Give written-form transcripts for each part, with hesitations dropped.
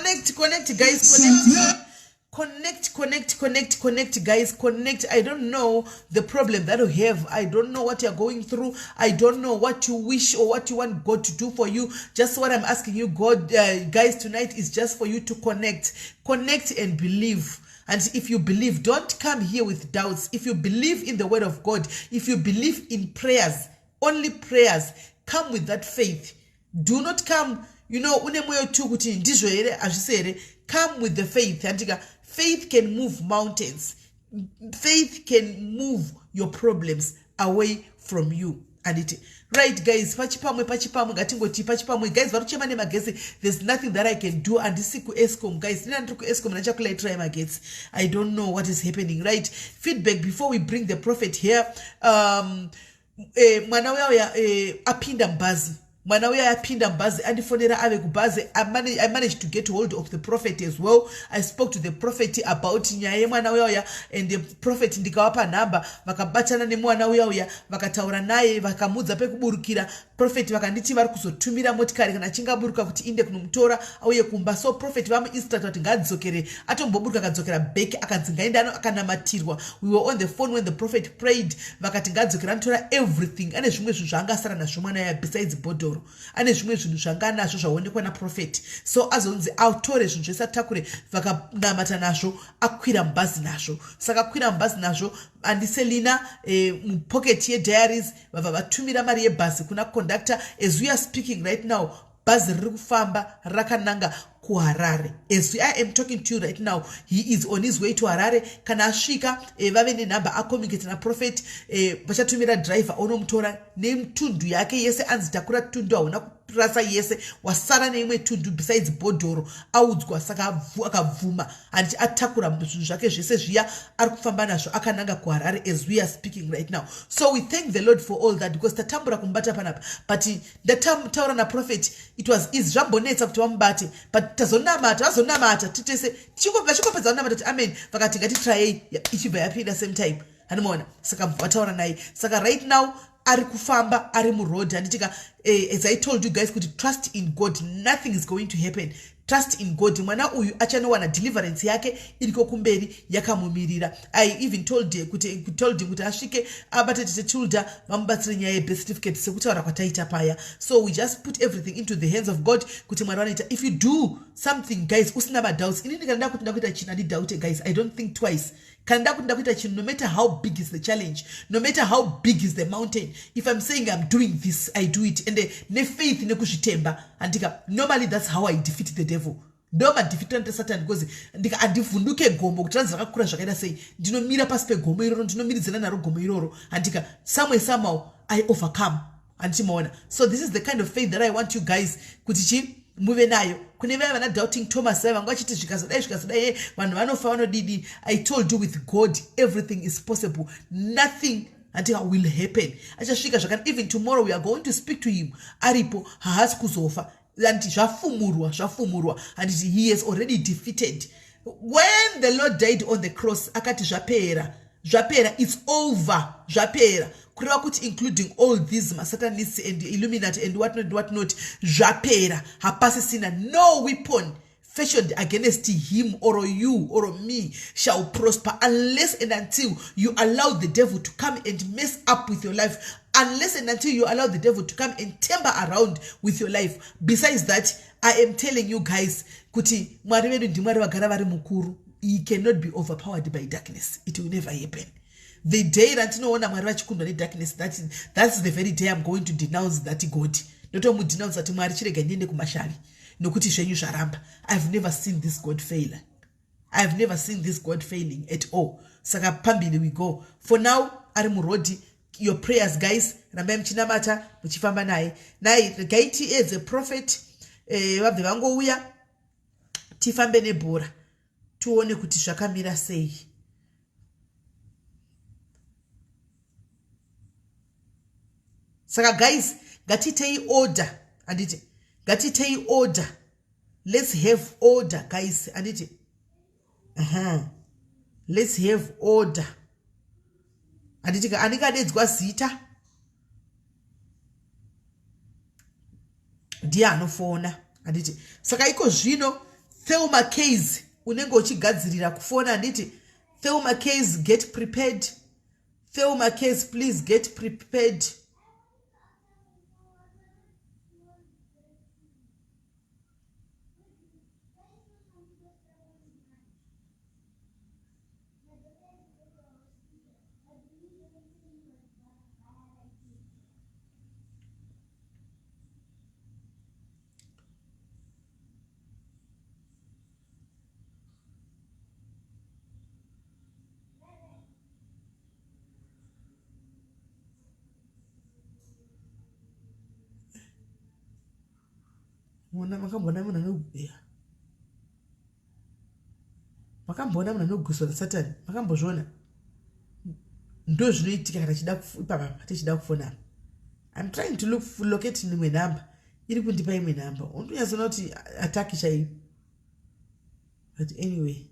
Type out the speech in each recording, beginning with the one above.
Connect, connect, guys, connect. Connect, connect, connect, connect, guys, connect. I don't know the problem that you have. I don't know what you're going through. I don't know what you wish or what you want God to do for you. Just what I'm asking you, God, guys, tonight is just for you to connect. Connect and believe. And if you believe, don't come here with doubts. If you believe in the word of God, if you believe in prayers, only prayers, come with that faith. Do not come, une mwoyo tu kuti ndizvo here, hazvisi here. Come with the faith. Andika, faith can move mountains. Faith can move your problems away from you. Anditi right, guys, pachipamwe, pachipamwe, ngatingoti pachipamwe. Guys, vari kuchema nemagetsi. There's nothing that I can do. Handisi kuEscom, guys. Nina ndiri kuEscom, ndachakulaitsirai magetsi. I don't know what is happening. Right, feedback before we bring the prophet here. Mwana uya uya apinda mubhazi. Mwana uya apinda mubhazi, andifonera ave kubhazi. I managed to get hold of the prophet as well. I spoke to the prophet about nyaya yemwana uya uya, and the prophet, ndikavapa nhamba, vakabatana nemwana uya uya, vakataura naye, vakamuudza pekuburukira. Prophet vakanditi vari kuzotumira motikari kana achinge aburuka kuti inde kunomutora auye kumba. So prophet vamuinstructa kuti ngaadzokere, atomboburuka, akadzokera back, akanzi ngaende akanamatirwa. We were on the phone when the prophet prayed. Vakati ngaadzokere anotora everything. Ane zvimwe zvinhu zvaanga asara nazvo mwana yaya besides bhodhoro. Ane zvimwe zvinhu zvanga anazvo zvaonekwa naprophet. So azonzi atore zvinhu zvese, atakure, vakanamata nazvo, akwira mubhazi nazvo. Saka akwira mubhazi nazvo, andiselina mupocket yediaries, vabva vatumira mari yebhazi kuna conductor. As we are speaking right now, bhazi riri kufamba rakananga kuHarare. As I am talking to you right now, he is on his way to Harare. Kana asvika, vave nenhamba, acommunicate naprophet, vachatumira driver onomutora nemutundu yake yese. Anzi takura tundu, hauna kurasa yese, wasara neimwe tundu besides bhodhoro, audzwa. Saka akabvuma, handiti? Atakura zvinhu zvake zvese zviya, ari kufamba nazvo akananga kuHarare as we are speaking right now. So we thank the Lord for all that, because tatambura kumubata panapa, but ndataura naprophet, it was easy. Zvambonetsa kuti vamubate, but tazonamata, vazonamata titese, vachingopedza kunamata kuti amen, vakati ngatitrayei, ichibva yapinda same time, handimaona. Saka vataura naye. Saka right now ari kufamba, ari muroad, handitika? As I told you guys kuti trust in God, nothing is going to happen. Trust in God. Mwana uyu achanowana deliverance yake iriko kumberi yakamumirira. I even told him kuti asvike abate Tete Tilda, vamubatsire nyaya yebirth certificate sekutaura kwataita paya. So we just put everything into the hands of God kuti Mwari vanoita. If you do something, guys, usina madoubts, inini kana ndakuti ndakuita chinhu, handidoubte, guys. I don't think twice. Kana ndakuti ndakuita chinhu, no matter how big is the challenge, no matter how big is the mountain, if I'm saying I'm doing this, I do it, and nefaith, nekuzvitemba, handika? Normally that's how I defeat the devil. Ndo madefeatira ndita Satan, because ndika handivhunduke gomo kuti ranzi rakakura zvakaita sei. Ndinomira pasi pegomo iroro, ndinomiridzana naro gomo iroro, handika? Somewhere, somehow I overcome, handichimaona? So this is the kind of faith that I want you guys kuti chi muve nayo. Kune vaya vana doubting Thomas, vaya vanga vachiti zvikazodai, zvikazodai, vanhu vanofa, vanodidi, I told you, with God everything is possible. Nothing, handika, will happen. Achasvika zvakana. Even tomorrow we are going to speak to him aripo. Haasi kuzofa, handiti? Zvafumurwa, zvafumurwa, handiti? He has already defeated. When the Lord died on the cross, akati zvapera, zvapera, it's over, zvapera, kureva kuti including all these masatanists and Illuminati and what not, what not, zvapera, hapasisina. No weapon. fashioned against him or you or me shall prosper unless and until you allow the devil to come and mess up with your life unless and until you allow the devil to come and tamper around with your life besides that i am telling you guys kuti mwari vedu ndimwari vagara vari mukuru he cannot be overpowered by darkness it will never happen the day randinoona mwari vachikundwa nedarkness that, that's the very day i'm going to denounce that god ndotomudenounce kuti mwari chirega ndiende kumashavi nokuti zvenyu zvaramba i've never seen this god fail i've never seen this god failing at all saka pambili we go for now ari murodhi your prayers guys rambai muchinamata muchifamba naye naye regai tiedze prophet eh, vabve vangouya tifambe nebhora tione kuti zvakamira sei saka guys ngatiitei order handiti ngatiitei order let's have order guys handiti uh -huh. let's have order handiti ka anenge adedzwa zita ndiye anofona handiti saka iko zvino thelma case unenge uchigadzirira kufona handiti thelma case get prepared thelma case please get prepared Mona makamboona munhu anoguya makamboona munhu anogwiswa nasatani makambozviona ndo zvinoitika kana chida ipapa tichida kufona im trying to look locate imwe number iri kundipa imwe number undonyatsoona kuti ataki chaiyo but anyway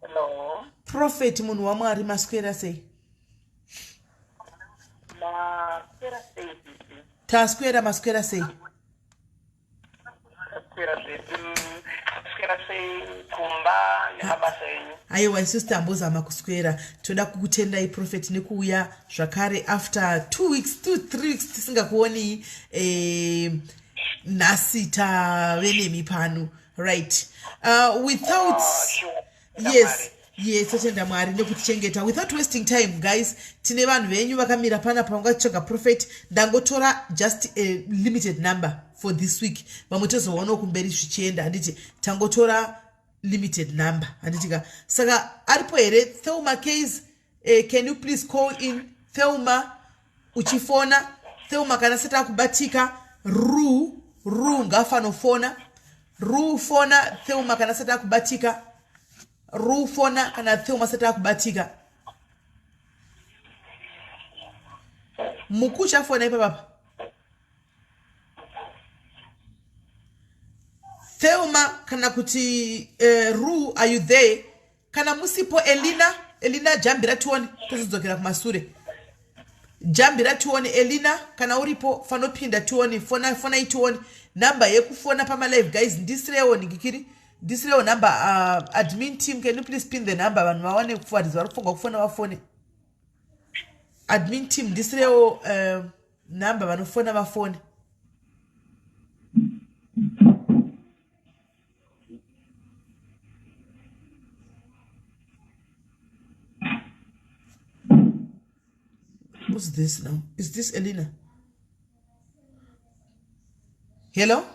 Hello. Prophet munhu waMwari maswera sei? Maswera sei sisi? Taswera maswera sei? Taswera zvedu. Taswera sei kumba nemabasa enyu? Aiwa isusu tambozama kuswera. Toda kukutendai Prophet nekuuya zvakare after two weeks, two, three weeks tisingakuonii. Eh, nhasi tave nemi pano. Right. Without Oh, sure. Yes. Yes, totenda Mwari nekutichengeta. Without wasting time guys, tine vanhu venyu vakamira pana pavanga tsvaga prophet. Ndangotora just a limited number for this week. Vamwe tozoonawo kumberi zvichienda handiti tangotora limited number handiti ka. Saka aripo here Thelma Case, eh, can you please call in Thelma uchifona Thelma kana sati akubatika ru ru ngafanofona ru fona Thelma kana sati akubatika ru fona kana Thelma sati akubatika muku uchafona ipapapa Thelma kana kuti ru are you there kana musipo elina elina jambira tione tozodzokera kumasure jambira tione elina kana uripo fanopinda tione fona fonai tione number yekufona pamalive guys ndisirewo ningikiri ndisirewo number admin team can you please pin the number vanhu vawane kufaridza vari kufunga kufona vafone admin team ndisirewo number vanofona vafone What's this now? Is this Elena? Hello?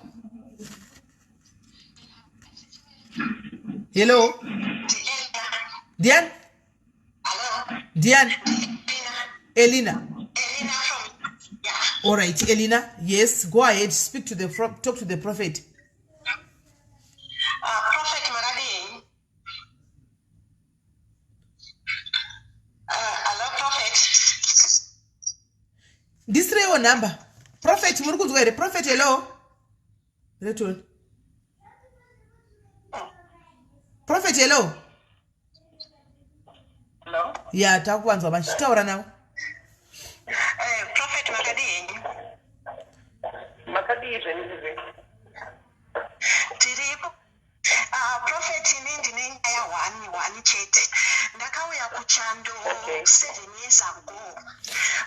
Hello? Diane? Diane? Elena? All right, Elena. Yes, go ahead. Speak to the talk to the prophet. Prophet makadii? Hello Prophet. Ndisirewo number. Prophet, muri kunzwa here? Prophet, hello. Reton. Prophet, hello. Hello? Ya, takuvanzwa manje. Chitaura navo. Eh, Prophet makadii henyu? Makadii zvenyu zve? Tiripo. Uh, Prophet ini ndine nyaya one one chete. Ndakauya kuchando Okay. 7 years ago.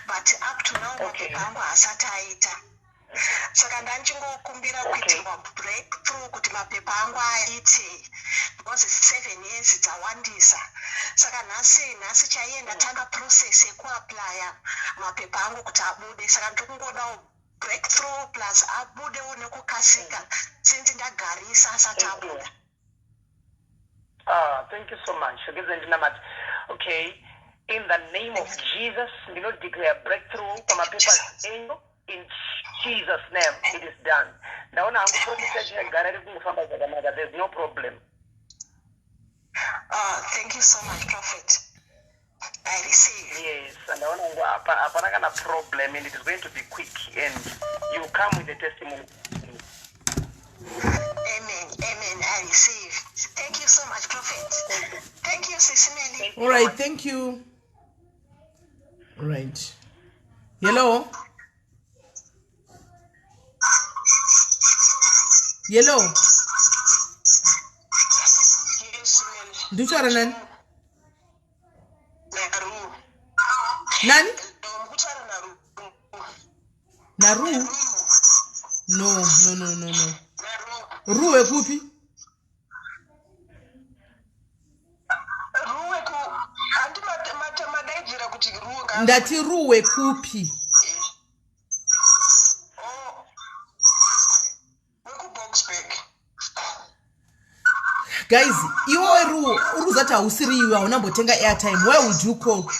But up to now mapepa angu haasati aita. Saka ndanchingokumbira kuitirwa breakthrough kuti mapepa angu aite because 7 years dzawandisa. Saka nhasi chaiye ndatanga process yekuapplya mapepa angu kuti abude. Saka ndiri kungodawo breakthrough plus abudewo nekukasika since ndagarisa asati Thank you. abuda. Ah, thank you so much. Regedze ndinamati. Okay. In the name of Jesus, ndinodeclare breakthrough pamapapers enyu. In Jesus' name, it is done. Ndaona hangu process yacho yagara iri kungofamba zvakanaka. There's no problem. Thank you so much, Prophet. I receive. Yes, ndaona hangu hapana kana problem and it is going to be quick and you come with a testimony. Amen. Amen. I receive. Thank you so much, Prophet. Thank you, Sisi Melly. Thank you All so right, much. thank you. Right. Hello. Hello. Yes, Melly. Ndikutaura nani? Naru. Nani? Ndikutaura naRu. Naru? No. Naru. Ru wekupi? Ruwe ku handi madaidzira kuti ruwe nga. Ndati Ru wekupi? Oh. WekuBoksburg. Guys, iwe Ru, uri kuzati hausiri iwe haunambotenga airtime. Why would you call? Ru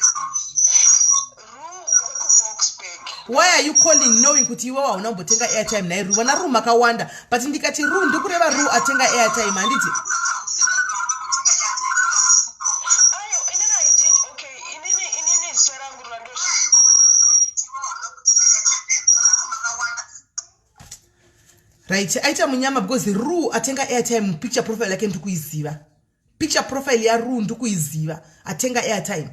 wekuBoksburg. Why are you calling knowing kuti iwewe haunambotenga airtime naye Ru? Vana Ru makawanda, but ndikati Ru ndikureva Ru atenga airtime, handiti? Ayo, inini I did okay. Inini zita rangu rando. Right, aita munyama because Ru atenga airtime, picture profile yake ndikuiziva. Picture profile yaRu ndikuiziva, atenga airtime.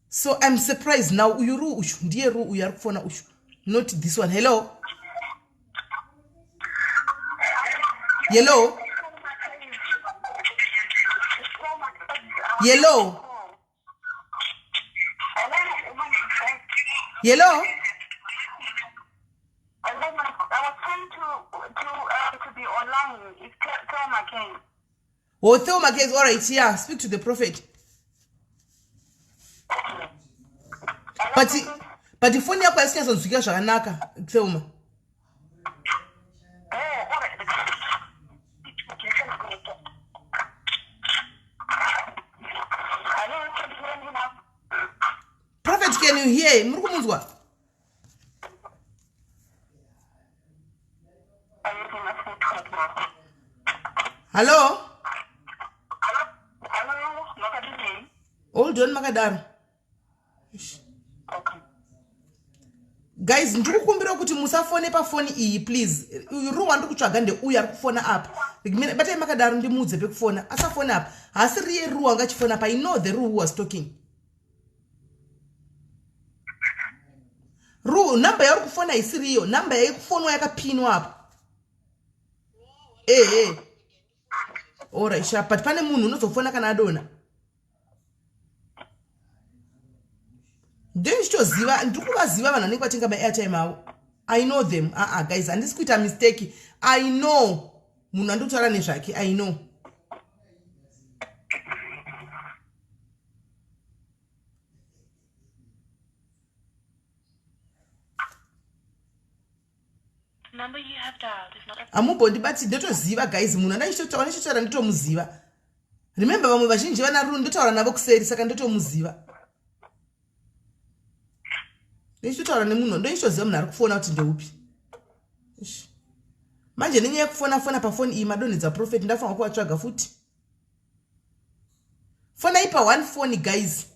So I'm surprised now. Uyu Ru uyu ndiye Ru uyu ari kufona uyu, not this one. Hello, hello, hello, hello. I was trying to be online. It's Thelma King. Oh, Thelma Case. All right, yeah, speak to the prophet. But foni yako haisinyatsodzwika zvakanaka, Thelma. Oh, all right. Hello, can you hear me now? Prophet, can you hear? Muri kumunzwa? I'm using my phone right now. Hello. Hello, makadini? Hold on, makadaro. Ish. Okay. Guys, ndiri kukumbira kuti musafone pafoni iyi, please. Uyu Ru wandiri kutsvaga ndeuyu ari kufona apa. Batai makadaro, ndimuudze pekufona. Asafone apa, haasi riye Ru wanga achifona apa. I know the Ru who was talking. Ru, namba yauri kufona isiriyo, namba yaikufonwa yakapinwa apa. Ehe, alright, sha, but pane munhu unozofona kana adona. Ndenichitoziva, ndiri kuvaziva vanhu vanenge vatenga maairtime avo. I know them. Aa, guys, handisi kuita mistake. I know munhu andikutaura nezvake. I know. Number you have dialed is not Hamumbondibati, ndotoziva, guys, munhu andachitotaura ndichitotaura nditomuziva. Remember, vamwe vazhinji vana Ru ndotaura navo kuseri, saka ndotomuziva. Ndichitotaura nemunhu, ndochitoziva munhu ari kufona kuti ndeupi. Ish. Manje nenyaya yekufona fona pafoni iyi, madonhedza prophet. Ndafanira kuvatsvaga futi. Fonai pa one phone, guys.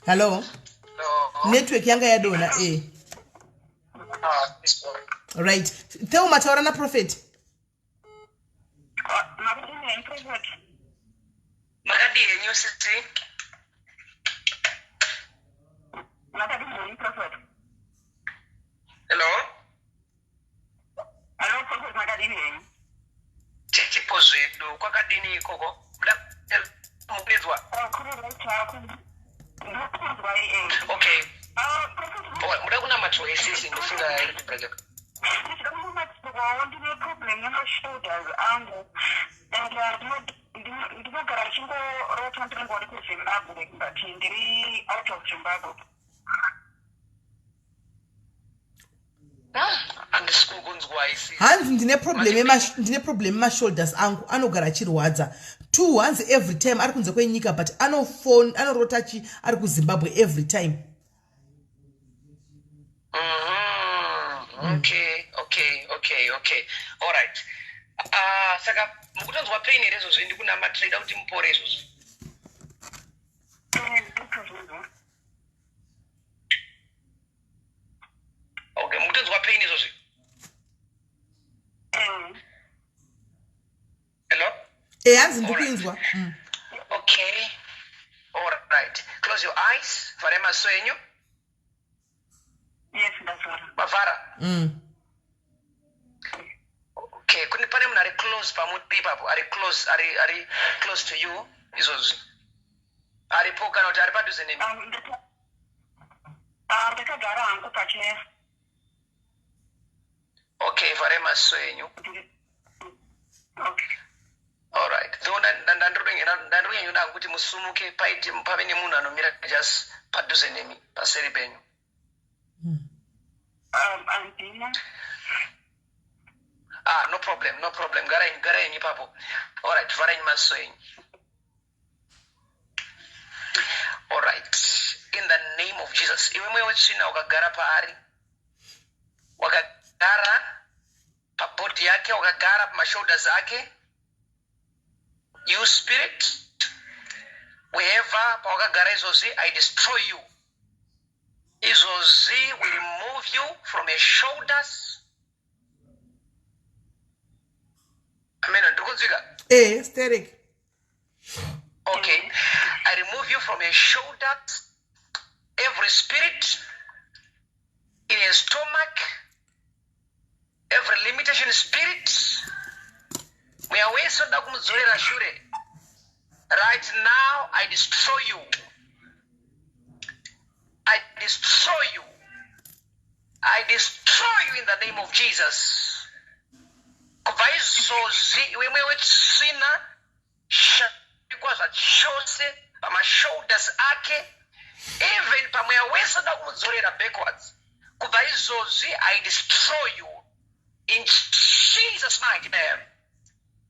Hello? Network yanga yadonha e. Ah, right. Thelma, taura naprofet. Makadii henyu sisi? Makadii prophet? Hello? Hello prophet, makadii henyu? Tichipo zvedu, kwakadini ikoko? Mukunzwa? Okay. Muda kunamatirwa isisi ndofunga iri kubreak. Ndinoda kunamatirwawo, ndine problem yemashoulders angu and ndinogara ndichingorota ndingori kuZimbabwe, but ndiri out of Zimbabwe. Handisi kukunzwa isi. Hanzi ndine problem, ndine problem yemashoulders angu, anogara achirwadza. Two, hanzi every time ari kunze kwenyika, but anofon anorota chi ari kuZimbabwe every time. Okay, alright. Ah, saka mukutonzwa pain here izvozvi? Ndikunamatira, ida kuti mupore izvozvi. Okay, mukutonzwa pain izvozvi? Hello? E, hanzi ndikuinzwa. Okay, alright, close your eyes, vhare maso enyu. Yes, ndavhara. Mavhara? Mm. Okay, kune pane munhu ari close pamuri ipapo, ari close, ari close to you izvozvi, aripo kana kuti ari padhuze nemi? Ndakagara hangu pacheya. Okay, vhare maso enyu. Okay. Alright, though ndandiri kuti musumuke, paite pave nemunhu anomira just padhuze nemi, paseri penyu. Andina. Ah, no problem, no problem, garai, garai ipapo. Alright, vharai maso enyu. Alright, in the name of Jesus, iwe mweya wetsvina wakagara paari, wakagara pabody yake, wakagara pamashoulders ake, you spirit, wherever pawakagara izvozvi, I destroy you izvozvi. We remove you from your shoulders. Amen, ndiri kunzwika? E, sterek. Okay, I remove you from your shoulders, every spirit in your stomach, every limitation spirit, mweya wese unoda kumudzorera shure, right now I destroy you, I destroy you, I destroy you in the name of Jesus. Kubva izvozvi, iwe mweya wetsvina, shaikwa zvachose pamashoulders ake, even pamweya wese unoda kumudzorera backwards, kubva izvozvi I destroy you in Jesus' mighty name.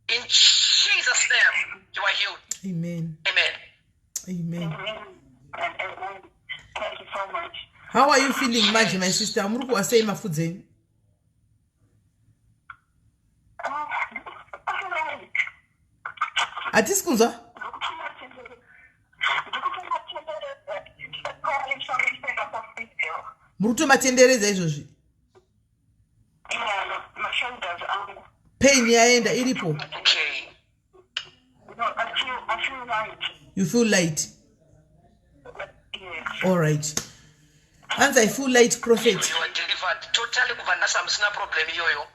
In Jesus' name you are healed. Amen. Amen. Amen. Amen and amen. Thank you so much. How are you feeling manje, my sister? Muri kuwa sei mafudzi enyu? All right. Hatisi kunzwa. Ndikutomatenderedza. Muri kutomatenderedza izvozvi? Yeah, mashoulders angu. Pain yaenda, iripo? Okay. No, I feel light. You feel light? Yes. All right, hanzi I feel light, prophet. You are delivered totally. Kubva nhasi hamusina problem iyoyo.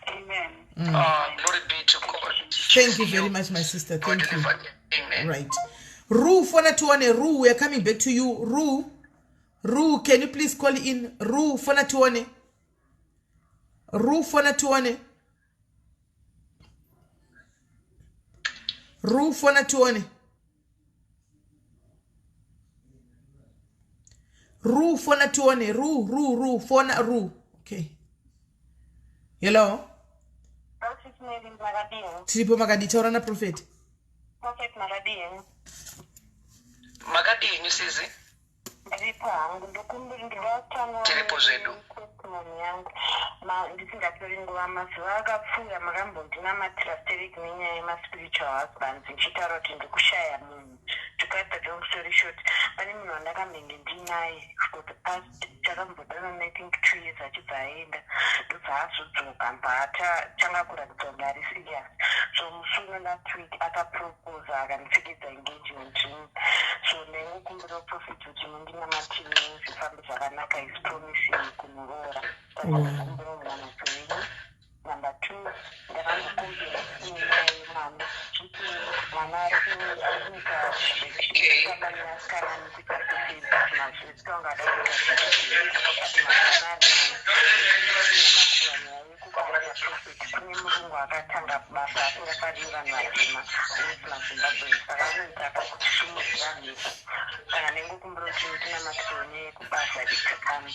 Amen. Ah, glory be to God. Thank you very much, my sister. You are Thank you. delivered. Amen. Right, Ru, fona tione. Ru, we are coming back to you. Ru, Ru, can you please call in? Ru, fona tione. Ru, fona tione. Ru, fona tione. Ru, fona tione. Ru, Ru, Ru, fona. Ru, okay. Hello? Prophet Mary, makadini? Tiripo, makadii? Taura naprofeti. Prophet, makadini? Makadini sisi? Ndiripo hangu, ndokumbira ndingatanga Tiripo zvedu. Testimony yangu. Ndisingatori nguva, mazuva akapfuura makambondinamatira sterek nenyaya yemaspiritual husbands, ndichitaura kuti ndikushaya munhu. cut the long story short, pane munhu wandakambenge ndinaye for the past, takambodanana, I think, 2 years, achibva aenda, ndobva azodzoka, mbva atanga kuratidza kunge ari serious. So musi uno last week akaproposa, akandipfekedza engagement ring. So ndaingokumbira, Prophet, kuti mundinamatire zvifambe zvakanaka. Is promising kumuroora, saka ndakumbira munamato wenyu. Number two, ndakambokumbira nenyaya yemwana. Mwana ari kuita zvekutamba nevasikana nekuita sesezvekuita kunge ada kuita zvekuti mwana ari namatirwa. Nyaya yekubata, Prophet, kune murungu akatanga basa asingafariri vanhu vatema, usi maZimbabwe, saka anoita akakutisumudzira mhepo. Saka ndingokumbira kuti ndinamatirwe nyaya yekubasa idzikame.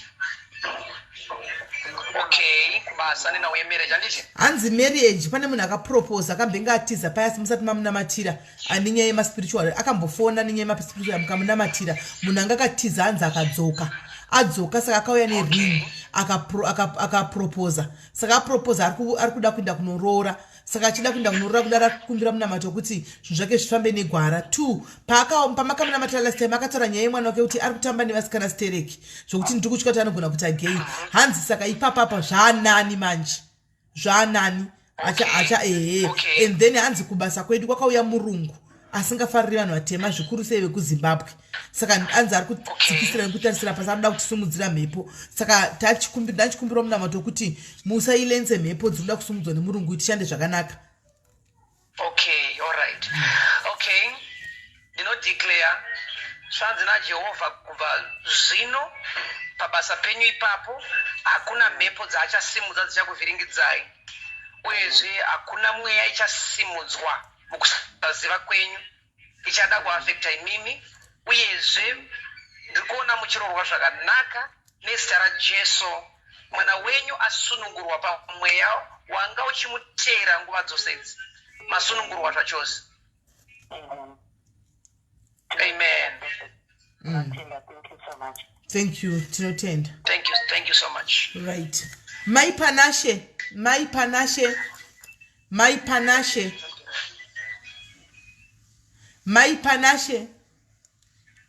Okay, kubasa nenhau yemarriage, handiti? Hanzi marriage, pane munhu akaproposa akambenge atiza payasi musati mamunamatira, ane nyaya yemaspiritual, akambofona nenyaya yemaspiritual, mukamunamatira. Munhu anga akatiza, hanzi akadzoka, adzoka, saka akauya nering, akaproposa. Saka aproposa, ari kuda kuenda kunoroora. Saka achida kuenda kunoroora kudara, akukumbira munamato wekuti zvinhu zvake zvifambe negwara. Two, pamakamunamatira last time, akataura nyaya yemwana wake kuti ari kutamba nevasikana stereki, zvokuti ndiri kutya kuti anogona kuita gay. Hanzi saka ipapapa zvaanani manje, zvaanani acha acha, ehe. And then hanzi kubasa kwedu kwakauya murungu asingafariri vanhu vatema, zvikuru sei vekuZimbabwe. Saka hanzi ari kudzikisira nekutarisira pasi, anoda kutisumudzira mhepo. Saka ndachikumbira munamato wekuti musailense mhepo dzinoda kusumudzwa nemurungu kuti tishande zvakanaka. Okay, alright, okay. Ndinodeclare, zvanzi naJehovha, kubva zvino pabasa penyu ipapo hakuna mhepo dzaachasimudza dzichakuvhiringidzai, uyezve hakuna mweya ichasimudzwa mukusaziva kwenyu ichada kuafecta imimi. Uyezve ndiri kuona muchirorwa zvakanaka nezita raJesu. Mwana wenyu asunungurwa pamweya wanga uchimuteera nguva dzose idzi. Masunungurwa zvachose. Amen. Tinotenda, thank you so much. Thank you, tinotenda. Thank you, thank you so much. Right, Mai Panashe, Mai Panashe, Mai Panashe, Mai Panashe,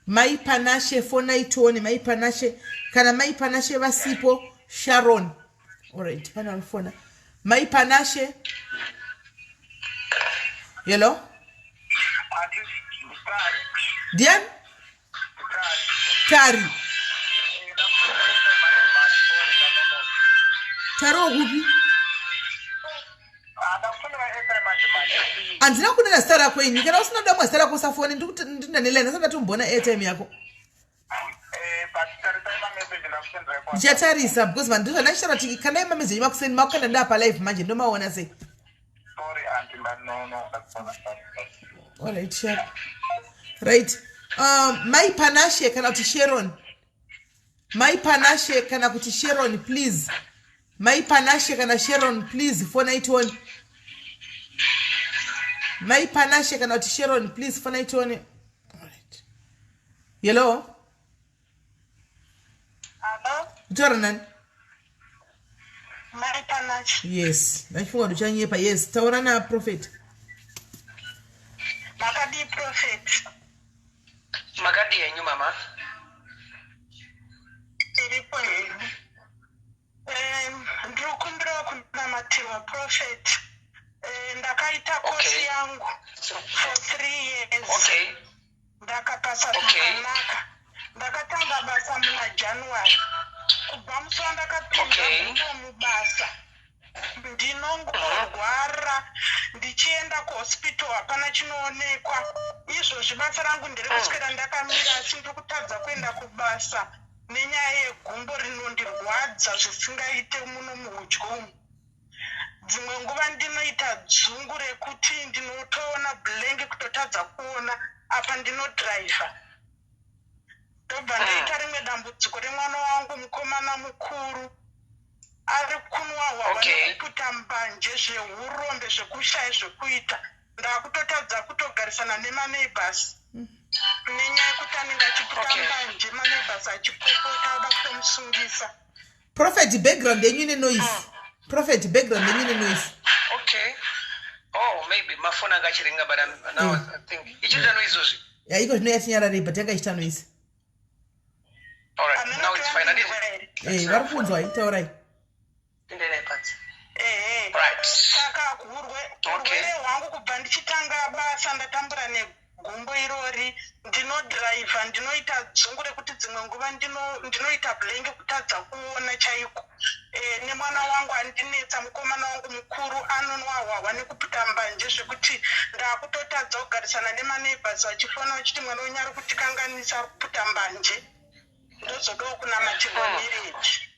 Mai Panashe, fonai tione. Mai Panashe, kana Mai Panashe vasipo, Sharon. Alright, pane vanofona. Mai Panashe, hello. Ndiani? Tari, Tari wokupi? Handina kunena zita rako ini. Kana usina kudamwa zita rako, usafoni. Ndindanelaini, asati ndatomboona airtime yako. Ndichatarisa because vanhu ndizvo kuti kandai mameseji makuseni, makukanda ndaa palive manje, ndomaona sei? Alright, sure. Right, Mai Panashe kana kuti Sharon, Mai Panashe kana kuti Sharon, please. Mai Panashe kana Sharon, please fonai tione. Mai Panashe kana kuti Sharon, please fonai tione. Alright, hello. Hello? Kutaura nani? Mai Panashe. Yes, ndachifunga kuti uchanyepa. Yes, taura naprophet. Makadii, Prophet? Makadii henyu, mama? Tiripo hedu. Ndiri kukumbirawo kunamatirwa, Prophet. Ndakaita kosi yangu for 3 years. Ndakapasa zvakanaka. Ndakatanga basa muna January. Kubva musi wandakapinza gumbo mubasa, ndinongorwara. Ndichienda kuhospital, hapana chinoonekwa. Izvozvi basa rangu ndiri kuswera ndakamira, asi ndiri kutadza kuenda kubasa nenyaya yegumbo rinondirwadza zvisingaite muno muhudyu umu. Dzimwe nguva ndinoita dzungu rekuti ndinotoona blank, kutotadza kuona, apa ndinodhiraivha. Ndobva ndaita rimwe dambudziko remwana wangu mukomana mukuru, ari kunwa hwahwa nekuputa mbanje zveurombe, zvekushaya zvekuita. Ndakutotadza kutogarisana nemaneighbors nenyaya yekuti anenge achiputa mbanje, maneighbors achipopota, ada kutomusungisa. Prophet, background yenyu ine noise. Prophet, background yenyu ine noise. Okay, oh, maybe mafoni anga achiringa, but I'm, now I think ichiita noise izvozvi. Ya, iko zvino yatinyararei but yanga ichita noise. Eh, vari kunzwa itaurai. Saka urwere hwangu kubva ndichitanga basa ndatambura negumbo irori ndinodhiraivha ndinoita dzungu rekuti dzimwe nguva ndinoita blank kutadza kuona chaiko e, nemwana wangu andinetsa mukomana wangu mukuru anonwa hwahwa nekuputa mbanje zvekuti ndakutotadza kugarisana nemaneighbors vachifona vachiti mwana wenyu ari kutikanganisa ari kuputa mbanje ndozodawo kunamatirwa marriage.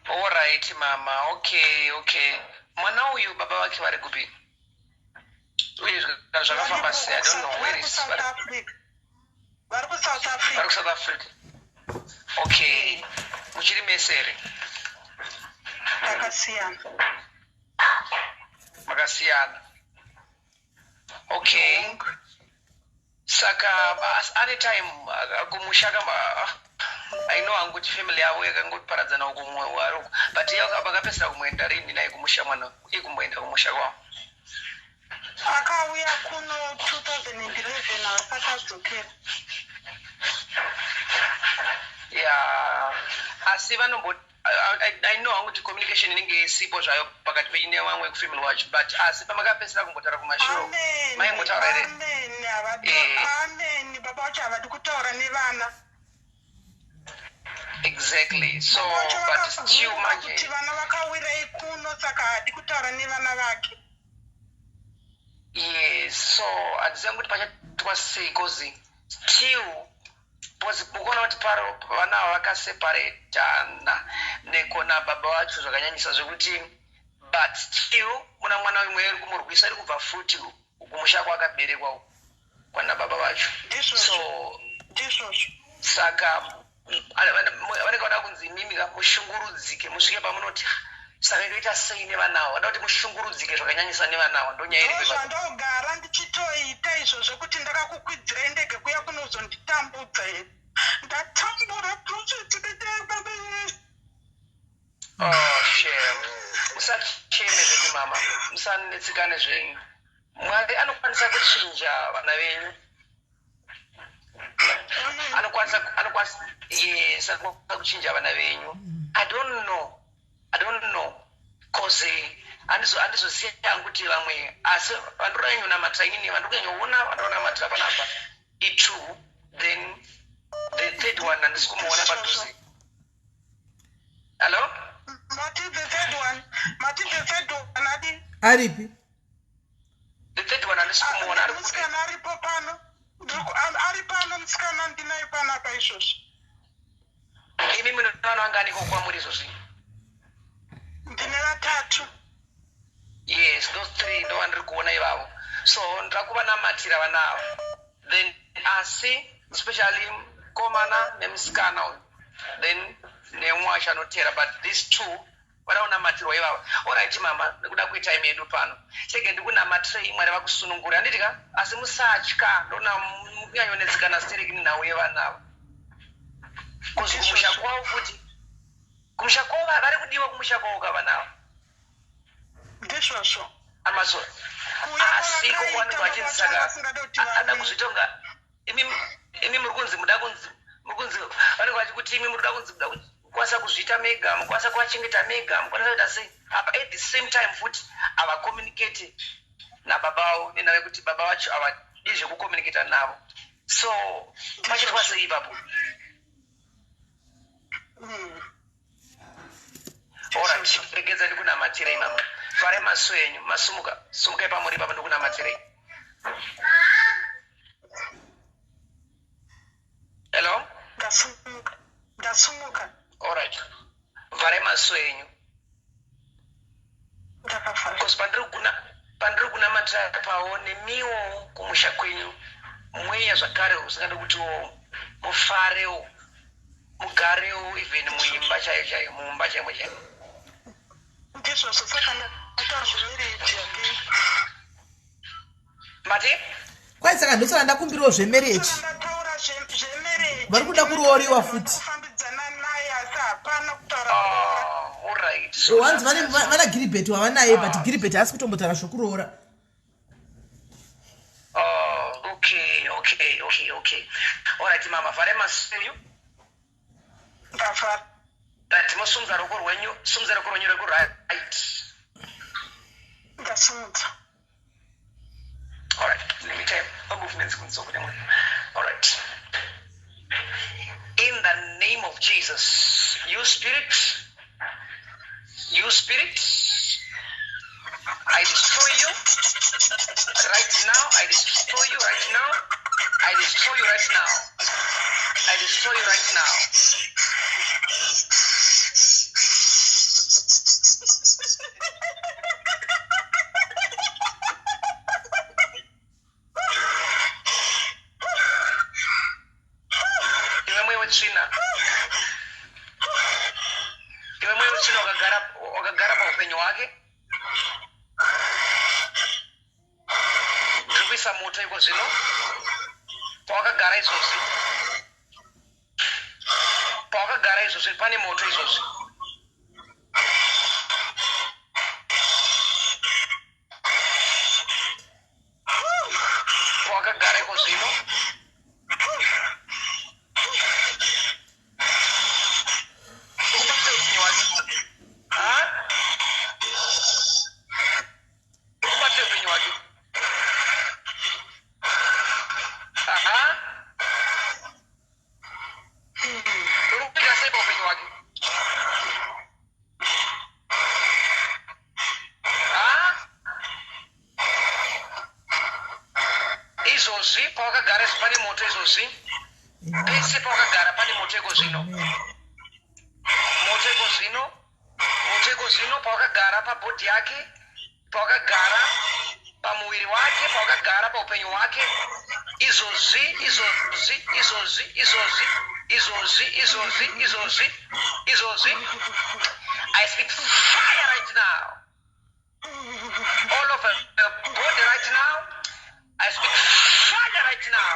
Alright mama, okay okay. Mwana uyu baba vake vari kupi? Uye zvakafamba sei? I don't know where is South Africa. Vari ku South Africa. Vari ku South Africa. Okay. Muchiri mese here? Takasiyana. Makasiyana. Okay. Saka ane time kumusha kama I know hangu kuti family yavo yakangoparadzana uko mumwe wari uko but iye vakapedzisira kumuenda rini naye kumusha mwana iye kumboenda kumusha kwavo. Akauya kuno 2011 asati adzokera. Yeah, asi vanombo I know hangu kuti communication inenge isipo zvayo pakati penyu nevamwe kufamily wacho but asi pamakapedzisira kumbotaura kumashure maimbotaura here? Amen. Baba vacho havadi kutaura nevana. Exactly. So but still manje kuti vana vakawirei kuno saka haadi kutaura nevana vake. Yes, so handizivi kuti pachatwa sei cause still Because mukuona kuti paro vana ava vakaseparetana neko nababa vacho zvakanyanyisa zvekuti but still muna mwana wemwe iri kumurwisa iri kubva futi kumusha kwaakaberekwa uku kwana baba vacho so saka vanenge vada kunzi imimi ka mushungurudzike musvike pamunoti saka inoita sei nevana ava vada kuti mushungurudzike zvakanyanyisa nevana ava ndonyaya iri zvandogara ndichitoita izvo zvekuti ndakakukwidzirai ndege kuya kunozonditambudza here ndatambura Oh, shame. Musacheme zvenyu mama, musanetsekane zvenyu. Mwari anokwanisa kuchinja vana venyu. Anokwanisa anokwanisa yes, anokwanisa kuchinja vana venyu. I don't know. I don't know. Cause andizo andizoziva hangu kuti vamwe asi vandoranyonamata inini vandikunyanya vandonamatira panapa i2 then the third one handisi kumuona padhuze. Hello? Mati the third one. Mati the third one adi. Aripi? The third one handisi kumuona ari kupi? Musikana aripo pano. Ari pano musikana ndinaye panapa izvozvi. Imi mune vana vanganiko kwamuri izvozvi? Ndine vatatu. Yes, those three ndo vandiri kuona ivavo. So ndira kuvanamatira vana ava. Then asi especially mukomana nemusikana uyu then nemumwe wacho anotera but these two vada kunamatirwa ivava. Alright mama nekuda kwetime yedu pano. Chege ndikunamatirei Mwari vakusunungure handiti ka? Asi musatya ndona mukunyanyonetsekana stereki nenhau yevana ava. Kuzi kumusha kwavo futi kumusha kwavo vari kudiwa kumusha kwavo ka vana ava. Ndizvozvo. Amazo asi iko kwavanenge vachinzi saka ada kuzviita kunga imi imi muri kunzi muda kunzi muri kunzi vanenge vachikuti imi muri kuda kunzi muda kukwanisa kuzviita mega mukwanisa kuvachengeta mega mukwanisa kuita sei apa at the same time futi havacommunicate nababa vavo nenhau yekuti baba vacho havadi zvekucommunicata navo so pachaitwa sei ipapo Alright, regedza ndikunamatirei mama. Vharai maso enyu, masumuka. Sumukai pamuri baba ndikunamatirei. Hello? Ndasumuka. Ndasumuka. Alright. Vharai maso enyu. Ndakavhara. Because pandiri kuna pandiri kunamatira pawo nemiwo kumusha kwenyu mweya zvakare usingade kutiwo mufarewo mugarewo even muimba chaiyo chaiyo mumba chaimo chaimo ndizvozvo saka ndataura zvemarriage again mati kwai saka ndosaka ndakumbirawo zvemarriage ndataura zvemarriage vari kuda kurooriwa futi kufambidzana naye asi hapana kutaura oh, alright so hanzi vana giribheti wavanaye but giribheti haasi kutombotaura zvokuroora oh, okay. Okay, okay, okay, okay. Alright mama, vharai maziso enyu. Ndavhara. Right, mosumudza ruoko rwenyu, sumudza ruoko rwenyu rwekuright. Ndasumudza. Alright, let me try movements kunze kune mwana. Alright. In the name of Jesus, you spirit, you spirit, I destroy you right now. I destroy you right now. I destroy you right now. I destroy you right now. Iwe mweya wetsvina. Iwe mweya wetsvina wakagara wakagara paupenyu hwake. Ndiri kuisa moto iko zvino. Pawakagara izvozvi. Pawakagara izvozvi pane moto izvozvi. Pawakagara iko zvino. Ubate upenyu hwake. Aha. Uri kuita sei paupenyu hwake? Ha? Izvozvi pawakagara izvo pane moto izvozvi. Pese pawakagara pane moto iko zvino. Moto iko zvino. Moto iko zvino pawakagara pabhodhi yake pawakagara pamuviri wake pawakagara paupenyu hwake izvozvi izvozvi izvozvi izvozvi izvozvi izvozvi izvozvi izvozvi I speak fire right now all over the body right now I speak fire right now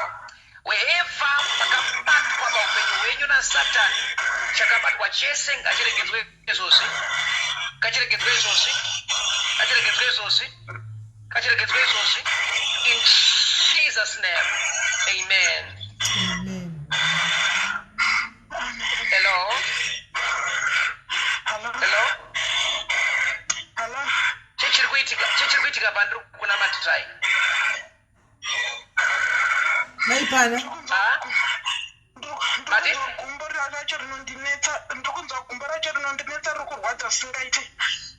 wherever pakabatwa paupenyu hwenyu nasatani chakabatwa chese ngachiregedzwe izvozvi ngachiregedzwe izvozvi ngachiregedzwe izvozvi ngachiregedzwe izvozvi in Jesus name amen Amen. Hello Hello. Hello Hello. Chii kuitika chii kuitika pandiri kunamatirai? Maipana. Ah? Mati? Gumbo racho rinondinetsa, ndirikunzwa gumbo racho rinondinetsa riri kurwadza zvisingaiti.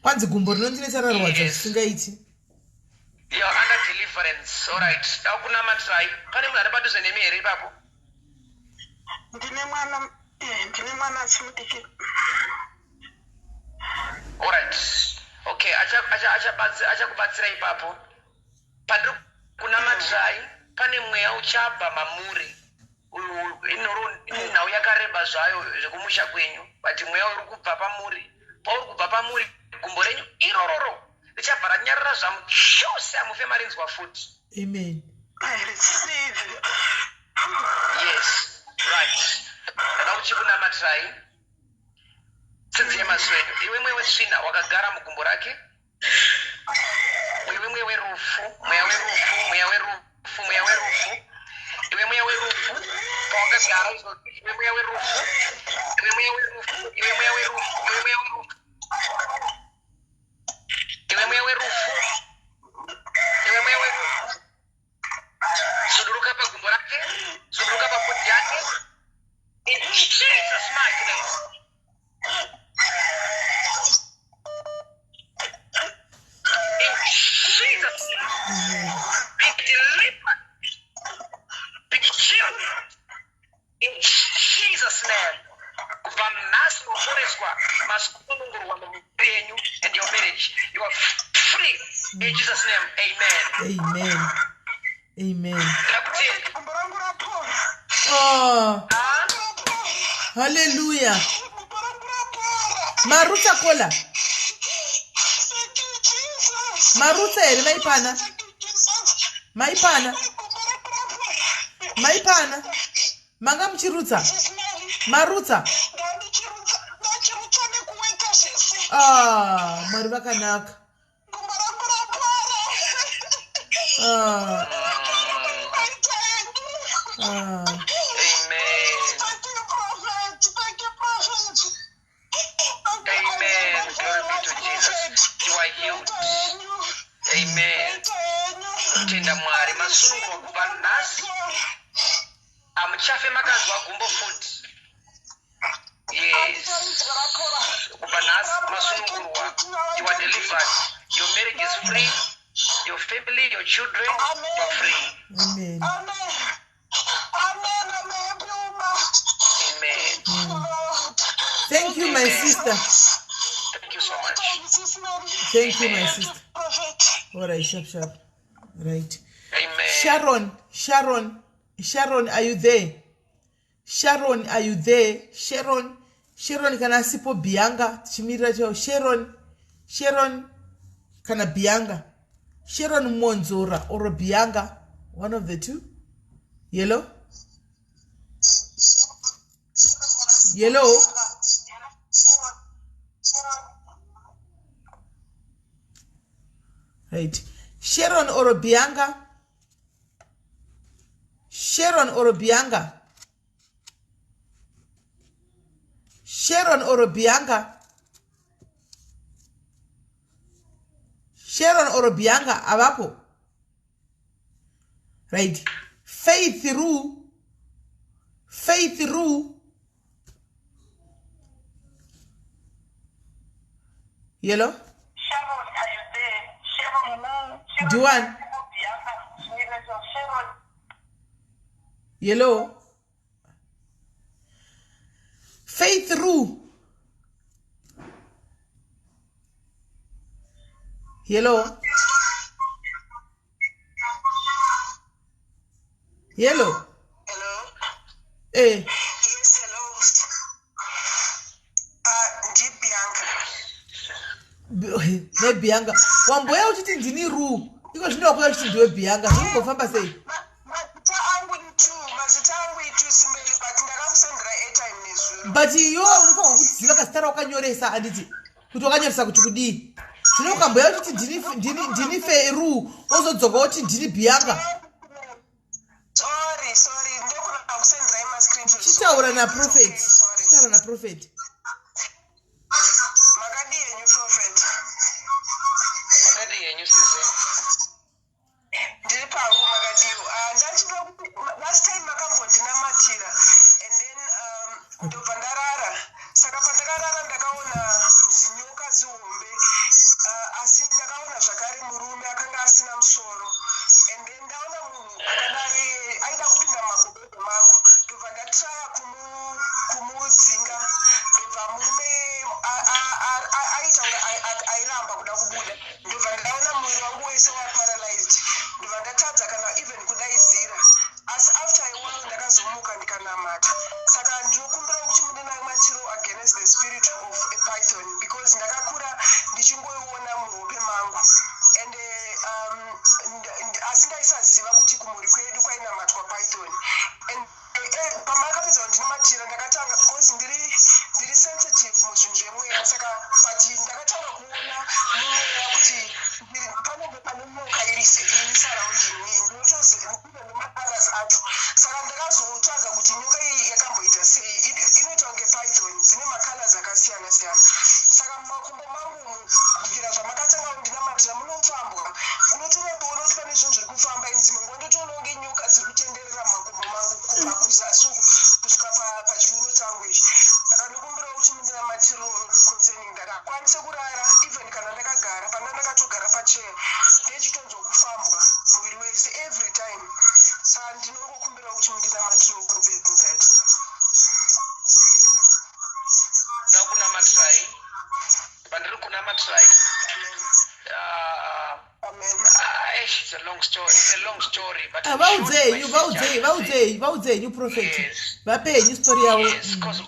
Kwanzi gumbo rinondinetsa rarwadza Yes. zvisingaiti. You are under deliverance. All right. Ndakunamatirai. Pane munhu ari padhuze nemi here ipapo? Ndine mwana eh, ndine mwana asi mudiki. All right. Okay, achakubatsira ipapo. Pandiri kunamatirai pane mweya uchabva mamuri. Inhau yakareba zvayo zvekumusha kwenyu, but mweya uri kubva pamuri. Pauri kubva pamuri, gumbo renyu irororo richabva ranyarara zvamuchose hamufe marinzwa futi. Amen. I receive. Yes, right. Ndada kuchikunamatirai. Tsinziye maziso enyu. Iwe mweya wetsvina wakagara mugumbo rake. Iwe mweya werufu, mweya werufu, mweya werufu, mweya werufu. Iwe mweya werufu, pawakagara izvozvi, iwe mweya werufu, iwe mweya werufu, iwe mweya werufu, iwe mweya werufu. Iwe mweya werufu, iwe mweya werufu. Suduruka pagumbo rake, suduruka pabhodhi yake. In Jesus mighty name. In Jesus name. Be delivered. Be healed. In Jesus name. Kubva nhasi moporeswa masunungurwa mumuviri yenyu and your marriage. You are free. In Jesus name. Amen. Amen. Amen. Ndakutenda. Gumbo rangu rapora. Oh, Ah, hallelujah. Gumbo rangu rapora. Marutsa kola. Thank you, Jesus. Marutsa here maipana? Thank you, Jesus. Maipana. Gumbo rangu rapora. Maipana. Manga muchirutsa. Sis Mary, Marutsa. ndandichirutsa ndachirutsa nekuweta zvese. Ah, Mwari vakanaka. Gumbo rangu rapora. Ah. Maita Ah. Amen. Thank you, Prophet. Thank you, Prophet. Amen. Glory be to Jesus. You are healed. Amen. Tenda Mwari masunungurwa kubva nhasi. Hamuchafe makanzwa gumbo futi. Yes. Kubva nhasi masunungurwa. You are delivered. Your marriage is free. Your family, your children you are free. Amen. Amen. Amen. I'm happy, woman. Amen. Lord. Thank you, my sister. Thank you so much. Thank you, my sister. Prophet. All right, sharp, sharp. Right. Amen. Sharon, Sharon, Sharon, are you there? Sharon, are you there? Sharon, Sharon kana asipo Bianca, tichimirira chao. Sharon, Sharon kana Bianca. Sharon Monzora or Bianca, one of the two. Yellow? Yellow? Right. Sharon or Bianca? Sharon or Bianca? Sharon or Bianca? Sharon or Bianca avapo? Right. Faith Rue. Faith Rue. Yellow? Sharon, are you there? Sharon, Sharon, Duan. Sharon. Yellow? Faith Rue. Yellow? Yellow? Hello. Eh. Yes, hello. NdiBianca. Nebianca wamboya uchiti ndini ru iko zvino wakuya uchiti ndiwe Bianca, zvinombofamba sei? Mazita angu itu, mazita angu itu simeli, but ndakakusendera airtime nezuro. But iwe unofanirwa kuziva kazita rawakanyoresa, handiti? Kuti wakanyoresa kuti kudii. Zvino ukamboya uchiti ndini Feru, wozodzoka woti ndini Bianca. Sorry, sorry, ndokuna kusenderai mascreenshots. Chitaura naprophet. Okay, sorry. Chitaura naprophet. Makadii henyu, Prophet? Makadii henyu, sisi? Ndiri pangu, makadiwo? Ah, ndachida kuti last time makambondinamatira and then ndobva ndarara. Saka pandakarara ndakaona zinyoka zihombe, asi ndakaona zvakare murume akanga asina musoro, and then ndaona munhu akadaro iyeye aida kupinda mumagogodo mangu, ndobva ndatraya kumudzinga, ndobva murume aita kunge airamba kuda kubuda, ndobva ndaona muviri wangu wese waparalyzed, ndobva ndatadza kana even kudaidzira. Asi after a while ndakazomuka ndikanamata. Saka ndinokumbira kuti mundinamatiro against the spirit of a python, because ndakakura ndichingoiona muhope mangu and asi ndaisaziva kuti kumhuri kwedu kwainamatwa python. And pamakapedza kundinamatira ndakatanga, because ndiri sensitive muzvinhu zvemweya, saka but ndakatanga kuona mumweya kuti panenge pane nyoka iri surrounding me. Ndinotoziva nemacolors acho. Saka ndakazotsvaga kuti nyoka iyi yakamboita sei. Inoita kunge python, dzine macolors akasiyana siyana. Saka mumakumbo mangu umu, kubvira zvamakatanga kundinamatira, munofambwa, unotoona kuti pane zvinhu zviri kufamba, and dzimwe nguva ndotoona kunge nyoka dziri kutenderera mumakumbo mangu kubva kuzasi uku kusvika pachiuno changu ichi. Saka ndikumbirawo kuti mundinamatiro concerning that. Hakwanise kurara, even kana ndakagara pana, ndakatogara pachair, ndechitonzwa kufambwa muviri wese every time. Saka ndinongokumbirawo kuti mundinamatiro concerning that. Ndakunamatirai, pandiri kunamatirai. Amen. It's a long story. It's a long story. But Ah, vaudzei henyu, vaudzei, vaudzei, vaudzei henyu, prophet. Yes. Vape henyu story yavo. Yes, cause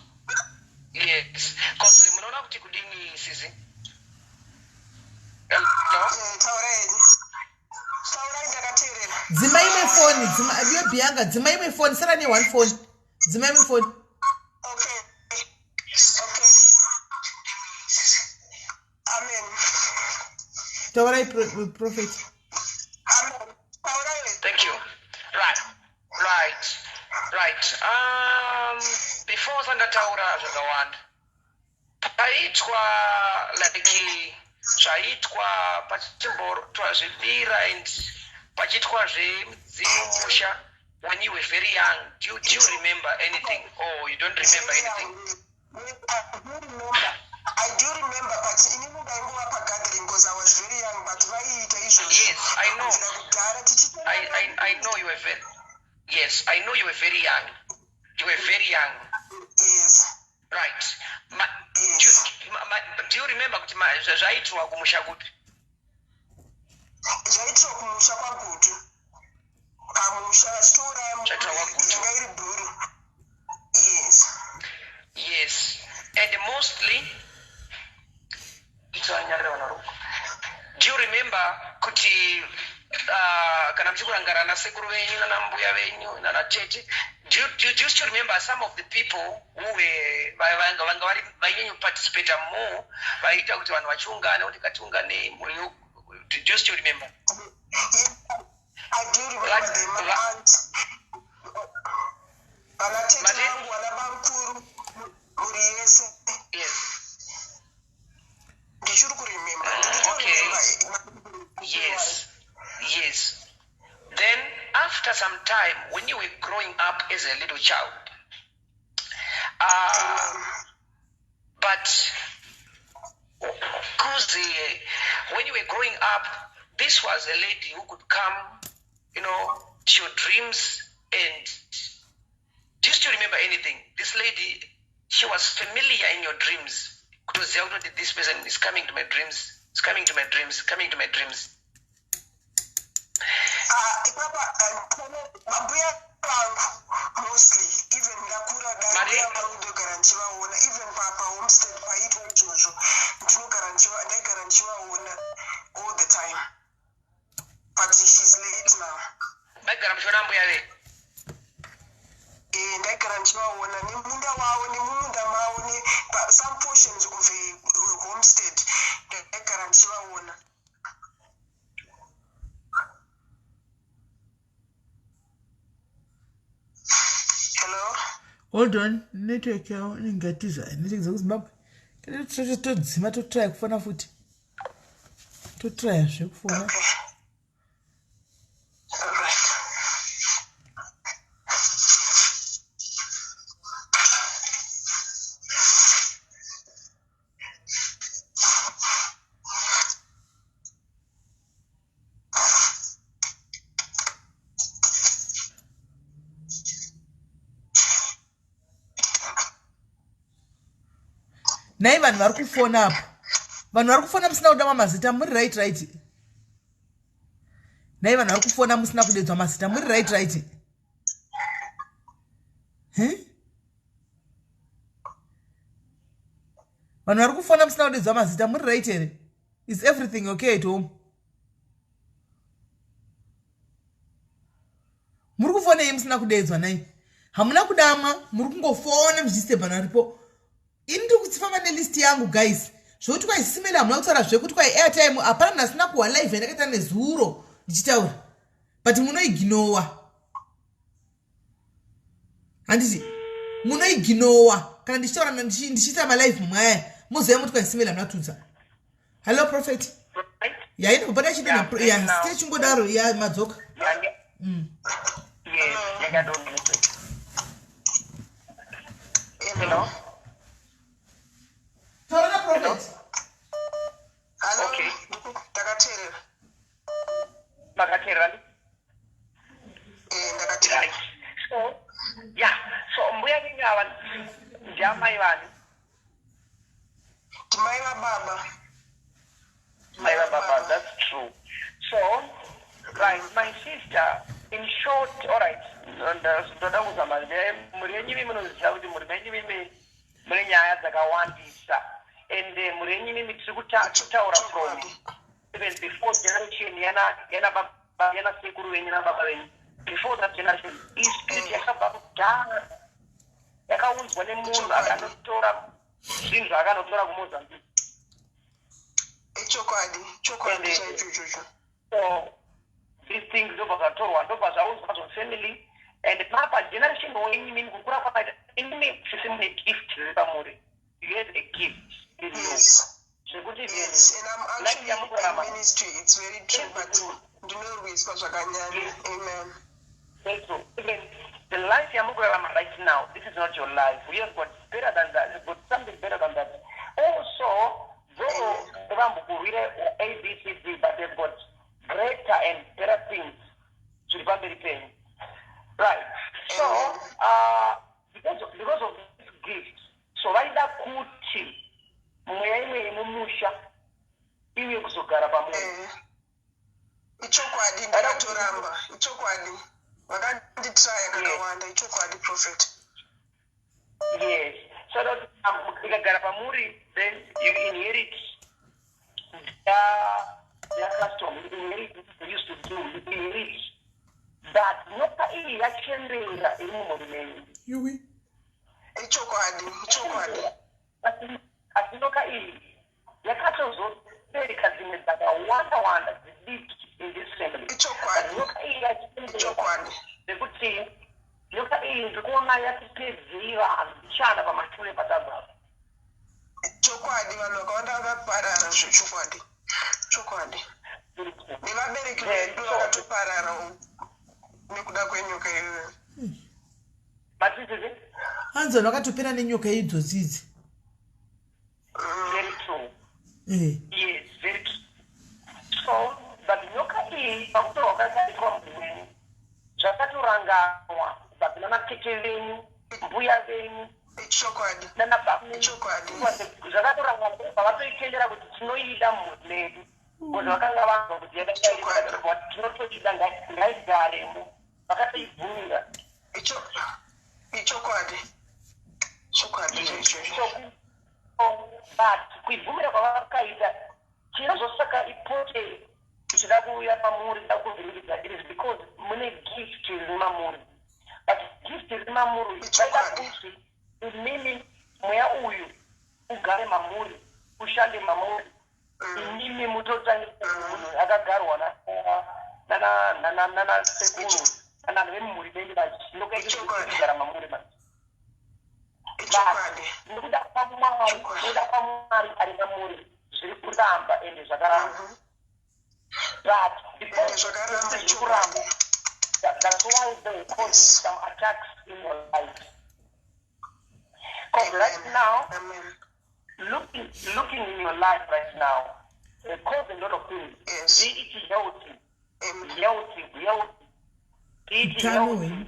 yes, cause munoona kuti kudini, sisi? Hello? Taurai henyu, taurai, ndakateerera. Dzima imwe foni, dzima iwe Bianca, dzima imwe foni, sara ne one foni, dzima imwe foni. Okay, amen. Taurai, prophet. Amen, taurai. Thank you. Right. Ndisati ndataura zvakawanda, paitwa like zvaitwa, pachimborotwa zvidira and pachiitwa zvemudzimu musha when you were very young, do you remember anything or you don't remember anything? I do remember. I do remember, but inini ndaingova pagathering because I was very young, but vaiita izvozvo. Yes, I know. Kubvira kudhara tichita. I know you were very, yes, I know you were very young. You were very young. Yes. Right. Do you remember kuti zvaitwa kumusha kupi? Zvaitirwa kumusha kwaGutu, pamusha vachitouraya Zvaitirwa kwaGutu. Yanga iri bhuru, yes. Yes, and mostly itanyarira vanaruko. Do you remember kuti kana muchikurangara nasekuru venyu nanambuya venyu nanatete, do you still remember some of the people who were vanga vari vainyanya kuparticipata more, vaiita kuti vanhu vachiungana kuti ngatiunganei mhuri do you still remember? Yeah, I do remember them, my aunt, vana tete Mati? vangu, vana bamukuru, mhuri yese. Ndichiri kuremember. Yes. Then after some time, when you were growing up as a little child, but because when you were growing up, this was a lady who could come to your dreams. And do you still remember anything? This lady, she was familiar in your dreams. Kutoziva kuti this person is coming to my dreams, is coming to my dreams, coming to my dreams. Ah, ipapa mambuya vangu mostly, even ndakura dai, Mari? mbuya vangu ndogara ndichivaona, even pahomestead paitwa izvozvo, ndinogara ndaigara ndichivaona all the time, but she's late now. Maigara muchiona mbuya venyu? Eh, ndaigara ndichivaona nemunda wavo, nemumunda mavo, some portions of a homestead ndaigara ndichivaona. Hello? Hold on, network yavo inenge yatiza, network dzekuZimbabwe. Todzima, totraya kufona futi, totrayazve kufona. Okay, all right. Nhai, vanhu vari kufona apo, vanhu vari kufona musina kudama mazita, muri right? Nhai, vanhu vari kufona musina kudedzwa mazita, muri right? He? Vanhu vari kufona musina kudedzwa mazita, muri right here? Is everything okay at home? Muri kufonei musina kudedzwa? Nai, hamuna kudamwa, muri kungofona muchisebhana ripo. Ini ndiri kutsifamba nelist yangu, guys. Zvokuti kwaisimela hamuna kutaura, zvekuti kwai airtime hapana munhu asina kuwa live yandakaita nezuro ndichitaura, but munoignowa, handiti? Munoignowa kana ndichitaura, ndichiita malive mumwe aya, moziva muti kwaisimela hamuna kutudza. Hello, prophet. Right? Yainobata chidonha. Yeah, ya now. Stichingodaro ya madzoka. Yes, yakadonha. Hello? Taura naprophet. Hello. Okay. Ndakateerera. Makateerera? Eh, ndakateerera. Right. So, yeah. So mbuya venyu ava ndiamai vani? Ndimai vababa. Mai vababa, that's true. So, right, my sister, in short, all right, ndoda kuzama mhuri yenyu imi, munoziva kuti mhuri menyu imi mune nyaya dzakawandisa, and mhuri yenyu imimi tiri kutaura from even before generation yana baba, yana sekuru venyu nababa venyu. Before that generation, ispirit yakabva kudhara, yakaunzwa nemunhu akanotora zvinhu zvaakanotora kuMozambique. Ichokwadi, chokwadi chaicho ichocho. So these things ndobva zvatorwa, ndobva zvaunzwa zvofamily. And papa generation wenyu imimi kukura kwakaita imimi sisi mune gift riri pamuri. You have a gift in you. Zvekuti Yes, and I'm life actually yamukurarama in ministry. It's very true, but ndinorwiswa zvakanyanya. Amen. Very true. Even the life yamukurarama right now, this is not your life. We have got better than that. We've got something better than that. Also, though vambokurwire A, B, C, D, but they've got greater and better things zviri pamberi penyu. Right. So, because of this gift, so vaida kuti mweya imwe yemumusha iuye kuzogara pamuri. Ichokwadi, ndakatoramba. Ichokwadi, vakanditraya kakawanda. Ichokwadi, prophet. Yes. So that ikagara pamuri, then you inherit their custom, you inherit what they used to do, you inherit. But nyoka iyi yachembera iri mumhuri menyu. Yuwi. Ichokwadi, ichokwadi. Asi nyoka iyi yakatozobereka dzimwe dzakawanda wanda dzidiki in this family. Ichokwadi. Nyoka iyi yachembera Ichokwadi. nekuti nyoka iyi ndikuona yatipedzei vanhu tichana pamashure patabva. Chokwadi, vanhu vakawanda vakaparara zvechokwadi, chokwadi, nevabereki vedu vakatoparara nekuda kwenyoka iyoyo. Matizeze. Hanzi vanhu vakatopera nenyoka idzodzi idzi. Very true. Eh. Yes, very true. So, but nyoka iyi pakutorwa kwakaitwa mumweni zvakatoranganwa kubva kuna matete venyu, mbuya venyu, Ichokwadi. nanababa. Ichokwadi. Zvakatoranganwa kubva vatoitendera kuti tinoida mumhuri medu because vakanga vanzwa kuti Chokwadi. tinotoida, ngaigaremo, vakatoibvumira. Ichokwadi, chokwadi chaizvozvo. So, but kuibvumira kwavakaita chinozosaka ipote ichida kuuya pamuri, ida kuvhiringidza, it is because mune gift riri mamuri. But gift riri mamuri vaida kuti imimi mweya uyu ugare mamuri, ushande mamuri, imimi mutotangisa munhu akagarwa nanasekuru kana vanhu vemumhuri venyu vachinyoka ichigara mamuri manje. Nekuda kwaMwari, nekuda kwaMwari ari mamuri, zviri kuramba ende zvakaramba. But because Ende zvakaramba, zviri kuramba, that's why they cause some attacks in your life, because right now, Amen. looking in your life right now, they cause a lot of things, be it healthy, Amen. healthy, be it Utano healthy, hwenyu.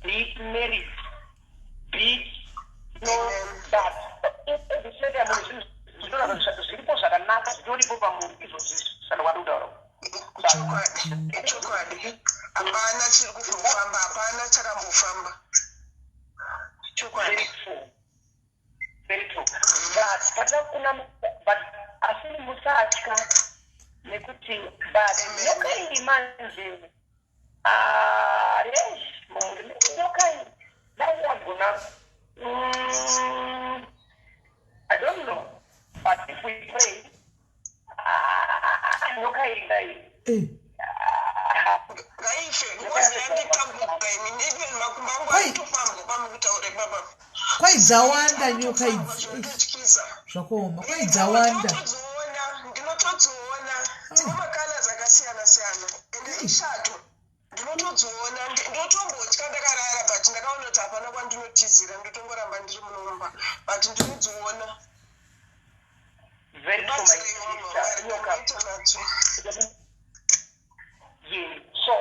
be it marriage, be it Amen. that at the same time zvinhu zvinoratidza zviripo zvakanaka zvitoripo pamuri izvozvi zvandawada kutaura. Ichokwadi, ichokwadi, hapana chiri kufamba, hapana chakambofamba, chokwadi. Very true, very true. But patakuna, but asi musatya nekuti, but nyoka iyi manje resh mumhuri nyoka iyi dai yagona, I don't know, but if we pray, nyoka iyi dai Ngaife, because yanditambudza ini, even makumbo angu aitofambwa pamukutaure baba. Kwai dzawanda nyoka idzi. Zvinototyisa. Zvakaoma, kwai dzawanda. Ndinotodziona, ndinotodziona, dzine macolours akasiyana siyana, ende ishato. Ndinotodziona, ndotombotya ndakarara, but ndakaona kuti hapana kwandinotizira, ndotongoramba ndiri munomba, but ndinodziona. Very true, my sister. Nyoka. Ndinoita nadzo. Yeah. So,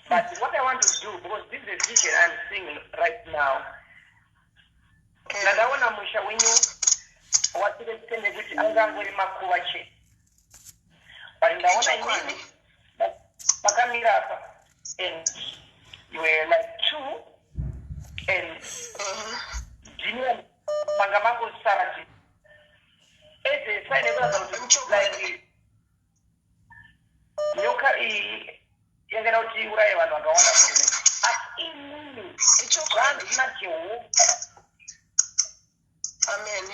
but what I want to do, because this is a vision I'm seeing right now. Ndakaona musha wenyu watirese kuti angangori makuva chete. But ndaona Chokwadi. inini pakamira apa and you were like two and ndini manga mangosara chete. As a sign ekuratidza kuti Chokwadi. like nyoka iyi yangada kuti iuraye vanhu vakawanda murume, asi inini Ichokwadi. zvanzi naJehovha, Amen.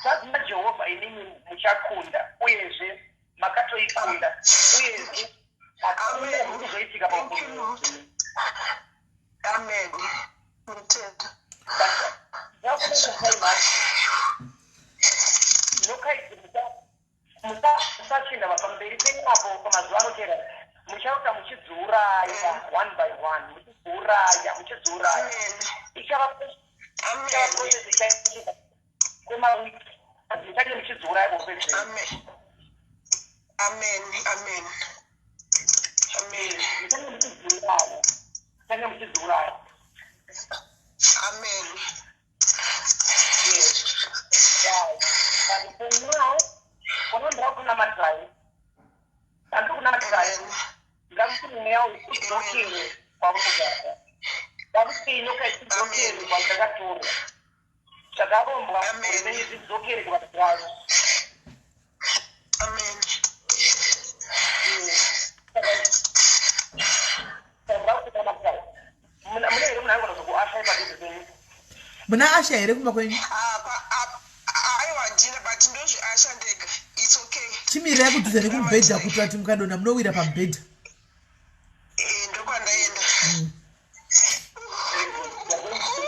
zvanzi naJehovha, inini muchakunda, uyezve makatoikunda, uyezve hakuna Amen. zviri kuzoitika Thank you, paupenyu. Lord. Amen. Ndinotenda. Nyoka idzi musachinda pamberi penyu apo pamazuva anotera muchaita muchidziuraya one by one, muchidziuraya, muchidziuraya. Amen. Ichava ichava Amen. process ichaitika kwemawiki, muchange muchidziuraya kuupenyu. Amen. Amen. Amen. Amen. Muchange muchidziuraya, muchange muchidziuraya. Amen. Yes, right. But for now, panondira kunamatirai, andiri kunamatirai. Amen. Ngakuti mweya uyu udzokere kwaunogara, ngakuti nyoka ichidzokere kwadzakatorwa, zvakarombwa. Amen. Rimene zvidzokere kuvanhu vavo. Amen. Mune here munhu angona zokuasha ipadhuze penyu? Muna asha here kumba kwenyu? Apa aiwa, ndina, but ndozviasha ndega. It's okay. Chimirirai kudhuze nekumubhedha kuitira kuti mukadonha munowira pamubhedha. Eh, ndokwandaenda. Very good. We are going to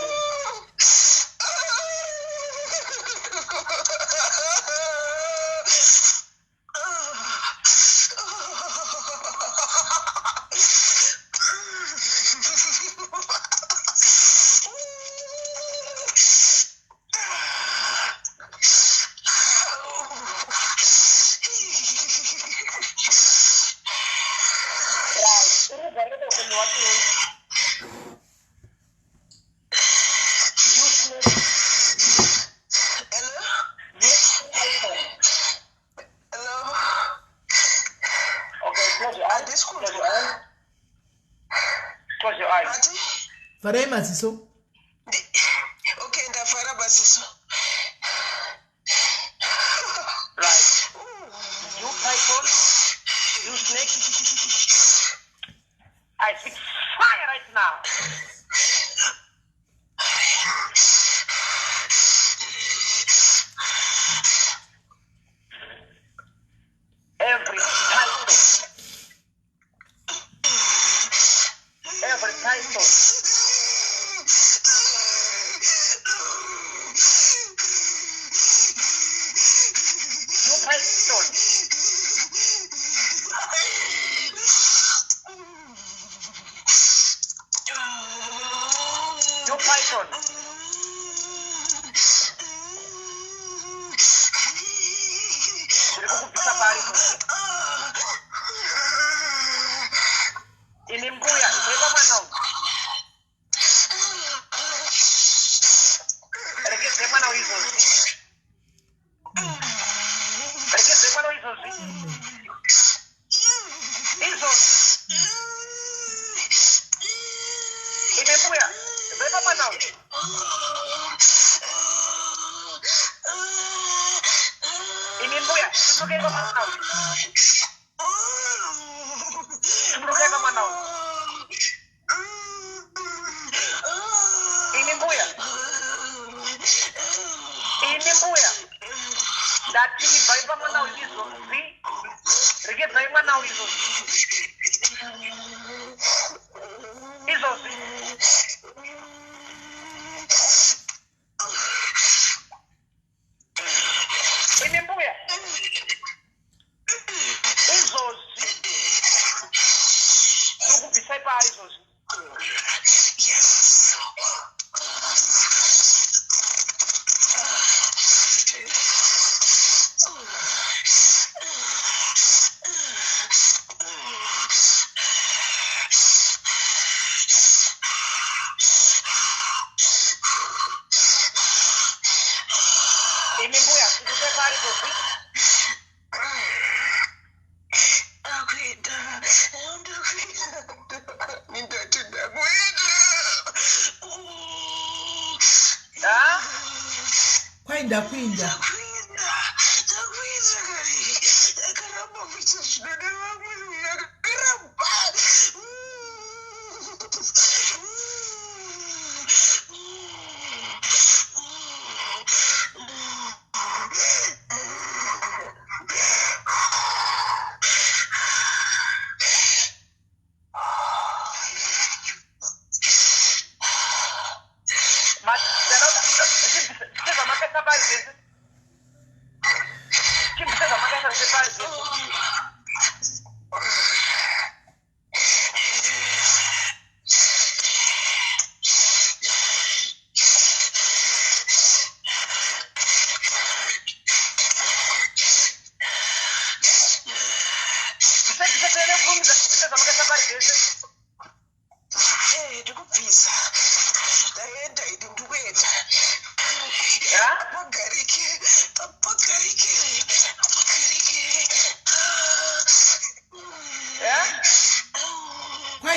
Right. Uri kugarira upenyu hwake. You snake. Hello? Yes, iPhone. Hello? Okay, close your eyes. Handisi Close your kunzwa. eyes. Close your eyes. Ati? Vharai maziso. Okay, ndavhara maziso. Right. You python, you snake. I speak fire right now. Every python, every python, you python, you python. Ndiri kukubvisa pari izvozvi. Imi mbuya, ibvai mwana uyu. Regedzai mwana uyu izvozvi. Regedzai mwana uyu izvozvi. Izvozvi. Imi mbuya, ibvai pamwana uyu. Imi mbuya, simukai pamwana uyu. Simukai pamwana uyu. Imi mbuya, imi mbuya. Ndati ibvai pamwana uyu izvozvi. Regedzai mwana uyu izvozvi. Izvozvi. Imi mbuya. Izvozvi. Tiri kubvisai paari izvozvi. Yes. Imi mbuya, simukai paari izvozvi. Ndakuenda, ndakuenda, ndati ndakuenda. Ha? Kwai ndakuinda. Ndakuenda, ndakuenda kari. Ndakaramba kuita zvinoda vamwe, ndakaramba.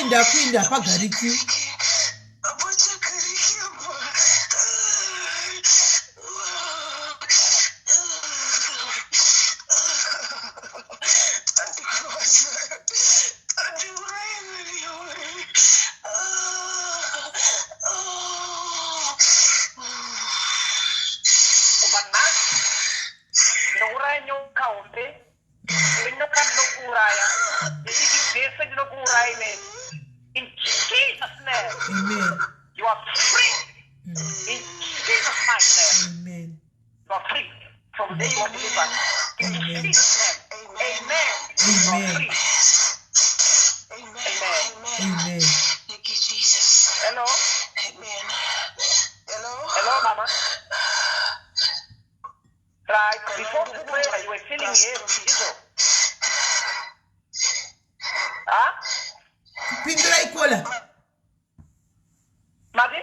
Kwawaenda kuinda hapagariki. Kubva nhasi ndinouraya nyoka hombe nenyoka ndinokuuraya nediki dzese ndinokuuraya neni. In Jesus name. Amen. You are free. In Jesus mighty name. Amen. You are free from this one delivered. In Amen. Jesus name. Amen. You are Amen. free. Amen. Amen. Amen. Thank you, Jesus. Hello. Amen. Hello? Hello, Mama. Right. Before the prayer, you were feeling heavy. Izvo. Huh? Pindurai kola. Mati?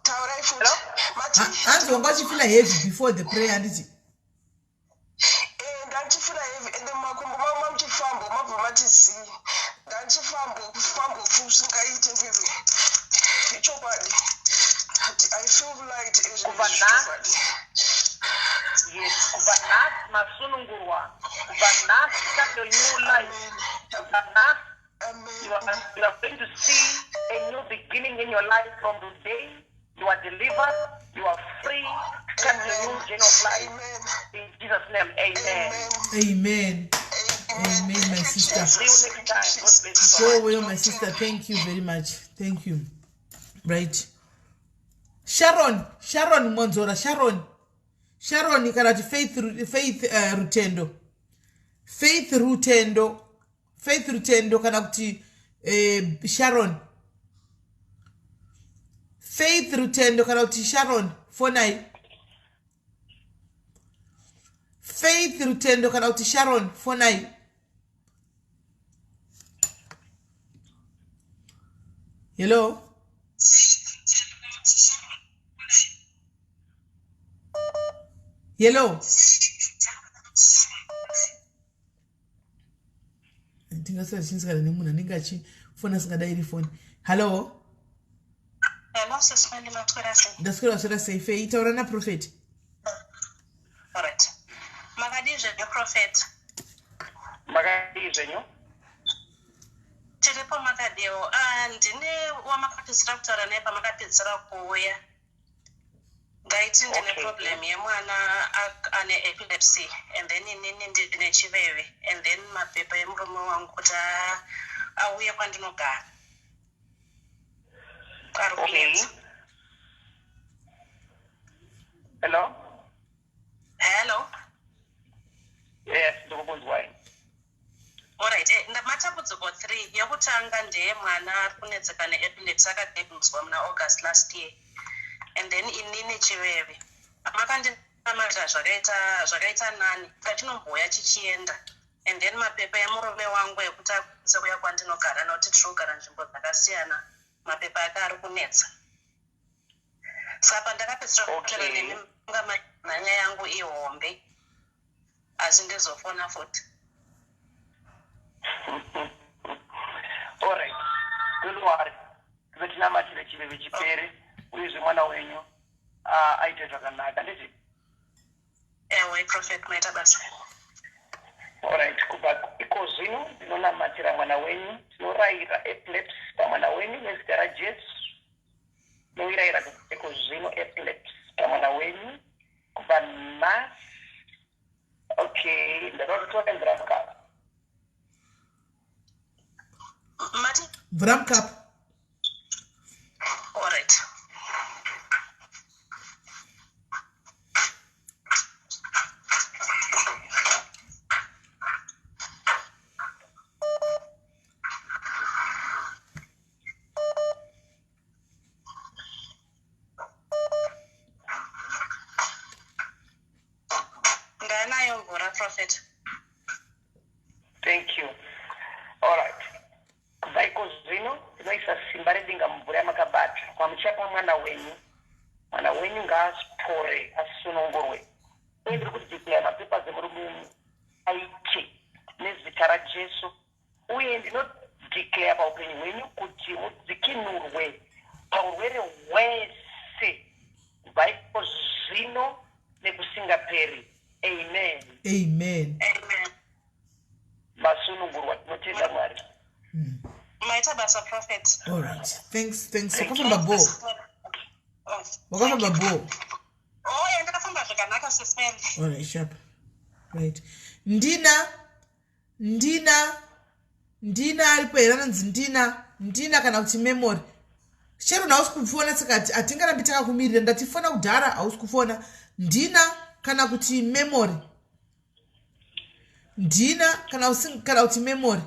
Taurai futi. Hello? Mati. Hanzi wanga uchifila heavy before the prayer handiti? Eh, ndandichifila heavy ende mumakumbo mangu mamuchifamba mabva mati zii. Ndandichifamba kufamba usingaite vivi. Ichokwadi. I feel light as Kubva nhasi. Yes. Kubva nhasi masunungurwa. Kubva nhasi start your new life. Kubva nhasi Amen. you are going to see a new beginning in your life from the day you are delivered, you are free, start your new journey of life. Amen. In Jesus' name, amen. Amen. Amen. Amen, my sister. See you next time. God bless you so much. Go well, my sister. Thank you very much. Thank you. Right. Sharon, Sharon Monzora, Sharon. Sharon kana kuti Faith, Faith Rutendo. Faith Rutendo. Faith Rutendo kana kuti Sharon. Faith Rutendo kana kuti Sharon fonai. Faith Rutendo kana kuti Sharon fonai. Hello. Hello. Ndingasira chinzikana nemunhu anenge achifona asingadairi foni. Hello. Hello, Sis Mandy, maswera sei? Ndaswera swera sei Fei, taura naprofeti. Alright. Makadii zvenyu prophet? Makadii zvenyu? Tiripo makadiwo. Ah, ndine wamakapedzisira kutaura naye pamakapedzisira kuuya. Ndaiti ndine problem yemwana ane epilepsy and then inini ndine chiveve and then mapepa emurume wangu kuti auye kwandinogara. Ari kunetsa. Hello? Hello. Yes, ndikukunzwai. Alright, matambudziko 3. Yekutanga ndeyemwana ari kunetseka neepilepsy akadiagnoswa muna August last year. And then inini chiveve. Makandinamatira zvakaita nani. Kachinombouya chichienda. And then mapepa emurume wangu ekuti akwanise kuuya kwandinogara nokuti tiri kugara nzvimbo dzakasiyana. Mapepa ake ari kunetsa. Saka pandakapedzisira kutaura nemi manga yangu ihombe. Asi ndizofona futi. Alright. Don't worry. Tinonamatira chiveve chipere uyezve mwana wenyu aite zvakanaka ndizvi. Ewe prophet, maita basa. Alright, kubva iko zvino ndinonamatira mwana wenyu, tinorayira epilepsy pamwana wenyu nezita raJesu. Tinoirayira kubva iko zvino epilepsy pamwana wenyu kubva nhasi. Okay, ndada kuti tiwane mvura mukapu. Mati? Mvura mukapu. Alright. Ndanayo mvura prophet. Thank you. Alright. Kubva iko zvino ndinoisa simba redenga mumvura yamakabata kwamuchapa mwana wenyu. Mwana wenyu ngaapore asunungurwe. Uye ndiri kudeclare mapepa emurume wenyu aite nezita raJesu. Uye ndinodeclare Declare paupenyu hwenyu kuti mudzikinurwe paurwere hwese kubva iko zvino nekusingaperi. Amen. Amen. Amen. Masunungurwa, tinotenda Mwari. Maita basa, Prophet. All right. Thanks, thanks. Wakafamba bo. Wakafamba bo. Oh, yeah, ndakafamba zvakanaka, Sis Mel. All right, sharp. Right. Ndina Ndina Ndina aripo here anonzi Ndina Ndina kana kuti Memory. Sharon hausi kufona saka hatingarambi takakumirira ndatifona kudhara hausi kufona. Ndina kana kuti Memory. Ndina kana usi kana kuti Memory.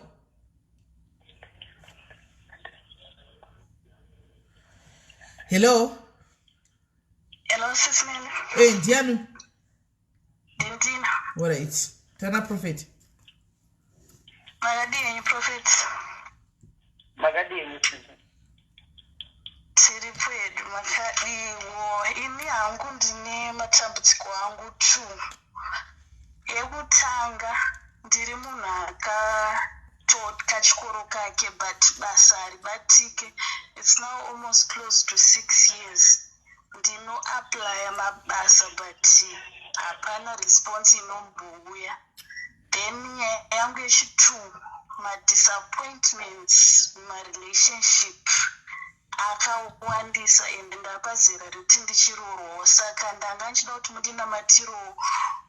Hello. Hello, Sis Mel. Eh, ndiani? Ndina. All right. Tana Prophet. Makadii henyu, Prophet? Makadii henyu, sisi? Tiri pedu, makadiwo? Ini hangu ndine matambudziko angu two. Yekutanga, ndiri munhu akatoka chikoro kake but basa haribatike. It's now almost close to 6 years ndinoapplya mabasa but hapana response inombouya. Then nyaya yangu yechitwo, madisappointments mumarelationship akawandisa and ndapazera rekuti ndichiroorwawo, saka ndanga ndichida kuti mundinamatirowo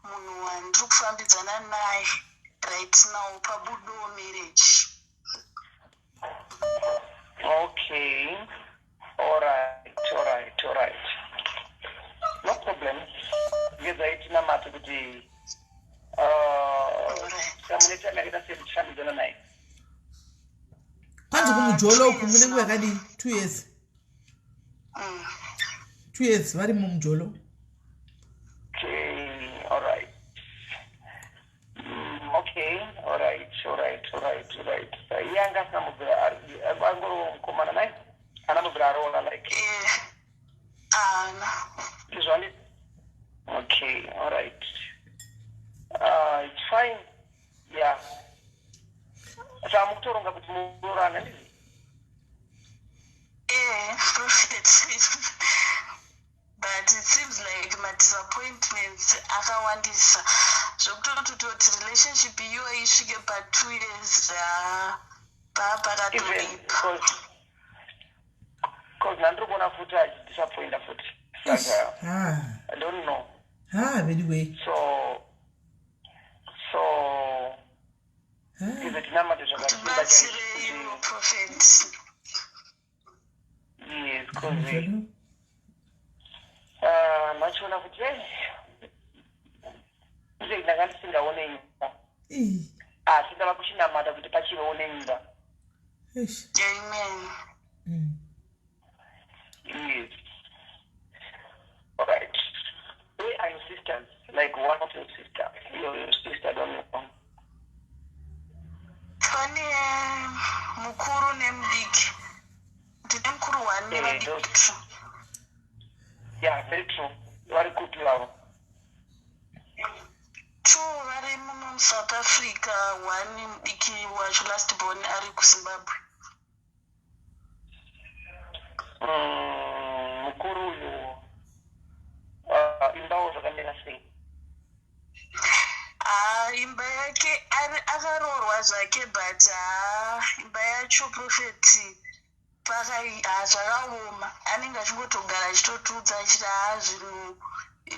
munhu wandiri kufambidzana naye right now pabudowo marriage. Okay. All right. No problem. Ngezai tinamate kuti mune time yakaita sei muchifambidzana naye? Kwanzi Ah, kumujolo uku 2 mune years nguva now. yakadii? 2 years? 2 years vari mumujolo. Okay, all right. Okay, all right. Iye anga asina mubvira angoriwo mukomana nai ana mubvira aroora like? Eh, ana. Ndizvo. Okay, all right. It's fine. Yeah. Saka mukutoronga kuti muroorana, ndizi? Eh, Prophet, but it seems like madisappointments akawandisa zvekutotototi relationship iyoyo isvike pa2 years Even pakatoipa. because nandiri kuona futi achidisappointa futi, saka Ah, I don't know. Ah, anyway. So ize tinamate zvakasimba chaizvo. Tibatsireiwo, Prophet. Yes, because machiona kuti nze ndanga ndisingaone imba, asi ndava kuchinamata kuti pachivewo neimba. Eish. Amen. Yes, alright. Where are your sisters? Like one of your sister, your sister, I don't know. Pane mukuru nemudiki. Ndine mukuru one nevadiki two. Yeah, very true. Vari kupi vavo? Two vari muno muSouth Africa, one mudiki wacho, last born, ari kuZimbabwe. Mukuru uyu imbawo zvakamira sei? Ah, imba yake akaroorwa zvake but haa, imba yacho, Prophet, pakai ha zvakaoma. Anenge achingotogara achitotiudza achiti haa, zvinhu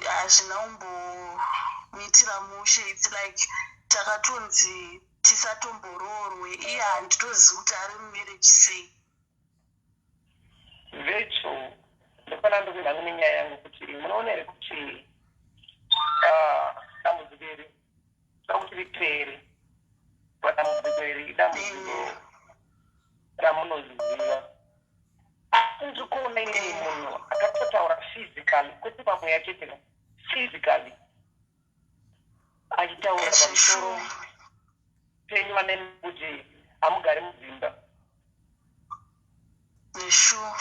hazvina kumbomitira mushe. It's like takatonzi tisatomboroorwe. Iye handitozivi kuti ari mumarriage sei. Very true. Ndofana ndikuenda nenyaya yangu kuti munoona here kuti dambudziko iri toda kuti ripere, padambudziko iri idambudziko ramunoziva, asi ndiri kuona inini munhu akatotaura physically, kwete pamweya chete, physically achitaura pamusoro penyu vane kuti hamugari mudzimba. Nesure.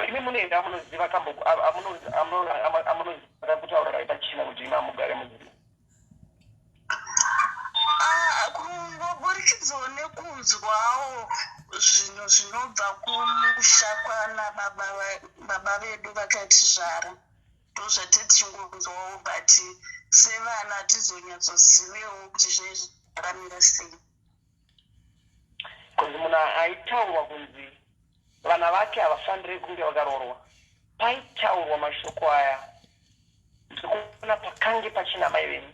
Imi munoenda amunoziva kambo amunoziva kutaura pachina kuti imi hamugare mudzimba? Ah, kungoburitsa. Kuburikidzawo nekunzwawo zvinhu zvinobva kumusha kwana baba baba vedu vakatizvara ndozvatiri tichingonzwawo but sevana hatizonyatsozivewo kuti zvinenge zvakamira sei. Kunzi munhu aitaurwa kunzi vana vake havafanire kunge vakaroorwa. Paitaurwa mashoko aya ndikuona pakange pachina amai venyu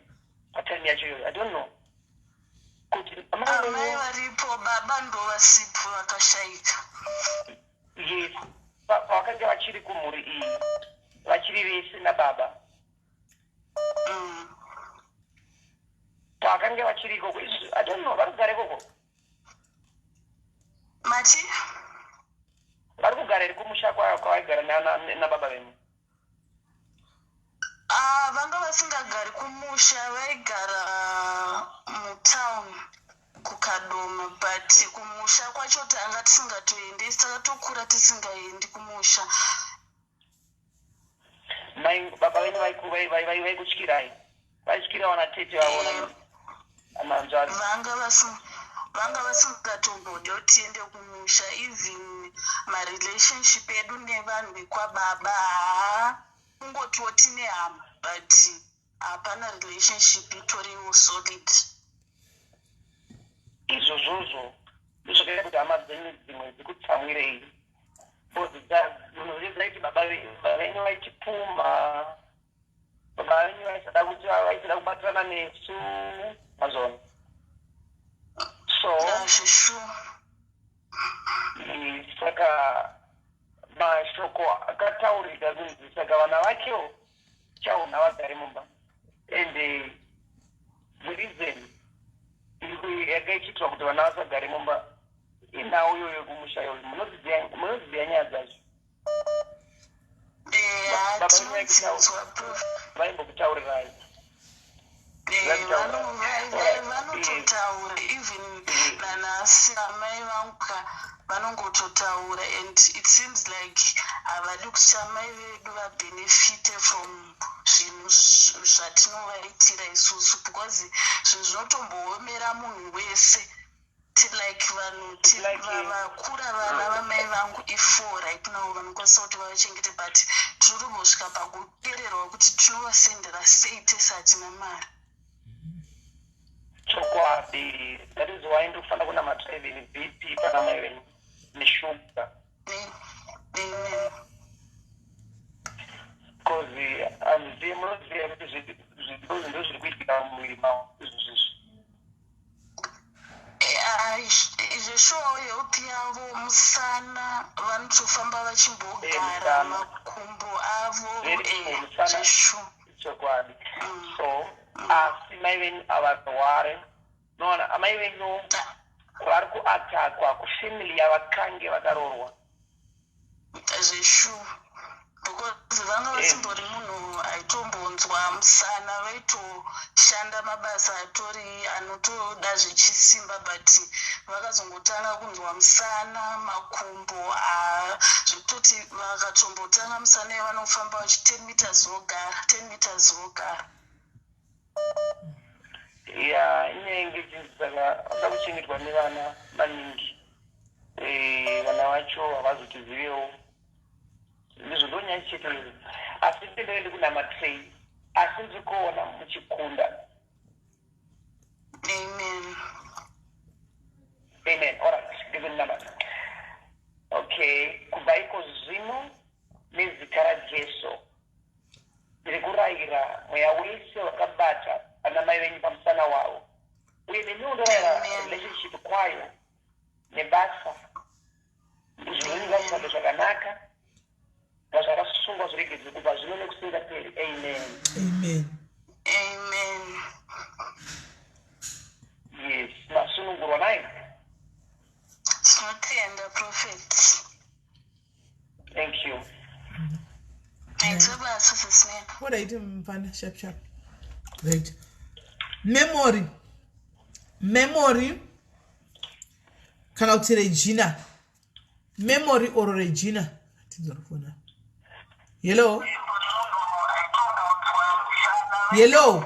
patime yacho iyoyo. I don't know kuti amai varipo baba ndovasipo vakashaika. Yes, pavakange vachiri kumhuri iyi vachiri vese nababa. Pakange vachiri ikoko izvi I don't know vari kugara ikoko. Mati? Vari kugara here kumusha kwavaigara nababa venyu? Ah, vanga vasingagari kumusha vaigara mutown kukadoma but kumusha kwacho tanga tisingatoendi takatokura tisingaendi kumusha Mai baba venyu vaikutyirai vaityira vana tete vavo namanzvadzi vanga vanga vasingatombodi kuti tiende kumusha even marelationship edu nevanhu vekwababa haa kungotiwo tine hama but hapana relationship itoriwo solid. Izvozvozvo ndozvakaita kuti hama dzenyu dzimwe dzikutsamwirei because munhu dzaiti baba venyu vaitipumha baba venyu vaisada kuti vaisada kubatirana nesu mazvona so saka mashoko akataurika kunzi saka vana vakewo chaona vagare mumba and the reason yanga ichiitwa kuti vana vasagare mumba inhau iyoyo kumusha iyoyo munodziziva nyaya dzacho vaimbokutaurirai vanototaura even nanhasi amai vangu ka vanongototaura and it seems like havadi kuti amai vedu vabenefite from zvinhu zvatinovaitira isusu because zvinhu zvinotomboomera munhu wese like vanhu vakura vana vamai vangu ifour right now vanokwanisa kuti vavachengete but tinotombosvika pakupererwa kuti tinovasendera sei tese hatina mari. Chokwadi that is why ndikufanira kunamata even BP pana mai venyu neshuga. Amen. Because handizive munoziva kuti ndozviri kuitika mumuviri mavo izvozvizvi. Zveshuwa health yavo musana vanotofamba vachimbogara makumbo avo zveshuwa. Chokwadi. So asi mai venyu avarware noona amai venyu vari kuatakwa kufamily yavakange vakaroorwa. Zveshuwa because vanga vasimbori munhu aitombonzwa musana vaitoshanda mabasa atori anotoda zvechisimba but vakazongotanga kunzwa musana makumbo zvekutoti vakatombotanga musana vanofamba vachi 10 meters vogara 10 meters vogara. Ya inyaya ichinzi saka vanoda kuchengetwa nevana maningi eh, vana vacho havazotizivewo ndizvo ndonyaya chete izvo asi ndinenge ndikunamatirei asi ndiri kuona muchikunda. Amen. Amen. Alright, ndikunamata. Okay, kubva iko zvino nezita raJesu Ndiri kurayira mweya wese wakabata ana mai venyu pamusana wavo uye neniwo ndorayira relationship kwayo nebasa zvinhu ngazvifambe zvakanaka ngazvakasungwa zviregedzwe kubva zvino nekusingaperi. Amen. Amen. Amen. Yes, masunungurwa nai. Tinotenda prophet. Thank you. Alright, mfana, sharp sharp. Right. Memory. Memory. Kana kuti Regina. Memory or Regina. Tinzwa kufona. Hello. Hello.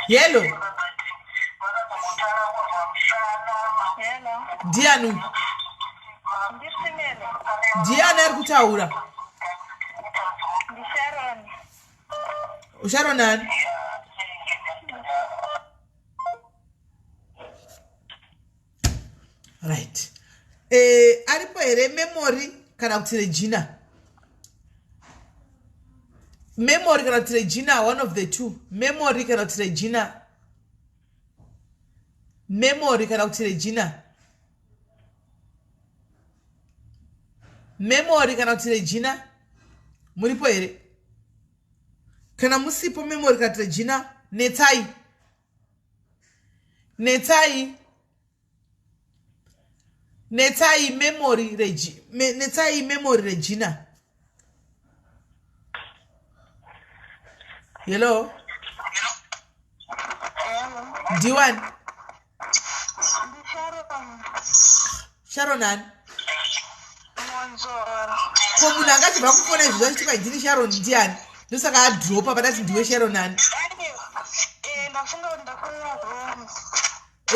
Hello. Ndiani uyu? Ndiani ari kutaura? Sharon ani? Right. Eh, aripo here Memory kana kuti Regina? Memory kana kuti Regina, one of the two. Memory kana kuti Regina. Memory kana kuti Regina. Memory kana kuti Regina. Muripo here? Kana musipo Memory kana kuti Regina, netsai. Netsai. Netsai Memory Regi, me, Netsai Memory Regina. Hello. Ndiwani? Sharon ani? Ko munhu angachibva kufona izvi zvachitika ndini Sharon ndiani? Ndosaka adropa padati ndiwe Sharon ani?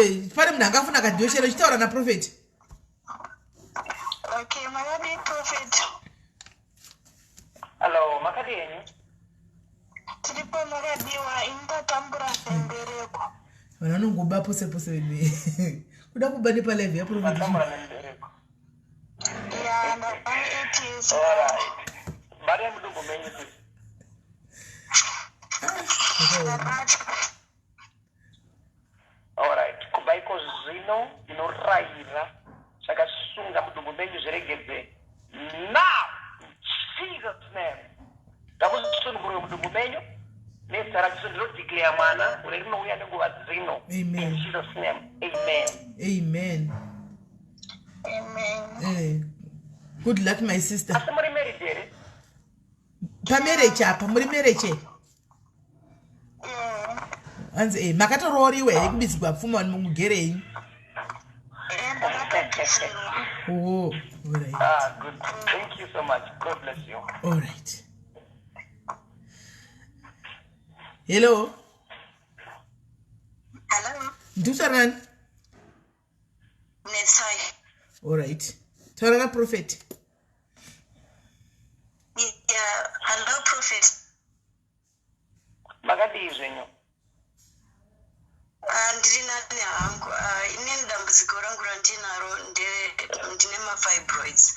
Eh, pane munhu angafona akati ndiwe Sharon chitaura naprofeti. Okay, makadii prophet? Hello, makadii henyu? Tiripo makadiwa, ini ndatambura nembereko. Vanhu vanongoba pose pose vedu. Kuda kuba nepalive yaprofeti. Matambura nembereko. Ya, ndava 8 years. Alright. Batai mudumbu menyu sis. Ndabata. Alright. Kubva iko zvino ndinorayira zvakasunga mudumbu menyu zviregedze now in Jesus name. Ngakusunungurwe mudumbu menyu nezita raJesu ndinodeclare mwana gore rinouya nenguva dzino. Amen. In Jesus name. Amen. Amen. Amen. Eh, good luck my sister. Asi muri married here? Pamarriage apa muri marriage here? Hanzi eh, makatorooriwa here kubisirwa pfuma vanhu mugere henyu? Oh, all right. Ah, good. Thank you so much. God bless you. All right. Hello. Hello. Ndikutaura nani? Netsai. All right. Taura na prophet. Yeah, hello prophet. Makadii zvenyu? Ah, ndiri nani hangu. Ah, inini dambudziko rangu randinaro ndine mafibroids.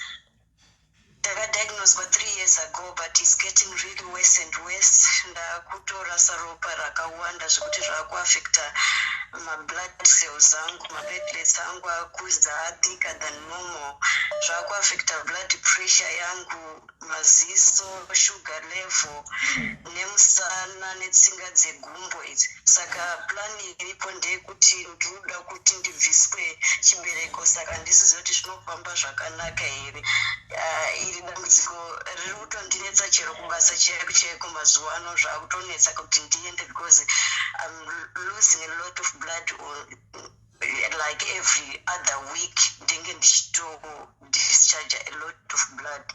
Ndakadiagnoswa 3 years ago but it's getting really worse and worse. Ndakutorasa ropa rakawanda zvekuti zvakuafecta mablood cells angu, maplatelets angu akuza thicker than normal. Zvakuafecta blood pressure yangu, maziso, sugar level nemusana netsinga dzegumbo idzi. Saka plan iripo ndeyekuti ndinoda kuti ndibviswe chibereko, saka handisiziva kuti zvinofamba zvakanaka here. Iri dambudziko riri kutondinetsa chero kubasa chaiko chaiko mazuva ano zvakutonetsa kuti ndiende because I'm losing a lot of blood on, like every other week ndinge ndichito discharge a lot of blood.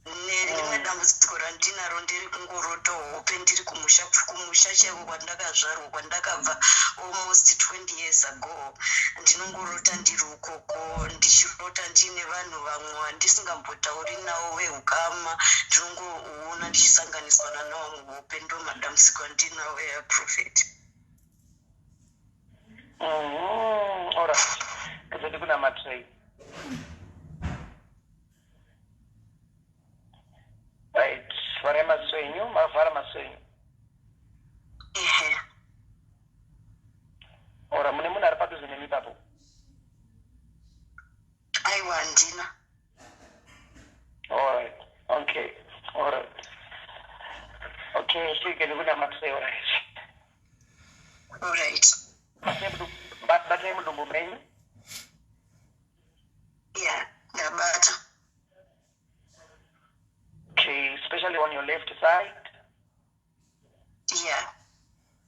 Nerimwe dambudziko randinaro ndiri kungorota hope ndiri kumusha, kumusha chaiko kwandakazvarwa, kwandakabva almost 20 years ago. Ndinongorota ndiri ukoko, ndichirota ndiine vanhu vamwe vandisingambotauri navo veukama. Ndinongoona ndichisanganiswa navo muhope. Ndo madambudziko andinawo eya prophet. Alright. Kuzoti kuna matrei. Right. Vharai maziso enyu, mavhara maziso enyu. Ehe. Ora mune munhu ari padhuze nemi ipapo? Aiwa, handina. Alright. Okay. Alright. Okay, svike ndikunamatire, alright. Alright. Batai mudumbu menyu. Yeah, ndabata. Okay, especially on your left side. Yeah,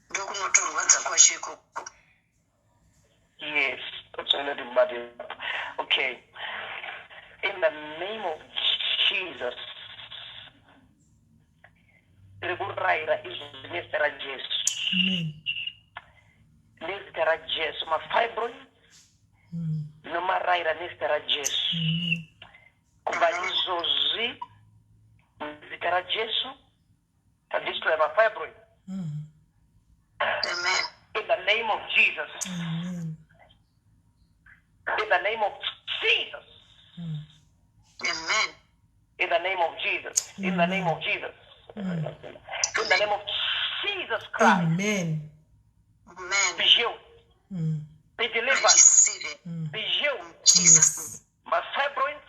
ndokunotorwadza kwacho ikoko. Yes, absolutely. Okay. In the name of Jesus. Tiri kurayira izvozvi nezita raJesu. Amen. Nezita raJesu, mafibroids Ndinomarayira nezita raJesu. Kubva izvozvi, muzita raJesu, tadestroya mafibroid. Amen. In the name of Jesus. Amen. In the name of Jesus. Amen. In the name of Jesus. In the name of Jesus. In the name of Jesus Christ. Amen. Amen. Be healed. Be I delivered. receive it. Be healed. Jesus. Yes. Mafibroids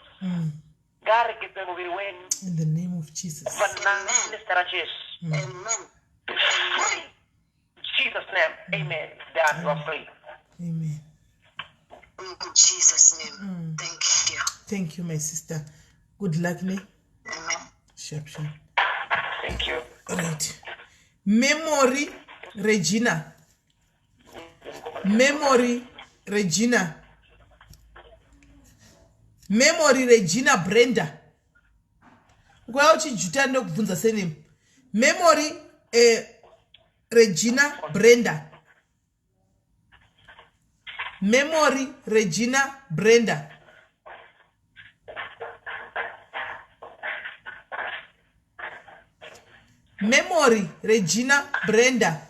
ngaaregedze muviri wenyu. In the name of Jesus. Kubva nhasi nezita raJesu. Amen. Be free. In Jesus' name. Amen. Done. You are free. Amen. In Jesus' name. Thank you. Thank you, my sister. Good luck, ne? Amen. Sharp, sharp. Thank you. Right. Memory Regina. Memory Regina. Memory Regina Brenda. Ukauya uchijuta ndokubvunza sename. Memory Regina Brenda. Memory Regina Brenda. Memory Regina Brenda.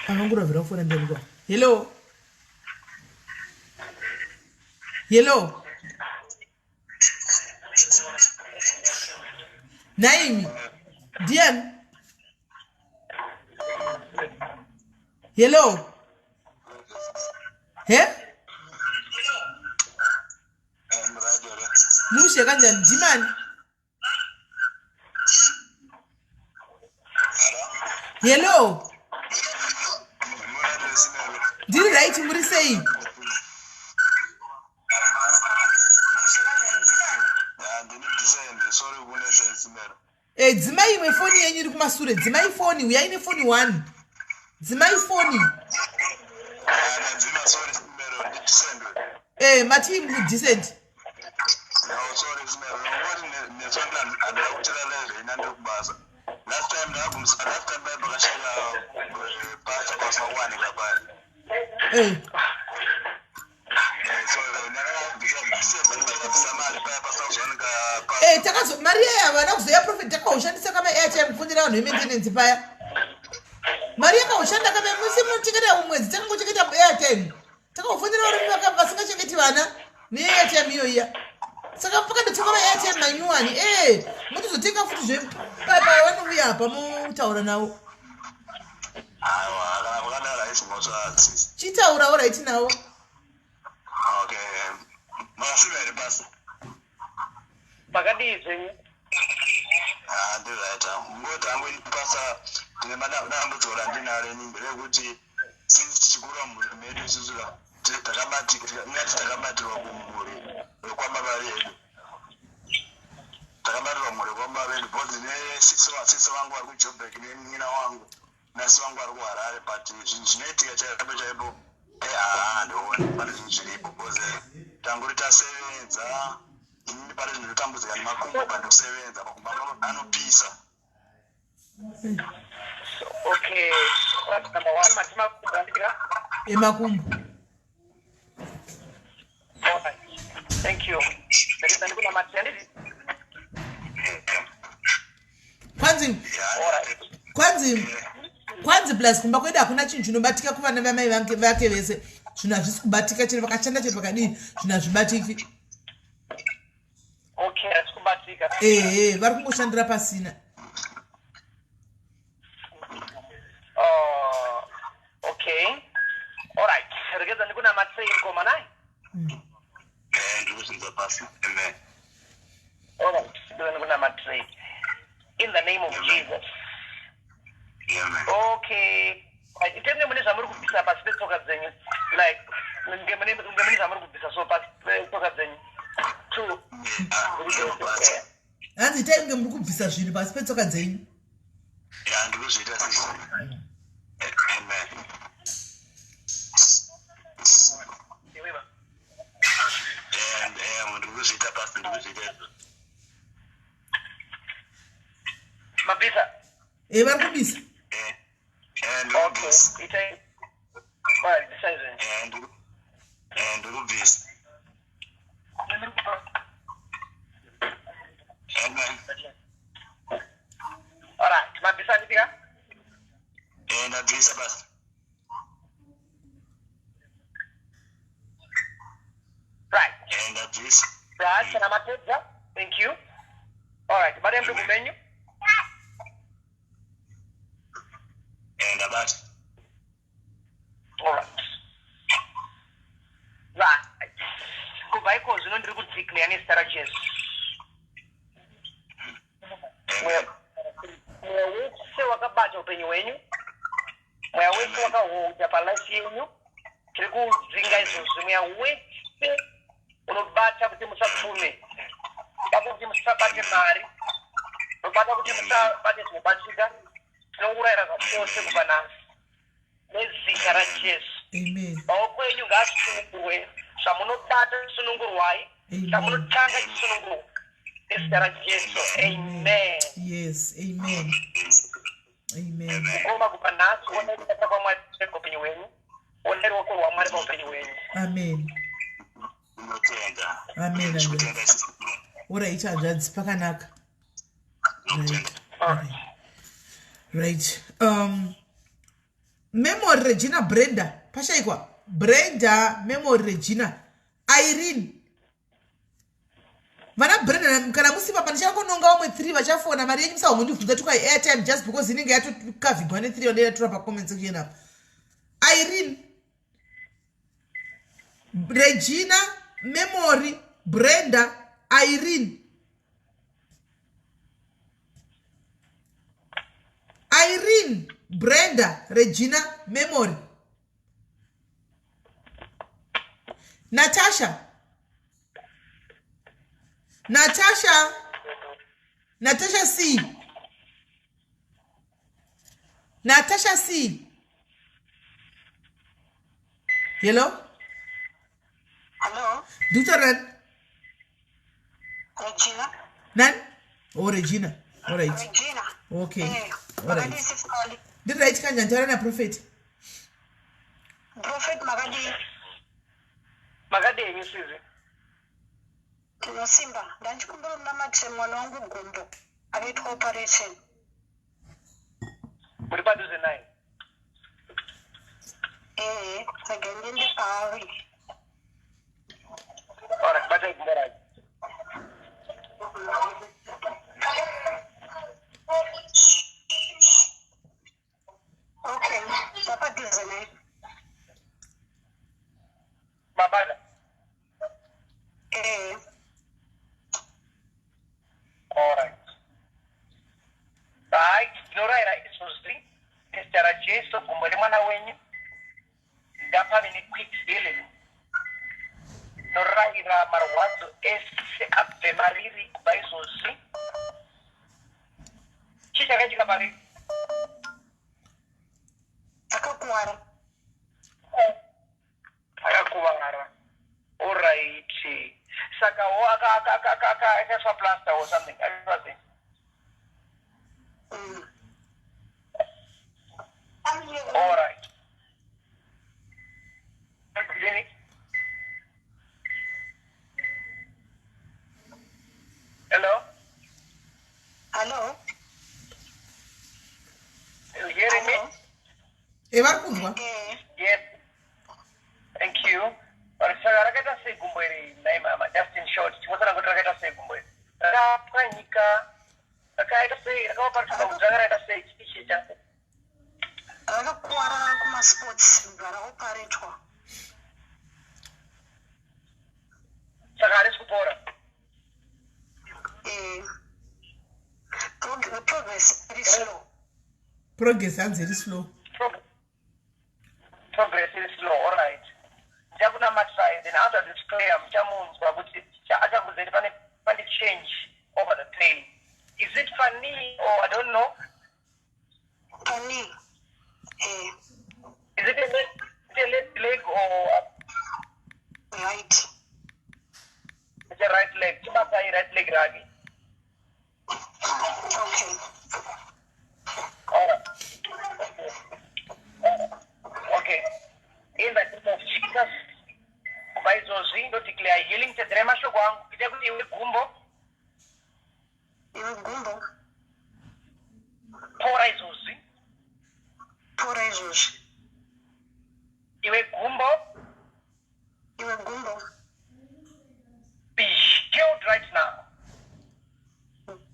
Akanguravira kufona ndani kwa. Hello. Hello. Naimi. Ndiani? Hello. He? Mushe kanjani? Ndimani? Hello. Ndiri right, muri sei? E, dzimai imwe foni yenyu iri kumasure. Dzimai foni, uyai nefoni 1. Dzimai foni. E, mati decent. Eh. Eh, takazo mari yaya havana kuzoya profit, takaushandisa kama airtime kufonera vanhu vemaintenance paya. Mari yakaushanda kama musi munochengeta mumwedzi, takangochengeta airtime, takaufonera varimi vasingachengeti vana neairtime iyoiya. Saka pakandotenga maairtime manyuwani e motozotenga futi zvepavanouya apa motaura navo. Chitaurawo right navo. Makadii zvenyu? Ndiright. Ngoti hangu pasa, ndine madambudziko randinaro ini, nderekuti since tichikura mumhuri medu isusu ingati takabatirwa kumhuri wekwababa vedu, takabatirwa mhuri wekwababa vedu, because nesisi vangu vari kuJoburg, nemunin'ina wangu nasi vangu vari kuHarare, but zvinhu zvinoitika chaipo chaipo, haa, handioni pane zvinhu zviripo, because tanguri tasevenza. Inini pane zvinhu zvotambudzika nemakumbo, pandikusevenza makumbo angu anopisa. Okay. Number one, mati makumbo, andika? Emakumbo. Alright. Thank you. Ndakisa ndikunamati, handiti? Kwanzi Alright. kwanzi plus kumba kwedu hakuna chinhu chinobatika kuvana vamai vake vese. Zvinhu hazvisi kubatika, chero vakashanda, chero vakadini, zvinhu hazvibatiki. Okay, hatisi kubatika. Ehe, vari kungoshandira pasina. Okay. Alright. Regedza ndikunamatei, mukoma nai. Ndikuzinza pasi, amen. Alright. Ndikuza ndikunamatei. In the name of Jesus. Amen. Okay. Right. Itenge mune zvamuri kubvisa pasi petsoka dzenyu. Like nge mune zvamuri kubvisa so pasi petsoka dzenyu. Two. Pasi. Hanzi itai kunge muri kubvisa zvinhu pasi petsoka dzenyu. Ya, ndikuzviita sisi, amen. Iwe. Ndikuzviita pasi, ndikuzviita izvo. Mabvisa. E, vari kubisa. Okay. Ndikubvisa. Itai. Ndikubvisa. Amen. Alright, mabvisa handiti ka? Eh, ndabvisa basa. Right. Eh, ndabvisa. Right, kana mapedza. Thank you. Alright, bata mudumbu menyu. Eh, ndabata. Alright. Right. Kubva iko zvino ndiri kudeclare nezita raJesu. Amen. Mweya wese wakabata upenyu hwenyu, mweya wese wakaholda palife yenyu, tiri kudzinga izvozvi. Mweya wese unobata kuti musapfume, bata kuti musabate mari, unobata kuti musabate zvinobatika, tinourayira zvachose kubva nhasi nezita raJesu. Amen. Maoko enyu ngaasunungurwe, zvamunobata sunungurwai, Amen. zvamunotanga chisunungurwa nezita raJesu. Amen. Yes, amen. Amen. Kukoma kubva nhasi, onai kubata kwaMwari paupenyu hwenyu, onai ruoko rwaMwari paupenyu hwenyu. Amen. Ndinotenda. Amen. Ndinotenda. Alright, hanzvadzi, pakanaka. Ndinotenda. Right. Right. Memory Regina Brenda. Pashaikwa. Brenda, Memory Regina. Irene. Vana Brenda kana musipa pandichakononga vamwe 3 vachafona mari yenyu musahomondibvunza tukai airtime just because inenge yatokavhigwa ne3 yonde yatora pa comment section apa. Irene. Regina, Memory, Brenda, Irene. Irene, Brenda, Regina, Memory. Natasha. Natasha. Natasha C. Natasha C. Hello? Hello? Dr. Ran. Regina. Nan? Oh, Regina. All right. Regina. Okay. Eh, All right. makadii sisali? Ndiri right kanja nditaura naProphet. Prophet makadii? Makadii henyu sizi? Tinosimba. Ndanchikumbira munamatire mwana wangu gumbo akaitwa operation. Muri padhuze naye? Ehe, rega ndiende paari. Alright, batai gumbo rake. Okay, ndapadhuze naye. Mabata. Ehe. Alright. Right, tinorayira izvozvi nezita raJesu, gumbo remwana wenyu ngapave nequick healing. Tinorayira marwadzo ese abve mariri kubva izvozvi. Chii chakaitika pariri? Akakuwara. Akakuvara. Alright. Saka wo akaiswa plaster or something. Akaiswa sei? Alright. Clinic. Hello? Hello? You hearing me? Hello? E vari kunzwa. Eh, Yes. Thank you. But saka rakaita sei gumbo iri nhai mama? Just in short, chingosana kuti rakaita sei gumbo iri? Rakapwanyika, rakaita sei, rakava kuti rakaita sei, chii chiita? Rakakuwara kumasports bva raoparetwa. Saka harisi kupora. Eh, progress iri slow. Progress hanzi iri slow. Progress is slow, all right. Ndichakunamatisai, then after this prayer muchamunzwa kuti achakudzeni pane change over the pain. Is it funny or I don't know? Pani. Eh, Is it a left leg or right. It's a right leg? Chibatai right leg rake. Okay. All right. Okay. In the name of Jesus, kubva Izvozvi ndodeclare healing. Tedzerai mashoko angu. Ita kuti iwe gumbo. Iwe gumbo. Pora izvozvi. Pora izvozvi. Iwe gumbo. Iwe gumbo. Be healed right now.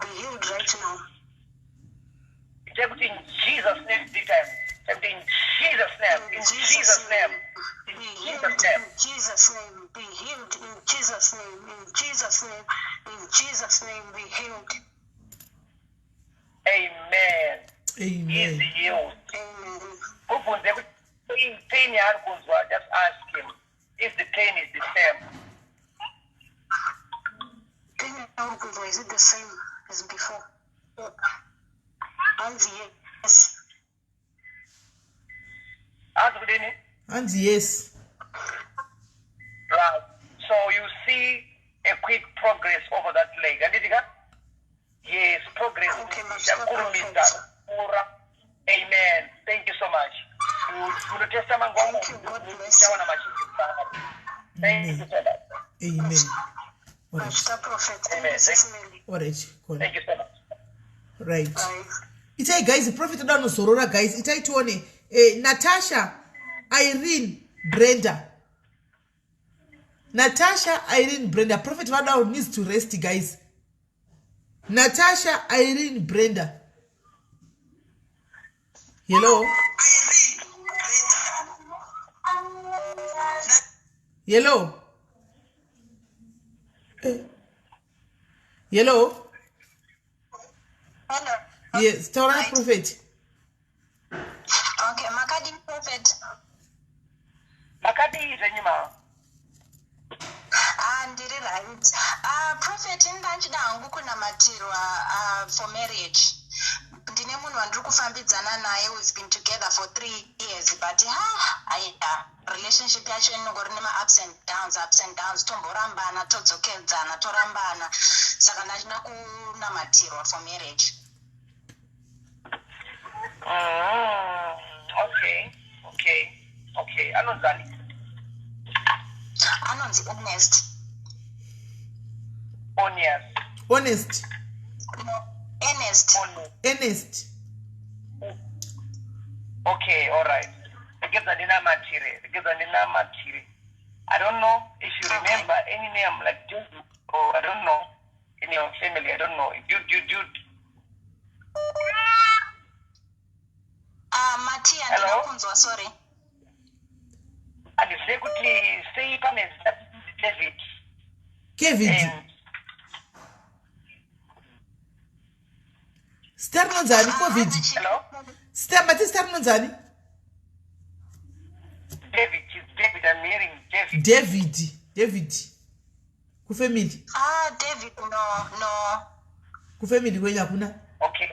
Be healed right now. Ita kuti in Jesus name three times. Ita kuti in Jesus name. In Jesus name. In Be Jesus healed name. in Jesus name. Be healed in Jesus name. In Jesus name. In Jesus name. Be healed. Amen. He is Amen. healed. Amen. Mubvunze kuti pain yaari kunzwa, just ask him if the pain is the same. Pain yauri kunzwa, is it the same as before? Hanzi yes. Hanzi kudini? Hanzi yes. Right. So you see a quick progress over that leg. Handiti ka? Yes, progress. Okay, Master Yakurumidza Prophet. kupfuura. Amen. Thank you so much. Unotesta mangwana. Thank you. God bless you. Uchaona machinji. Thank you so much. Amen. All right. Master Prophet. Thank Amen. you, Sis Melly. All right. Cool. Thank you so much. Right. Bye. Itai guys, prophet oda unozorora guys. Itai tione Natasha, Irene, Brenda. Natasha, Irene, Brenda. Prophet vada needs to rest, guys. Natasha, Irene, Brenda. Hello. Hello. Hello. Hello. Yes, taura prophet. Okay, makadii prophet? Makadii zvenyu ma? Ah, ndiri right. Ah, prophet, ndanchida hangu kunamatirwa for marriage. Ndine munhu wandiri kufambidzana naye. We've been together for 3 years, but ha, aiya, relationship yacho inongori nema-ups and downs, ups and downs, tomborambana, todzokedzana, torambana. Saka ndachida kunamatirwa for marriage. Okay. Anonzani? Anonzi Ernest. Onias. Honest. No, Ernest. Onias. Ernest. Okay, all right. Regedza ndinamatire. Regedza ndinamatire. I don't know if you remember any name like David or I don't know in your family. I don't know. You Ah, Matia. Hello? Ndina kunzwa, sorry. Handizive kuti sei pane zita David Kevin. and Zita rinonzani? Covid. Hello? Zita mati, zita rinonzani? David. It's David. I'm hearing David. David. David. Kufamily. Ah, David, no. Kufamily kwenyu hakuna. Okay.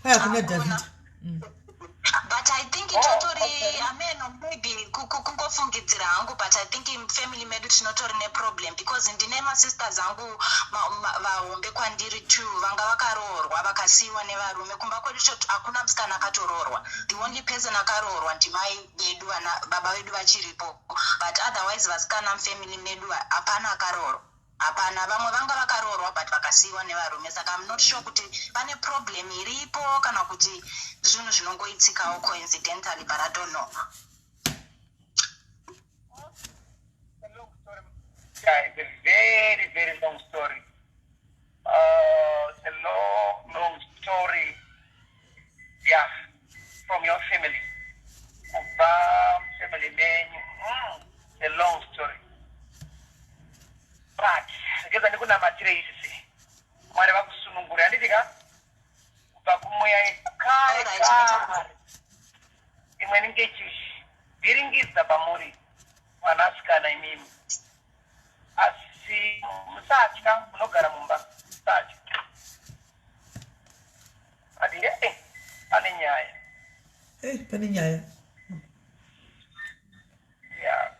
Kwai hakuna Hakuna. David. But I think Oh, itotori okay. ameno, maybe kungofungidzira hangu, but I think family medu tinotori neproblem because ndine masisters angu vahombe kwandiri two vanga vakaroorwa, vakasiyiwa nevarume. Kumba kwedu hakuna musikana akatoroorwa. The only person akaroorwa ndimai vedu, vana baba vedu vachiripo, but otherwise vasikana mufamily medu hapana akaroorwa, hapana. Vamwe vanga vakaroorwa but vakasiyiwa nevarume. Saka I'm not sure kuti pane problem iripo kana kuti zvinhu zvinongoitikawo coincidentally, but I don't know. It's a long story. Yeah, it's a very, very long story. It's a long, long story. Yeah, from your family. Kubva family menyu. It's a long story. But, regedza ndikunamatire isisi. Mwari vakusunungure, handiti ka? Kubva kumweya kare Alright, kare. Imwe inenge ichivhiringidza pamuri mwanasikana imimi. Asi musatya, munogara mumba, musatya. Ati pane nyaya. Pane nyaya. Yeah,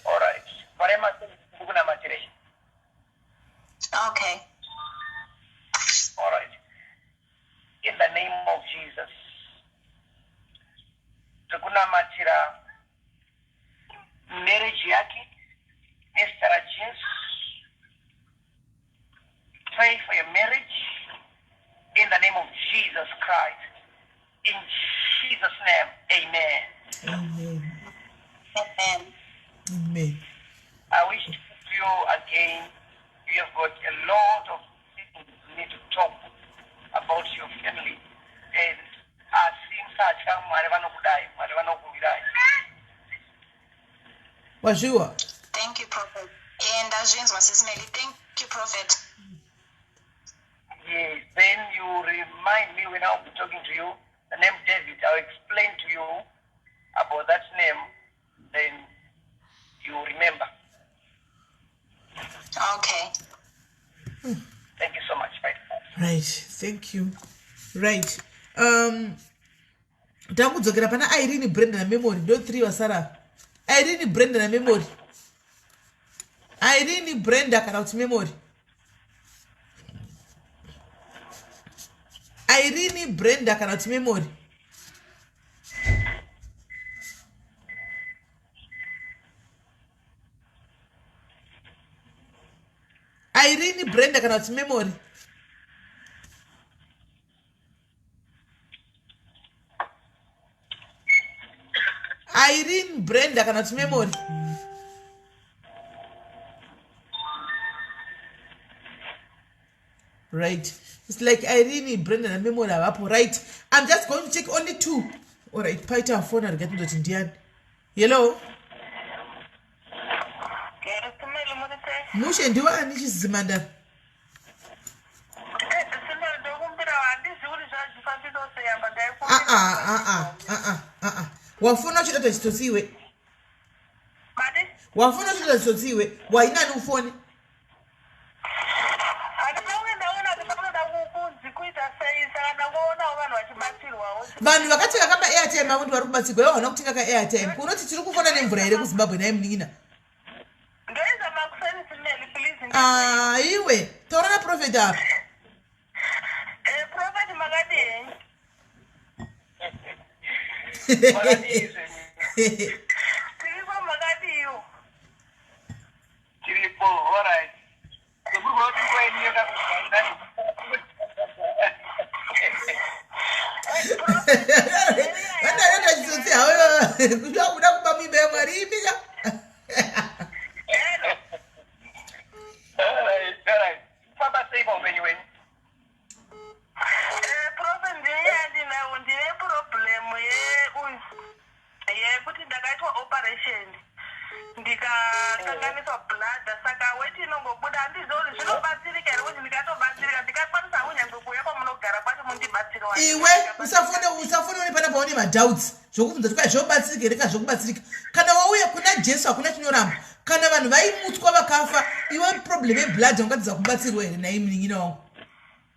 alright, varema ndikunamatirei. Okay. Alright, in the name of Jesus, tiri kunamatira marriage yake. Christ. In Jesus' name, amen. Amen. Amen. Amen. I wish to you again. You have got a lot of things you need to talk about your family. And asi musatya Mwari vanokudai, Mwari vanokuvirai. Wazviwa? Thank you, Prophet. And ndazvinzwa Sis Melly. Thank you, Prophet. Yes, then you remind me when I'll be talking to you, the name David. I'll explain to you about that name, then you remember. Okay. Thank you so much. Bye. Right, thank you. Right. Takudzokera pana Irene, Brenda naMemory, ndo 3 vasara. Irene, Brenda naMemory. Irene, Brenda kana kuti Memory. Irene, Brenda kana kuti Memory. Irene, Brenda kana kuti Memory. Irene, Brenda kana kuti Memory. Right, it's like Irene, Brenda naMemory havapo. Right, I'm just going to check only two. All right, paita fona, rega tindoti ndiani. Hello. Simeli, muri sei? Mushe, ndiwe ani chizimandara? Simeli, ndokumbira, handizivi kuti zvazvifambisa sei apa. Aa, aa, aa, aa, wafona uchida chitsotsi iwe. Mati? Wafona uchida chitsotsi iwe, wainani ufone? Handinauye, ndaona kuti panoda kunzi kuita sei, saka ndangoonawo vanhu vachibatsirwawo. Vanhu vakatenga kamba airtime avo ndi vari kubatsirwa. Iwe hauna kutenga kaairtime, unoti tiri kufona nemvura here kuZimbabwe naye munin'ina? Ndoiza makuseni, Simeli, please. Ah, iwe taura naprophet apa. Prophet, makadii? Makadii zvenyu? Tiripo, makadiiwo? Tiripo, alright. Sekuri kuda kuti nguva yenyu yakakugai. Vandareta chitsotsi hawe, kuda kuda kuba muimba yaMwari imika. Alright. Famba sei paupenyu hwenyu? Prophet, ndine yandinawo, ndine problem yeuyu yekuti ndakaitwa operation ndikakanganiswa bladder, saka weti inongobuda. Handizori zvinobatsirika here kuti ndikatobatsirika, ndikakwanisa kunyange kuuya kwamunogara kwacho mundibatsirawo? Iwe usafone, usafone une pana paune madoubts zvokubvunza kuti kwai zvobatsirika here. Ka zvokubatsirika kana wauya kuna Jesu, hakuna chinoramba. Kana vanhu vaimutswa vakafa, iwe problem yebladder ungatidza kubatsirwa here nai munin'ina wangu?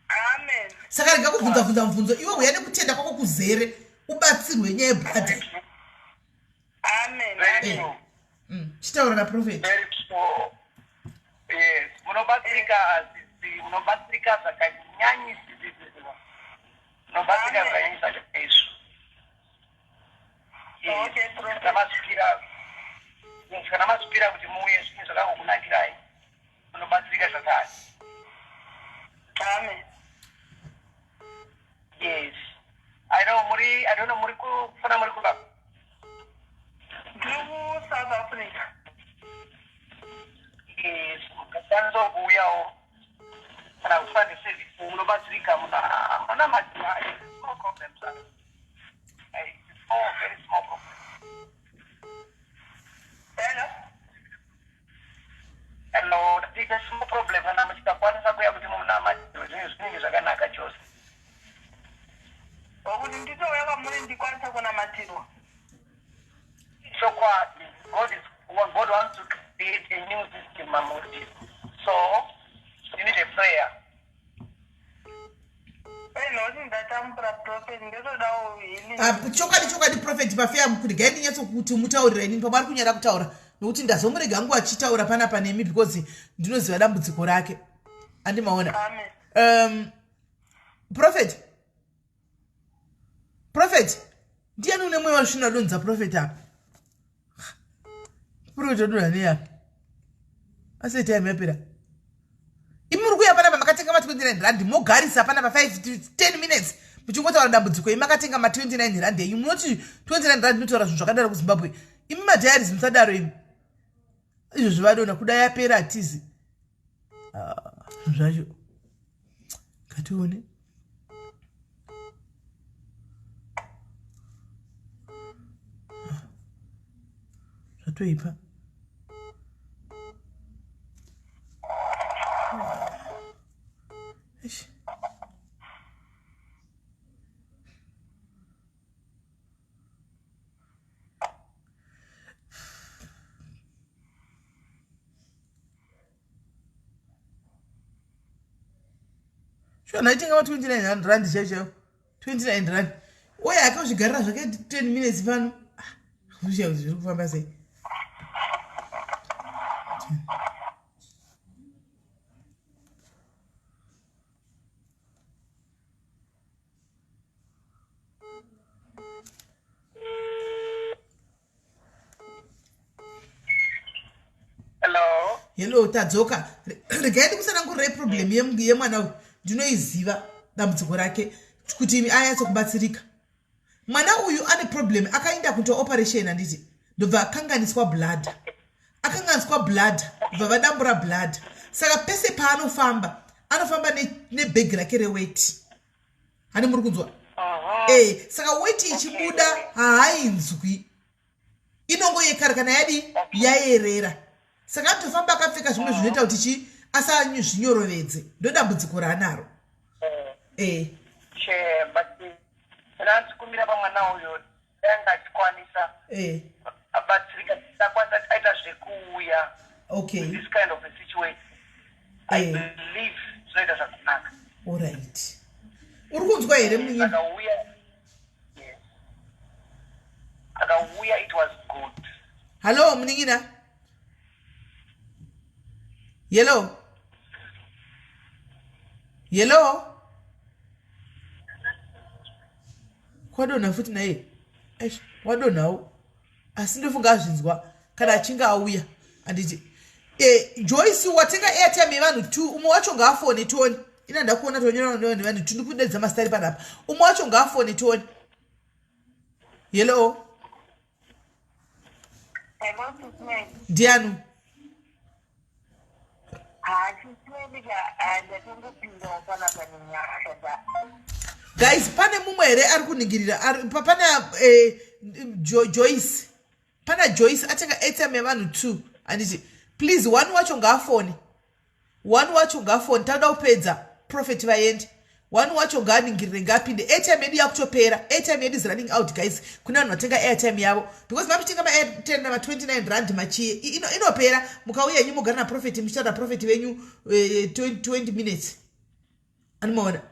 Amen. Saka rega kubvunza bvunza mubvunzo iwe, uya nekutenda kwako kuzere ubatsirwe nyaya yebladder. Amen. Very Eh. true. Chitaura naprophet. Very true. Yes, munobatsirika sisi, munobatsirika zvakanyanyisisa. Munobatsirika Amen. zvakanyanyisa chaizvo. Yes. Okay, Prophet. Kana masvikira, yes, kana masvikira kuti muuye, zvinhu zvakangokunakirai. Munobatsirika zvakare. Amen. Yes. I know muri, I don't know, muri kufana muri kuba. Ndiri kuSouth Africa. Yes, mukakwanisa kuuyawo kana kuSunday service munobatsirika, muna madzimai, small problems. Small, very small problem. Hello. Hello, it's a small problem kana muchikakwanisa kuya kuti munamatiwe, zvinhu zvinenge zvakanaka chose. Okuti nditouya kwamuri ndikwanisa kunamatirwa? Chokwadi, God wants to create a new system mamuri, so you need a prayer. Nokuti ndatambura, Prophet, ndotodawo healing. Ah, chokwadi, chokwadi, Prophet, pafeya regai ndinyatsokuti mutaurira inini pamwe ari kunyara kutaura, nokuti ndazomurega nguva achitaura panapa nemi because ndinoziva dambudziko rake, andimaona. Amen. Prophet, Prophet, ndiani une mweya wasvina adonza Prophet apa? Prophet adonha neapa asi time yapera. Imi muri kuuya panapa makatenga ma29 rand, mogarisa panapa 5 to 10 minutes. Muchingotaura dambudziko imi makatenga ma 29 rand enyu munoti 29 rand inotaura zvinhu zvakadaro kuZimbabwe. Imi madiaries musadaro imi. Izvo zvavadona kuda yapera hatizi. Ah, zvacho. Ngatione. Zvatoipa. Eish. Sure, ndaitenga ma 29 rand chaiyo chaiyo 29 rand uye akazvigarira zvake 10 minutes pano ah, kuti zviri kufamba sei. Hello. Hello, tadzoka. Regai ndikusanangurire problem yemwana uyu. Ndinoiziva dambudziko rake kuti imi anyatso kubatsirika. Mwana uyu ane problem akaenda kuitwa operation handiti ndobva akanganiswa blood. Akanganiswa blood bva vadambura blood. Saka pese paanofamba anofamba nebhegi rake reweti. Hani muri kunzwa? Eh, saka weti ichibuda haainzwi. Inongoyekara kana yadi yayerera. Saka anotofamba akapfeka zvimwe zvinoita kuti chi asazvinyorovedze. Ndodambudziko raanaro. Eh. Che, but ndandikumbira pamwana uyo anga achikwanisa eh abatsirika akwanisa aita zvekuuya. Okay. This kind of a situation. I believe zvinoita zvakanaka. All right. Uri kunzwa here munin'ina? Akauya. Yes. Akauya it was good. Hello munin'ina. Hello. Hello. Kwadonha futi naye. Eish, wadonhawo. Asi ndofunga azvinzwa kana achinge auya. Anditi eh, Joyce watenga airtime yevanhu 2 umwe wacho ngaafone tione. Ina ndakuona tonyora nevanhu 2 ndikudedza masitari panapa. Umwe wacho ngaafone tione. Hello. Hello, Sismeli. Ndiani? Ha, Sismeli ka, ndatongopindawo panapa nenyasha da. Guys, pane mumwe here ari kuningirira? Pane Joyce. Pana Joyce atenga airtime yevanhu 2. Anditi, please one wacho ngaafone. One wacho ngaafone tauda kupedza prophet vaende. One wacho ngaaningirire ngaapinde. Airtime yedu yakutopera. Airtime yedu is running out guys. Kune vanhu vatenga airtime yavo because mamuchitenga ma airtime nama 29 rand machie inopera mukauya henyu mogara na prophet muchitaura prophet venyu 20 minutes. Anomaona.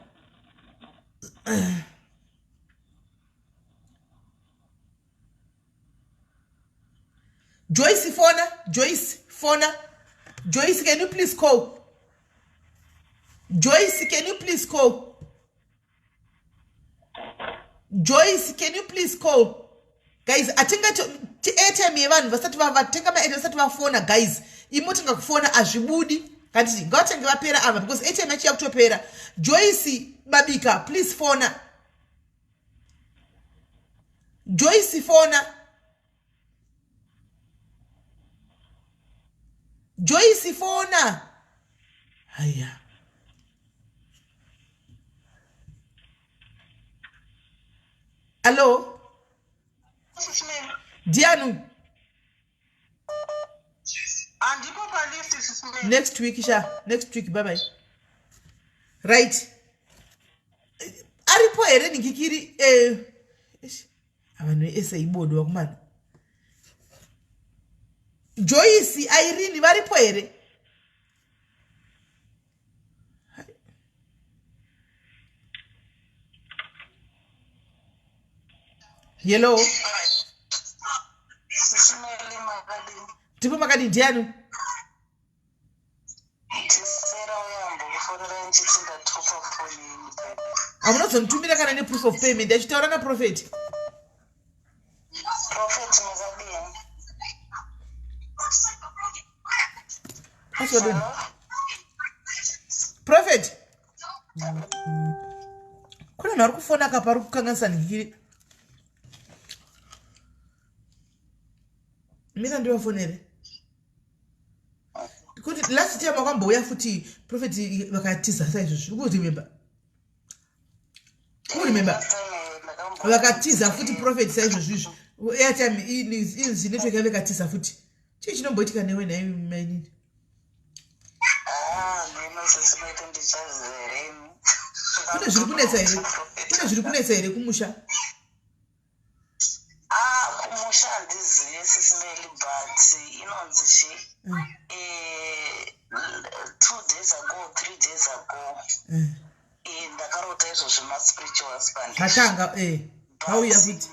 Joyce fona, Joyce fona. Joyce, can you please call? Joyce, can you please call? Joyce, can you please call? Guys, atenga airtime yevanhu vasati vatenga ma airtime vasati vafona guys. Imotenga kufona azvibudi. Kanditi ngavatenge vapera ava because airtime yacho yakutopera. Joyce Babika, please fona. Joyce fona. Joyce fona. Haya. Hello. Ndiani? Andipo palist sisi. Next week sha. Next week bye bye. Right. Aripo here ningikiri eh vanhu ese ibodo vakomana. Joyce Irene varipo here? Hello. Ndipo makadi ndiani? Hamunozonditumira kana neproof of payment achitaura naprofeti. Prophet makadini? Aswadini. Prophet. Kuna munhu ari kufona kapa ari kukanganisa nhikiri. Mira ndivafonere. Kuti last time wakambouya futi prophet vakatiza saizvozvi. Uku remember? Uku remember? Vakatiza futi prophet saizvozvi izvi. Airtime inzi network yave ikatiza futi. Chii chinomboitika newe nhai mainini? Ah, Kune zviri kunetsa here? Kune zviri kunetsa here kumusha? Ah, kumusha handizive sisimeli but inonzi chi eh, 2 days ago, 3 days ago, ndakarota izvo zvemaspiritual husband. Zvatanga vauya futi.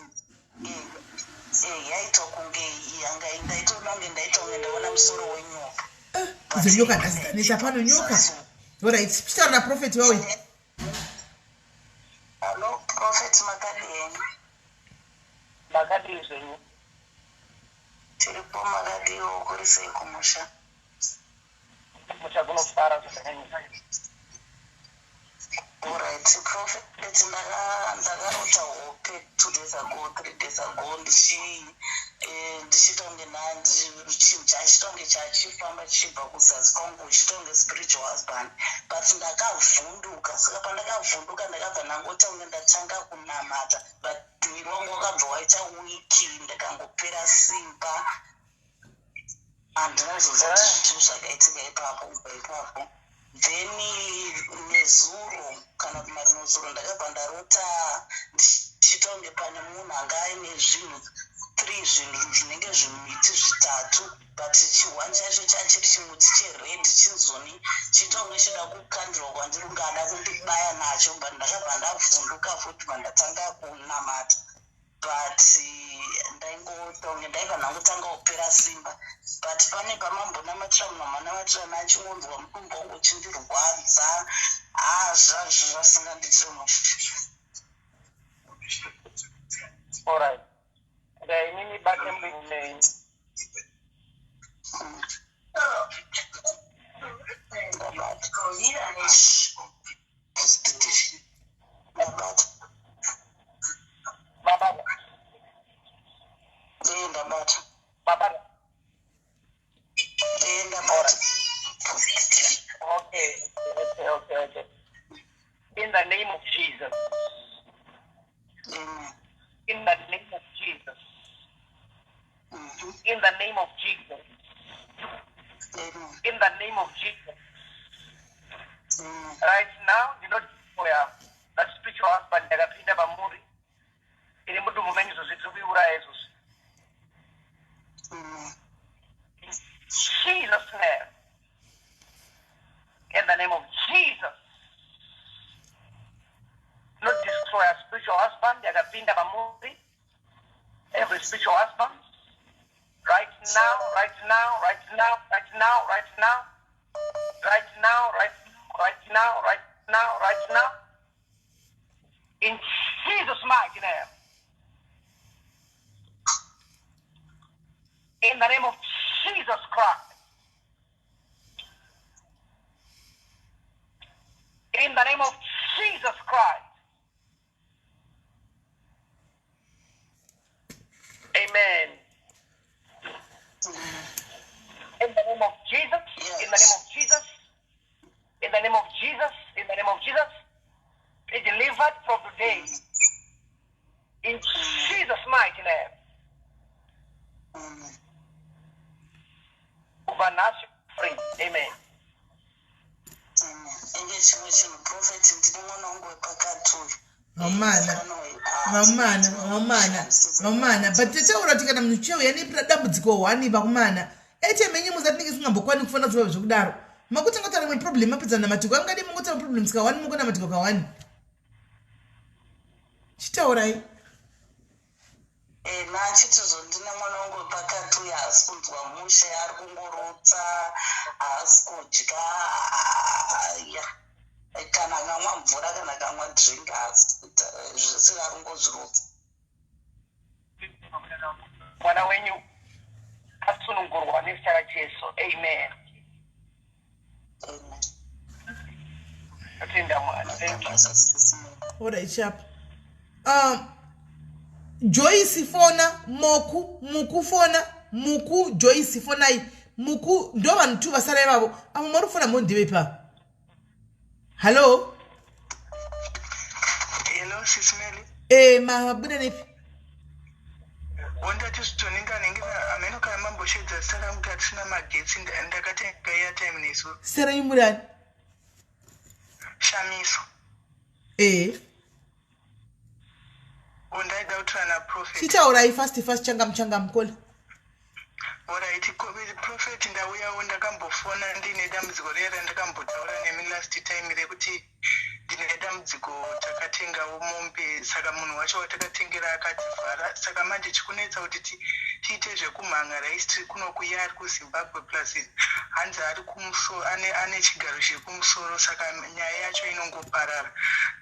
Yaitwa kunge yanga ndaitoona kunge ndaita kunge ndaona musoro wenyoka. Idzo nyoka nhasi dzanetsa pano nyoka. Alright, chitaura naprophet vauya. Hello prophet, makadii? Makadii zvenyu? Tiripo, makadiwo? Kuri sei kumusha? Kumusha kunofara zvakanyanyisa. Alright prophet, ndakarota hope 2 days ago, 3 days ago, ndichiita kunge chinhu chachiita kunge chachifamba chichibva kuzasi kwangu, chiita kunge spiritual husband, but ndakavhunduka. Saka pandakavhunduka ndakabva ndangota kunge ndatanga kunamata, but muviri wangu wakabva waita weak, ndakangopera simba. Handina kuzoziva kuti zvinhu zvakaitika ipapo. Kubva ipapo then nezuro kana kuti marimwe zuro ndakabva ndarota ndichiita kunge pane munhu anga aine zvinhu three, zvinhu zvinenge zvimiti zvitatu, but chihwani chacho chachiri chimuti chered, chinzoni chiita kunge chida kukandirwa kwandiri, kunge ada kundibaya nacho, but ndakabva ndavhunduka futi, bva ndatanga kunamata, but ndaingoita kunge ndaibva ndangotanga kupera simba. But pane pamambonamatira munhu amanamatira nachingonzwa mutumbu wangu uchindirwadza. Ha, zvazvo zvasingandiitire mushe. Alright, ndainini bate mudumbu menyu. Ndabata, ndabata. Mabata? Ee, ndabata. Mabata? Ee, ndabata. Okay. In the name of Jesus. Amen. In the name of Jesus. In the name of Jesus. Amen. In the name of Jesus. Amen. Right now ndinodeclare that spiritual husband yakapinda pamuri iri mudumbu menyu izvozvi, tiri kuiuraya izvozvi. Amen. In Jesus' name, in the name of Jesus, not destroy a spiritual husband yakapinda pamuri. Every spiritual husband, right now, right now, right now, right now, right now, right now, right, right now, right now, right now, in Jesus' mighty name, in the name of Jesus Christ, in the name of Jesus Christ. Amen. In the name of Jesus, in the name of Jesus, in the name of Jesus, in the name of Jesus, be delivered from today. In Jesus' mighty name. Amen. Kubva nhasi free. Amen. Amen. Enge chimwe chinhu prophet, ndine mwana wangu wepakati uyu. Vamana, vamana, vamana, vamana, but tichaura kuti kana munhu chichauya nedambudziko one, vakumana airtime yenyu muza tinenge singambokwani kufona zuva zvekudaro. Makutanga kutaura imwe problem, mapedza namatiko angadi mungotaura problems ka one, mungona matiko ka one. Chitaurai. Nachitizvo ndine mwana wangu wepakati uyu, haasi kunzwa mushe, ari kungorutsa, haasi kudya ya, kana akamwa mvura kana akamwa drink haasi kuita zvese, ari kungozvirutsa. Mwana wenyu asunungurwa nezita raJesu. Amen. Amen. Atenda Mwari. Thank you. Basa sisi. Alright, sharp. Joyce fona, Moku, Muku fona, Muku, Joyce fonai. Muku ndo vanhu tu vasara ivavo. Avo muri kufona mondive pa. Hello? Hello, Sis Melly. Eh, mabuda nepi? Wondati zvitonenga nenge ameno kana mamboshedza zita rangu kuti hatisina magetsi ndakatenga airtime nesu. Zita renyu murani? Shamiso. Eh. Ndaida kutaura naprophet. Chitaurai fast fast changamu changamu kola. Alright, prophet ndauyawo ndakambofona ndine dambudziko riya randakambotaura nemi last time rekuti ndine dambudziko takatengawo mombe saka munhu wacho watakatengera akativhara saka manje chikunetsa kuti tiite zvekumhangara isi tiri kuno kuye ari kuZimbabwe plus hanzi ari kumusoro ane chigaro chiri kumusoro saka nyaya yacho inongoparara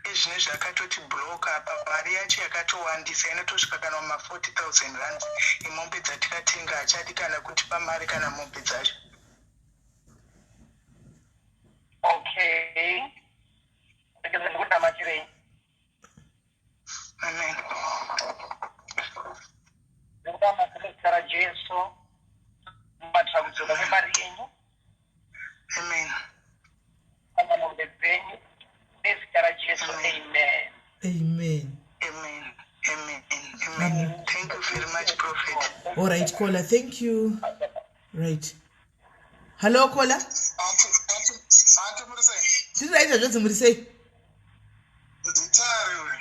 ezvinezvi akatoti block apa mari yacho yakatowandisa inotosvika kana muma40 000 rands emombe dzatikatenga hachadi kana kutipa mari kana mombe dzacho. Okay, ndikunamakirei. Amen. Ndikunamatira nezita raJesu kubatira kudzoka kwemari yenyu. Amen. Kana mombe dzenyu nezita raJesu, amen. Amen. Amen, amen, amen. Thank you very much, prophet. All right, caller, thank you. Right. Hello, caller. Aunty, muri sei? Tiri right zvadzi, muri sei? Nditari uyu.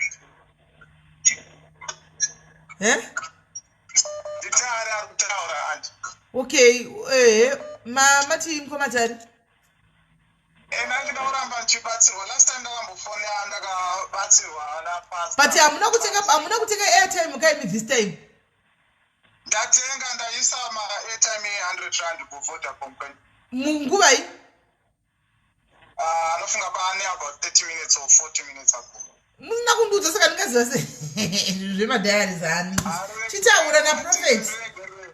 Eh? Nditari ari kutaura, aunty. Okay, eh mati mukomatari. Ena ndinoda kuramba ndichibatsirwa. Last time ndakambofona ndakabatsirwa napastor. But hamuna kutenga airtime kaimi this time? Ndatenga, ndaisa ma-airtime ye-100 rand kuVodacom kwenyu. Munguvai? Ah, anofunga paane about 30 minutes or 40 minutes ago. Musina kundiudza saka ndingaziva se zvemadiaries ani. Chitaura naprophet.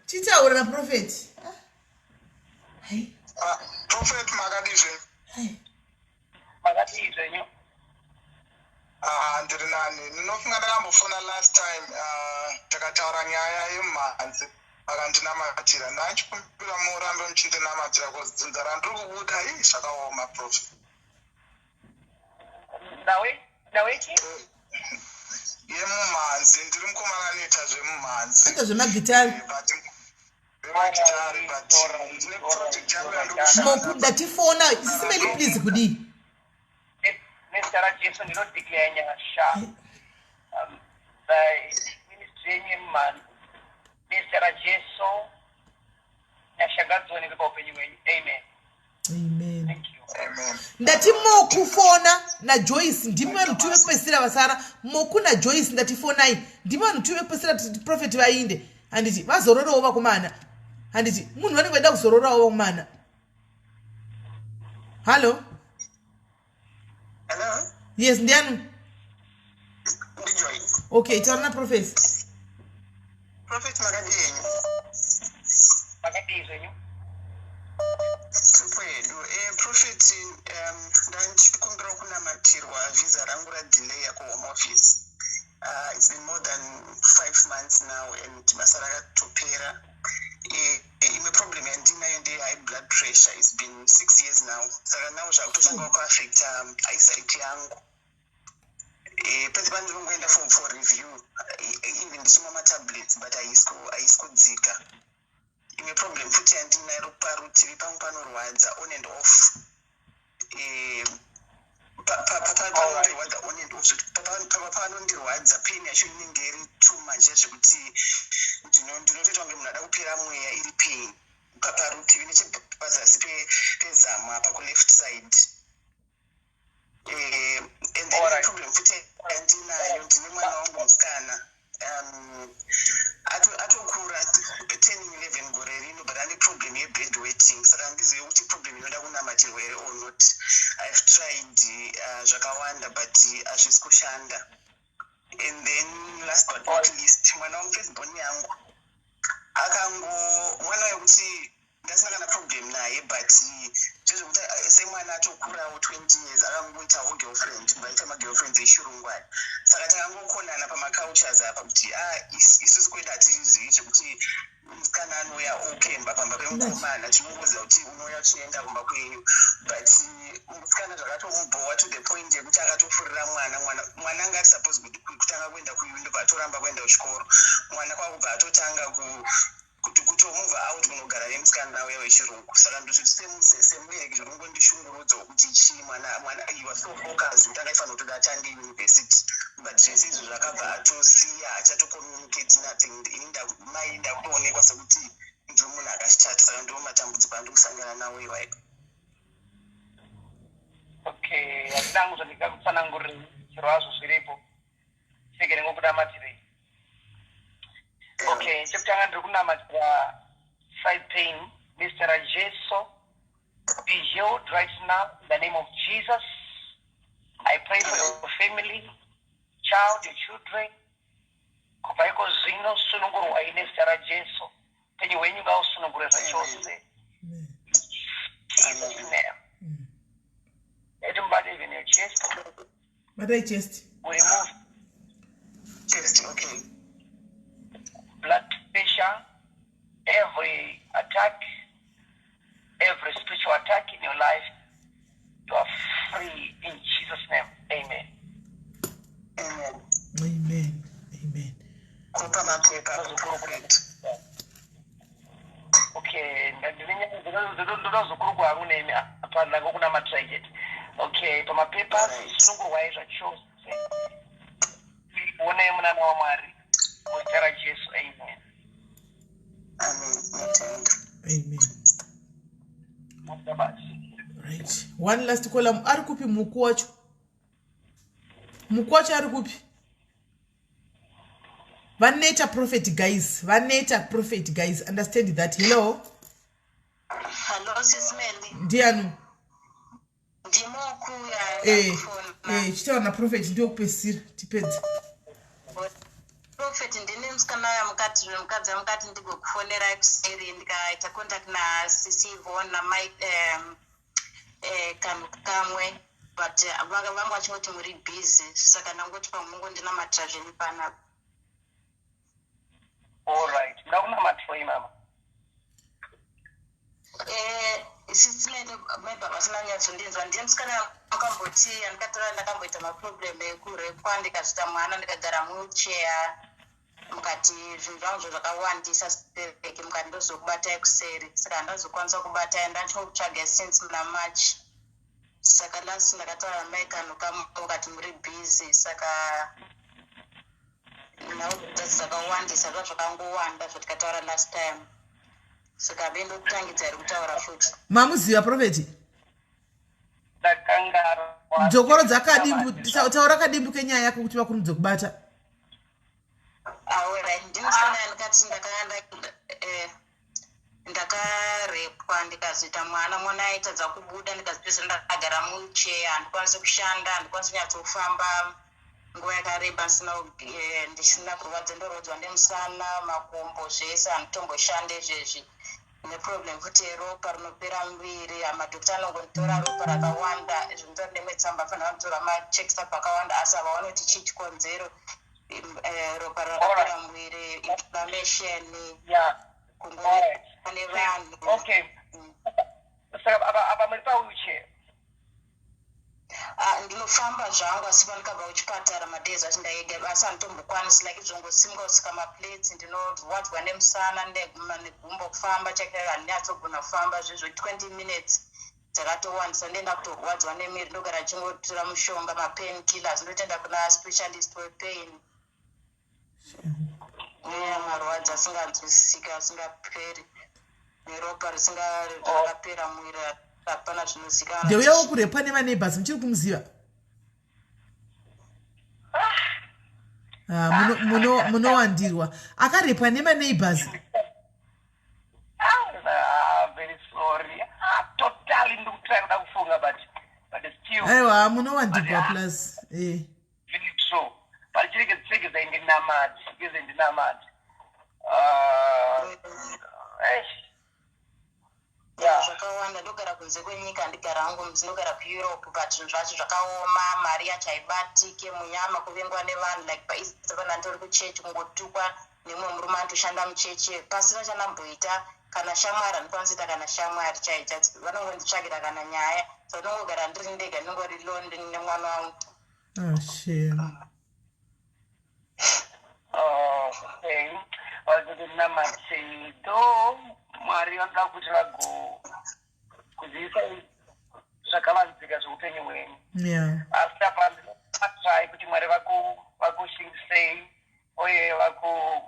Chitaura naprophet. Hai. Ah, prophet, makadii zvenyu? Hai. Makadii zvenyu? Ah, ndiri nani. Ndinofunga ndakambofona last time, ah, takataura nyaya yemumhanzi vakandinamatira. Ndachikumbira murambe muchindinamatira cause dzinza randiri kubuda ii zvakaoma, prophet. Nawe nawechi? Yemumhanzi, ndiri mukomana anoita zvemumhanzi. Aita zvemagitari. But zvemagitari, but ndine project yangu yandiri Moku ndatifona Sis Melly, please kudii? Nezita raJesu ndinodeclare nyasha by ministry yenyu yemumhanzi. Nezita raJesu nyasha ngadzionekwe paupenyu hwenyu, amen. Amen. Thank you. Amen. Ndati Moku fona naJoyce, ndimi vanhu tu vekupedzisira vasara. Moku naJoyce, ndati fonai, ndimi vanhu tu vekupedzisira kuti prophet vainde. Handiti vazororewo vakomana? Handiti munhu vanenge vaida kuzororawo vakomana? Hallo? Hello? Yes, ndiani? NdiJoyce. Okay, taura naprophet. Prophet, makadii henyu? Makadii zvenyu? Tupo yedu. Prophet, ndandichikumbira kunamatirwa visa rangu radelaya kuHome Office. It's been more than 5 months now and basa rakatopera. Imwe problem yandinayo ndeye-high blood pressure. It's been 6 years now, saka now zvakutotanga kuaffecta eyesight yangu. Pese pandinongoenda for review, even ndichimwa matablets, but haisi kudzika. Imwe problem futi yandinayo, parutivi pangu panorwadza on and off. Panondirwadza on and off zvekuti panondirwadza pain yacho inenge iri too much zvekuti ndinotoita kunge munhu ada kupera mweya, iri pain parutivi nechepazasi pezamu apa kuleft side. And then problem futi yandinayo, ndine mwana wangu musikana, atokura, turning 11 gore rino, but ane problem yebed wetting, saka handizivi kuti problem inoda kunamatirwa here or not. I've tried zvakawanda but hazvisi kushanda. And then last but not least, mwana wangu, first born yangu, akango mwana wekuti Ndasina kana problem naye, but zvezvekuti semwana atokurawo 20 years, akangoitawo girlfriend, vaita magirlfriends echirungu aya. Saka takangokonana pamacultures apa kuti ah, isusu kwedu hatizivi zvekuti musikana anouya okemba pamba pemukomana. Tinongoziva kuti unouya uchienda kumba kwenyu, but musikana zvakatomubhowa to the point yekuti akatofurira mwana. Mwana anga ari suppose kutanga kuenda kuuni, ndobva atoramba kuenda kuchikoro. Mwana kwakubva atotanga kuti kutomove out kunogara nemusikana uya wechirungu. Saka ndozviti semubereki zviri kungondishungurudza kuti chii, mwana you are so focused kuti angaifanira kuti atange university, but zvese izvo zvakabva atosiya, achatocommunicate nothing. Ini mai ndakutoonekwa sekuti ndiri munhu akashata. Saka ndo matambudziko andiri kusangana nawo iwayo. Okay, handina hangu zvandingakutsananguriri chero hazvo zviripo. Chirege ndingokunamatirei. Okay, chekutanga ndiri kunamatira side pain. Nezita raJesu, be healed right now in the name of Jesus. I pray for your family, child, your children. Kubva iko zvino sunungurwai nezita raJesu. Upenyu hwenyu ngausunungurwe zvachose. Jesus' name. Eti mubate even your chest. Batai chest. We remove Chest, okay. Blood pressure, every attack, every spiritual attack in your life, you are free in Jesus' name. Amen. Amen. Amen, amen. Kupa mapepa, prophet. Okay, ndoda kuzokuru kwangu nemi apa ndangokunamatira chete. Okay, pamapepa sunungurwai zvachose. Onai munana waMwari muzita raJesu. Amen. Amen, notenda. Amen. Maita basi. Right, one last column. Ari kupi muku wacho? Muku wacho ari kupi? Vaneta, prophet. Guys, vaneta, prophet. Guys, understand that. Hello? Hallo, Sis Melly. Ndiani? Ndimokuya. Chitaura naprophet, ndiyokupedzisira tipedze. Prophet, ndine musikana yamukati, mukadzi yamukati ndigokufonerai kuseri, ndikaita contact nasisi Ivon namai kanhu kamwe, but vanga vachingoti muri busy, saka ndangoti pamwe mungondinamatira zvenyu panapa. All right, muda kunamatirwei, mama? Sisi Melly, maybe vasina nyatsondinzwa. Ndiye musikana makamboti andikatora, ndakamboita maproblem ekurepwa, ndikazvita mwana, ndikagara mucheya, mukati zvinhu zvangu zvo zvakawandisa stereki, mukati ndozokubatai kuseri, saka handazokwanisa kubatai. Ndachikutsvagai since muna March. Saka last ndakataura namai kanhu kamwe, mukati muri busy, saka nhau dzakawandisa, zvakangowanda zvatikataura last time, saka vendokutangidza iri kutaura futi. Mamuziva, prophet? Ndakangarwa. Dzokorodza kadimbu, taura kadimbu kenyaya yako kuti vakurumidze kubata. Alright, ndinosikana ndikati ndakarepwa, ndikazoita mwana. Mwana aitadza kubuda, ndikazopedzisira ndakagara mucheya, handikwanisi kushanda, handikwanisi kunyatsofamba nguva yakareba ndisina kurwadza. Ndorwadzwa nemusana, makumbo, zvese, handitomboshande izvezvi. Neproblem futi yeropa rinopera muviri. Madhokita anongonditora ropa rakawanda, zvinotora nemwe tsamba, fanira kutora macheckup akawanda, asi havaoni kuti chii chikonzero. Ropa rakapera muviri, inflammation, kungova nevanhu. Okay, saka apa muri pawheelchair? Ah, ndinofamba zvangu, asi pandikabva kuchipatara madays acho ndaega, asi handitombokwanisi like zvongosimuka kusika maplates. Ndinorwadzwa nemusana negumbo, kufamba chake handinyatsogona kufamba zvezvo. 20 minutes dzakatowandisa, ndoenda kutorwadzwa nemiri, ndogara ndichingotora mushonga, mapain killers, ndotoenda kuna specialist wepain nemarwadzo asinganzwisisiki, asingaperi, neropa risinga rakapera muviri, hapana zvinozikanwa. Ndeuyawo kurepwa nemaneighbors, muchiri kumuziva? Ah, munowandirwa akarepwa nemaneighbors. Ah, very sorry. Ah, totally ndikutry kuda kufunga, but still. Aiwa, munowandirwa plus Very true, but chiregedzai ndinamati, chiregedzai ndinamati. Ah, eish. akawanda. Ndogara kunze kwenyika, ndigara hangu ndinogara kuEurope, but zvinhu zvacho zvakaoma, mari yacho haibatike, munyama kuvengwa nevanhu. Like paEaster pana nditori kuchechi, kungotukwa nemumwe murume anotoshanda muchechi pasina chandamboita, kana shamwari handikwanisi kuita kana shamwari chaicho, vanongonditsvagira kana nyaya. So ndinongogara ndiri ndega, ndingori lonely nemwana wangu. Ah, shame. Oh, okay. Vazotinamate though Mwari vanoda kuti vago kuzivisa zvakavanzika zveupenyu hwenyu. Asi apa ndinotry kuti Mwari vakushingisei uye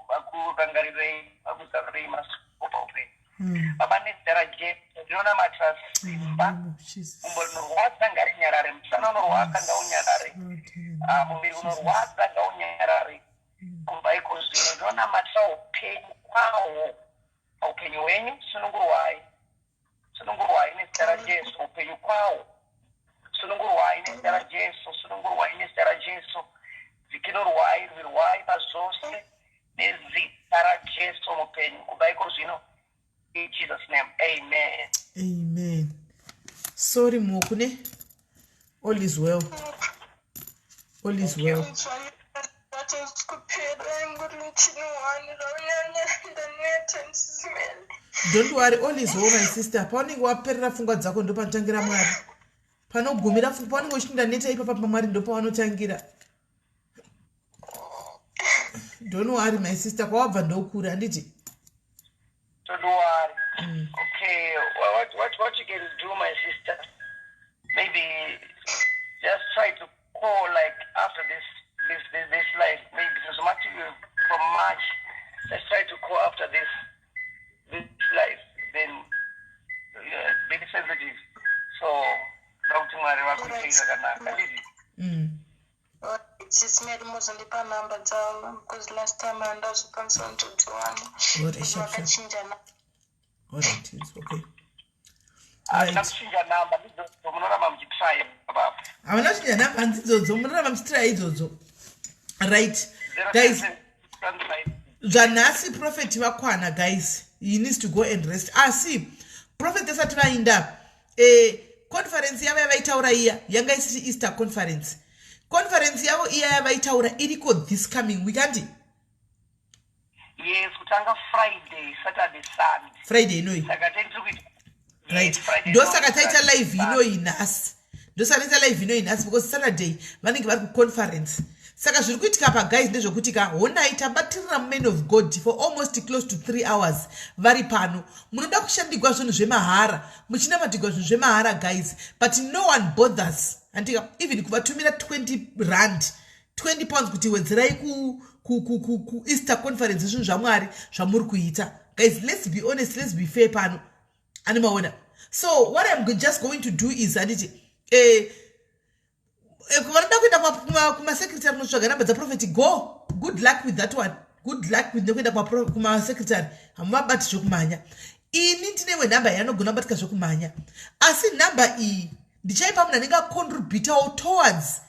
vakurangarirei, vakuzarurei masuo paupenyu. Baba, nezita raJesu ndinonamatira simba. Gumbo rinorwadza ngarinyarare, musana unorwadza ngaunyarare, ah, muviri unorwadza ngaunyarare kubva iko zvino. Ndinonamatira upenyu kwahwo paupenyu hwenyu. Sunungurwai, sunungurwai nezita raJesu. Upenyu kwahwo, sunungurwai nezita raJesu, sunungurwai nezita raJesu. Dzikinurwai, rwirwai pazvose nezita raJesu mupenyu kubva iko zvino. In Jesus name, amen. Amen. Sorry Mokune. All is well. All is well. Don't worry, all is well my sister. Paunenge waperera pfungwa dzako ndopanotangira Mwari. Panogumira paunenge uchiti ndaneta ipapa paMwari ndopavanotangira. Don't worry my sister, kwawabva ndokure handiti? Don't worry. Okay, well, what you can do, my sister, maybe just try to call like after this life, maybe so much from March. Let's try to call after this life, then be sensitive. So, Dr. Mwari vakuitei zvakanaka. Handiti? Sis Mary, muzondipa nhamba dzavo because last time handazokwanisa kutodziwana. Alright, sharp, sharp. Vakachinja. Alright, it's okay. Hatina Right. kuchinja namba, ndidzodzo munoramba muchitry papapo. Havana kuchinja nhamba, handidzodzo, munoramba muchitry idzodzo. Right. Guys, zvanhasi prophet vakwana guys. He needs to go and rest. Asi prophet asati vainda, conference yavo yavaitaura iya yanga isiri Easter conference. Conference yavo iya yavaitaura iriko this coming week, handi? Yes, kutanga Friday, Saturday, Sunday. Friday inoyi. Saka tiri kuita Right. Friday. Ndosaka taita live inoyi nhasi. Ndosaka taita live inoyi nhasi because Saturday vanenge vari kuconference. Saka zviri kuitika pa guys ndezvekuti ka honai tabatirira man of God for almost close to 3 hours vari pano. Munoda kushandigwa zvinhu zvemahara, muchinamatigwa zvinhu zvemahara guys, but no one bothers. Handika even kuvatumira 20 rand, 20 pounds kuti wedzerai ku Easter conference zvinhu zvaMwari zvamuri kuita. Guys, let's be honest, let's be fair pano. Ani maona. So what I'm just going to do is handiti vanoda kuenda kumasecretary kunotsvaga namba dzaprofeti, go, good luck with that one. Good luck with nekuenda kumasecretary, hamuvabati zvekumhanya. Ini ndine imwe nhamba yaanogona kubatika zvekumhanya, asi nhamba iyi ndichaipa munhu anenge acontributawo towards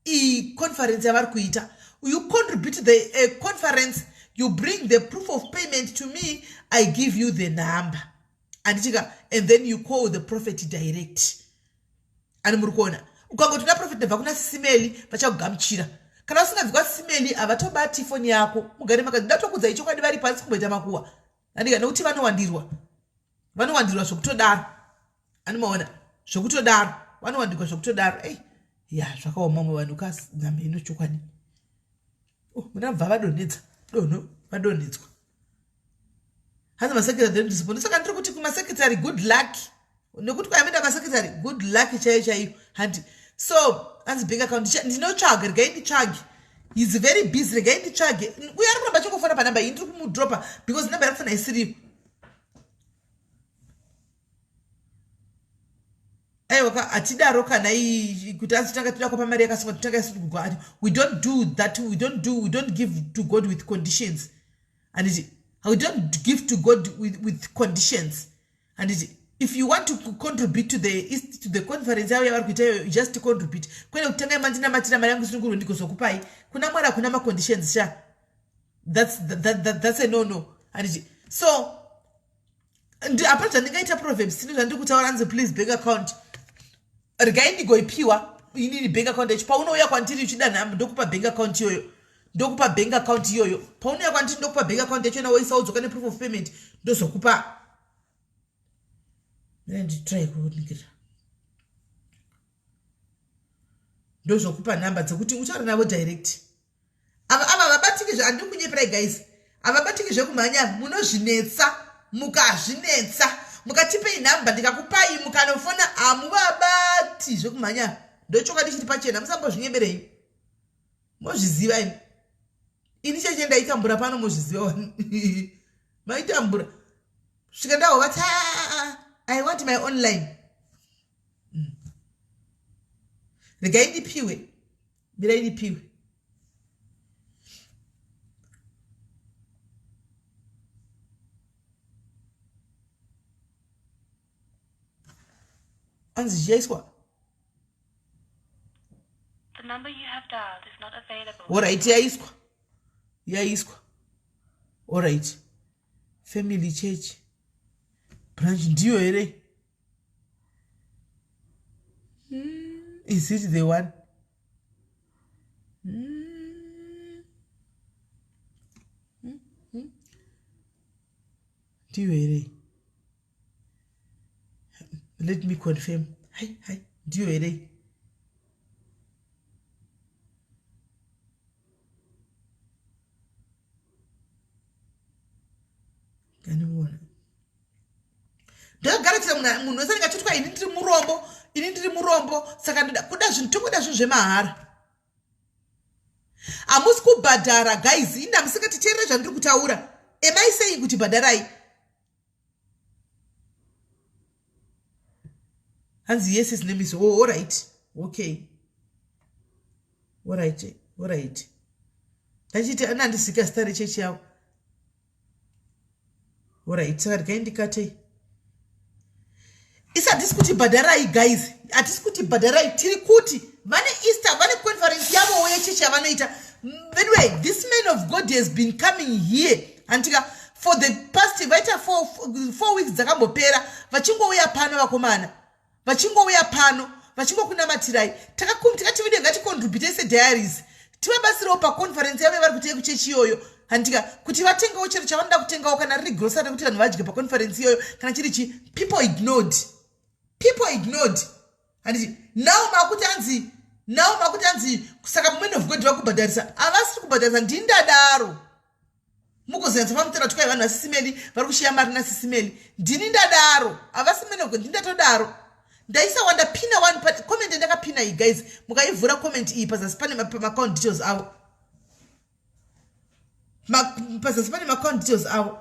iyi conference yavari kuita. You contribute the conference, you bring the proof of payment to me, I give you the number, anditika, and then you call the prophet direct. Ani muri kuona, ukangoti una prophet ndabva kuna Sis Meli, vachakugamuchira. Kana usingabvi kwaSis Meli havatobati foni yako. Mugare makati ndatokudza ichokwadi, vari pasi kumboita makuwa, andika, nekuti vanowandirwa, vanowandirwa zvekutodaro. Ani maona, zvekutodaro vanowandirwa zvekutodaro. Ei ya, zvakaoma mwe vanhu kasinamheno chokwadi. Oh, munabva vadonhedza donho, vadonhedzwa. Hanzi masecretary don't respond. Saka ndiri kuti kumasecretary good luck, nekuti kwayamuenda masecretary good luck chaiyo chaiyo, handi? So hanzi bank account ndinotsvaga, regai nditsvage. He's very busy, regai nditsvage. Uye ari kuramba achingofona panhamba iyi, ndiri kumudropa because namba iri kufona isiriyo. Aiwa ka, hatidaro kana kuti anzi tanga toda kupa mari yakasungwa, totanga isu kugwa. We don't do that. We don't give to God with conditions, handiti? We don't give to God with conditions, handiti? If you want to contribute to the conference yavo yavari kuita iyoyo, just contribute, kwete kutanga mandinamatira mari yangu isunungurwe ndigozokupai. Kuna Mwari hakuna maconditions sha. That's a no no, handiti? So Hapana zvandingaita proverbs tine zvandiri kutaura anzi please bank account regai ndigoipiwa inini bank account yacho paunouya kwandiri uchida nhamba ndokupa bank account iyoyo ndokupa bank account iyoyo paunouya kwandiri ndokupa bank account yacho nawoisa wodzoka neproof of payment ndozokupa nditry kuningira ndozokupa nhamba dzekuti utaure navo direct ava ava havabatiki zve handiri kunyeperai guys havabatiki zvekumhanya munozvinetsa mukazvinetsa mukatipei nhamba ndikakupai mukanofona hamuvabati zvekumhanya ndochokwadi chiri pachena musambozvinyeberei mozviziva imi ini cheche ndaitambura pano mozviziva wani maitambura svika ndahovati ah, i want my online mm. regai ndipiwe mirai ndipiwe anzi zvichaiswa orit yaiswa yaiswa orit family church branch ndiyo here mm, is it the one mm. Mm. Mm. Ndiyo here let me confirm hai hai ndiyo here kanivona ndakagaratira munhu wese anenge achitwa ini ndiri murombo ini ndiri murombo saka ndoda kuda zvinhu tokuda zvinhu zvemahara hamusi kubhadhara guys ini hamusingatiteerere zvandiri kutaura am i saying kuti bhadharai hanzi yes his name is oh, alright okay alright alright ndachiti anandisika zita rechechi yavo Alright, saka regai ndikatei. Isi hatisi kuti bhadharai guys, hatisi kuti bhadharai, tiri kuti vane Easter, vane conference yavowo yechechi yavanoita. Anyway, this man of God has been coming here antika for the past vaita four weeks dzakambopera vachingouya pano vakomana vachingouya pano vachingokunamatirai takati video ngaticontribute sediaries tivabatsirewo paconference yavo yavari kuita yekuchechi iyoyo handika kuti vatengewo chero chavanoda kutengawo kana riri grocery rekuti vanhu vadye paconference iyoyo kana chiri chi people ignored people ignored handiti now makuti anzi now makuti anzi saka man of god vakubhadharisa havasiri kubhadharisa ndindadaro mugozonyatsa famutera kuti kwai vanhu vasisimeli vari kushiya mari nasisimeli ndini ndadaro havasi menogo ndini ndatodaro ndaisa wanda pina one comment yandakapina iyi guys mukaivhura comment iyi pazasi pane maaccount details avo pazasi pane maaccount details avo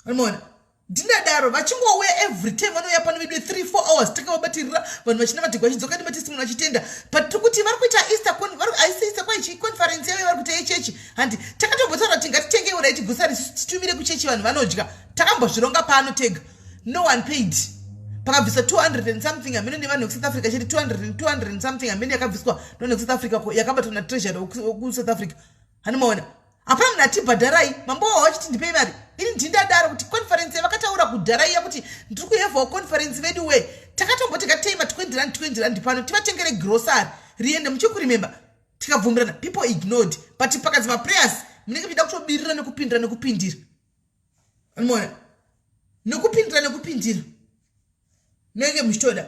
anomaona ndinadaro vachingouya every time vanouya pano vedu 3 4 hours takavabatirira vanhu vachinamatirwa vachidzoka nematestimony vachitenda but tiri kuti vari kuita easter haisi easter kwaichi conference yavo vari kuita yechechi handi takatombotaura kuti ngatitengei right gosari titumire kuchechi vanhu vanodya takambozvironga pano tega no one paid pakabviswa 200 and something hameno nevanhu vekusouth africa chete 200 and 200 and something hameno yakabviswa nevanhu vekusouth africa yakabatwa natreasury wekusouth africa hanimaona hapana munhu atibhadharai mambowa wachiti ndipei mari ini ndindadaro kuti conference yavakataura kudhara iya kuti ndiri kuhevhawo conference vedu we takatomboti ngatitei ma 20 rand 20 rand pano tivatengere grocery riende muchikurimemba tikabvumirana people ignored but pakanzi maprayers munenge muchida kutobirira nekupindira nekupindira anoona nekupindira nekupindira munenge muchitoda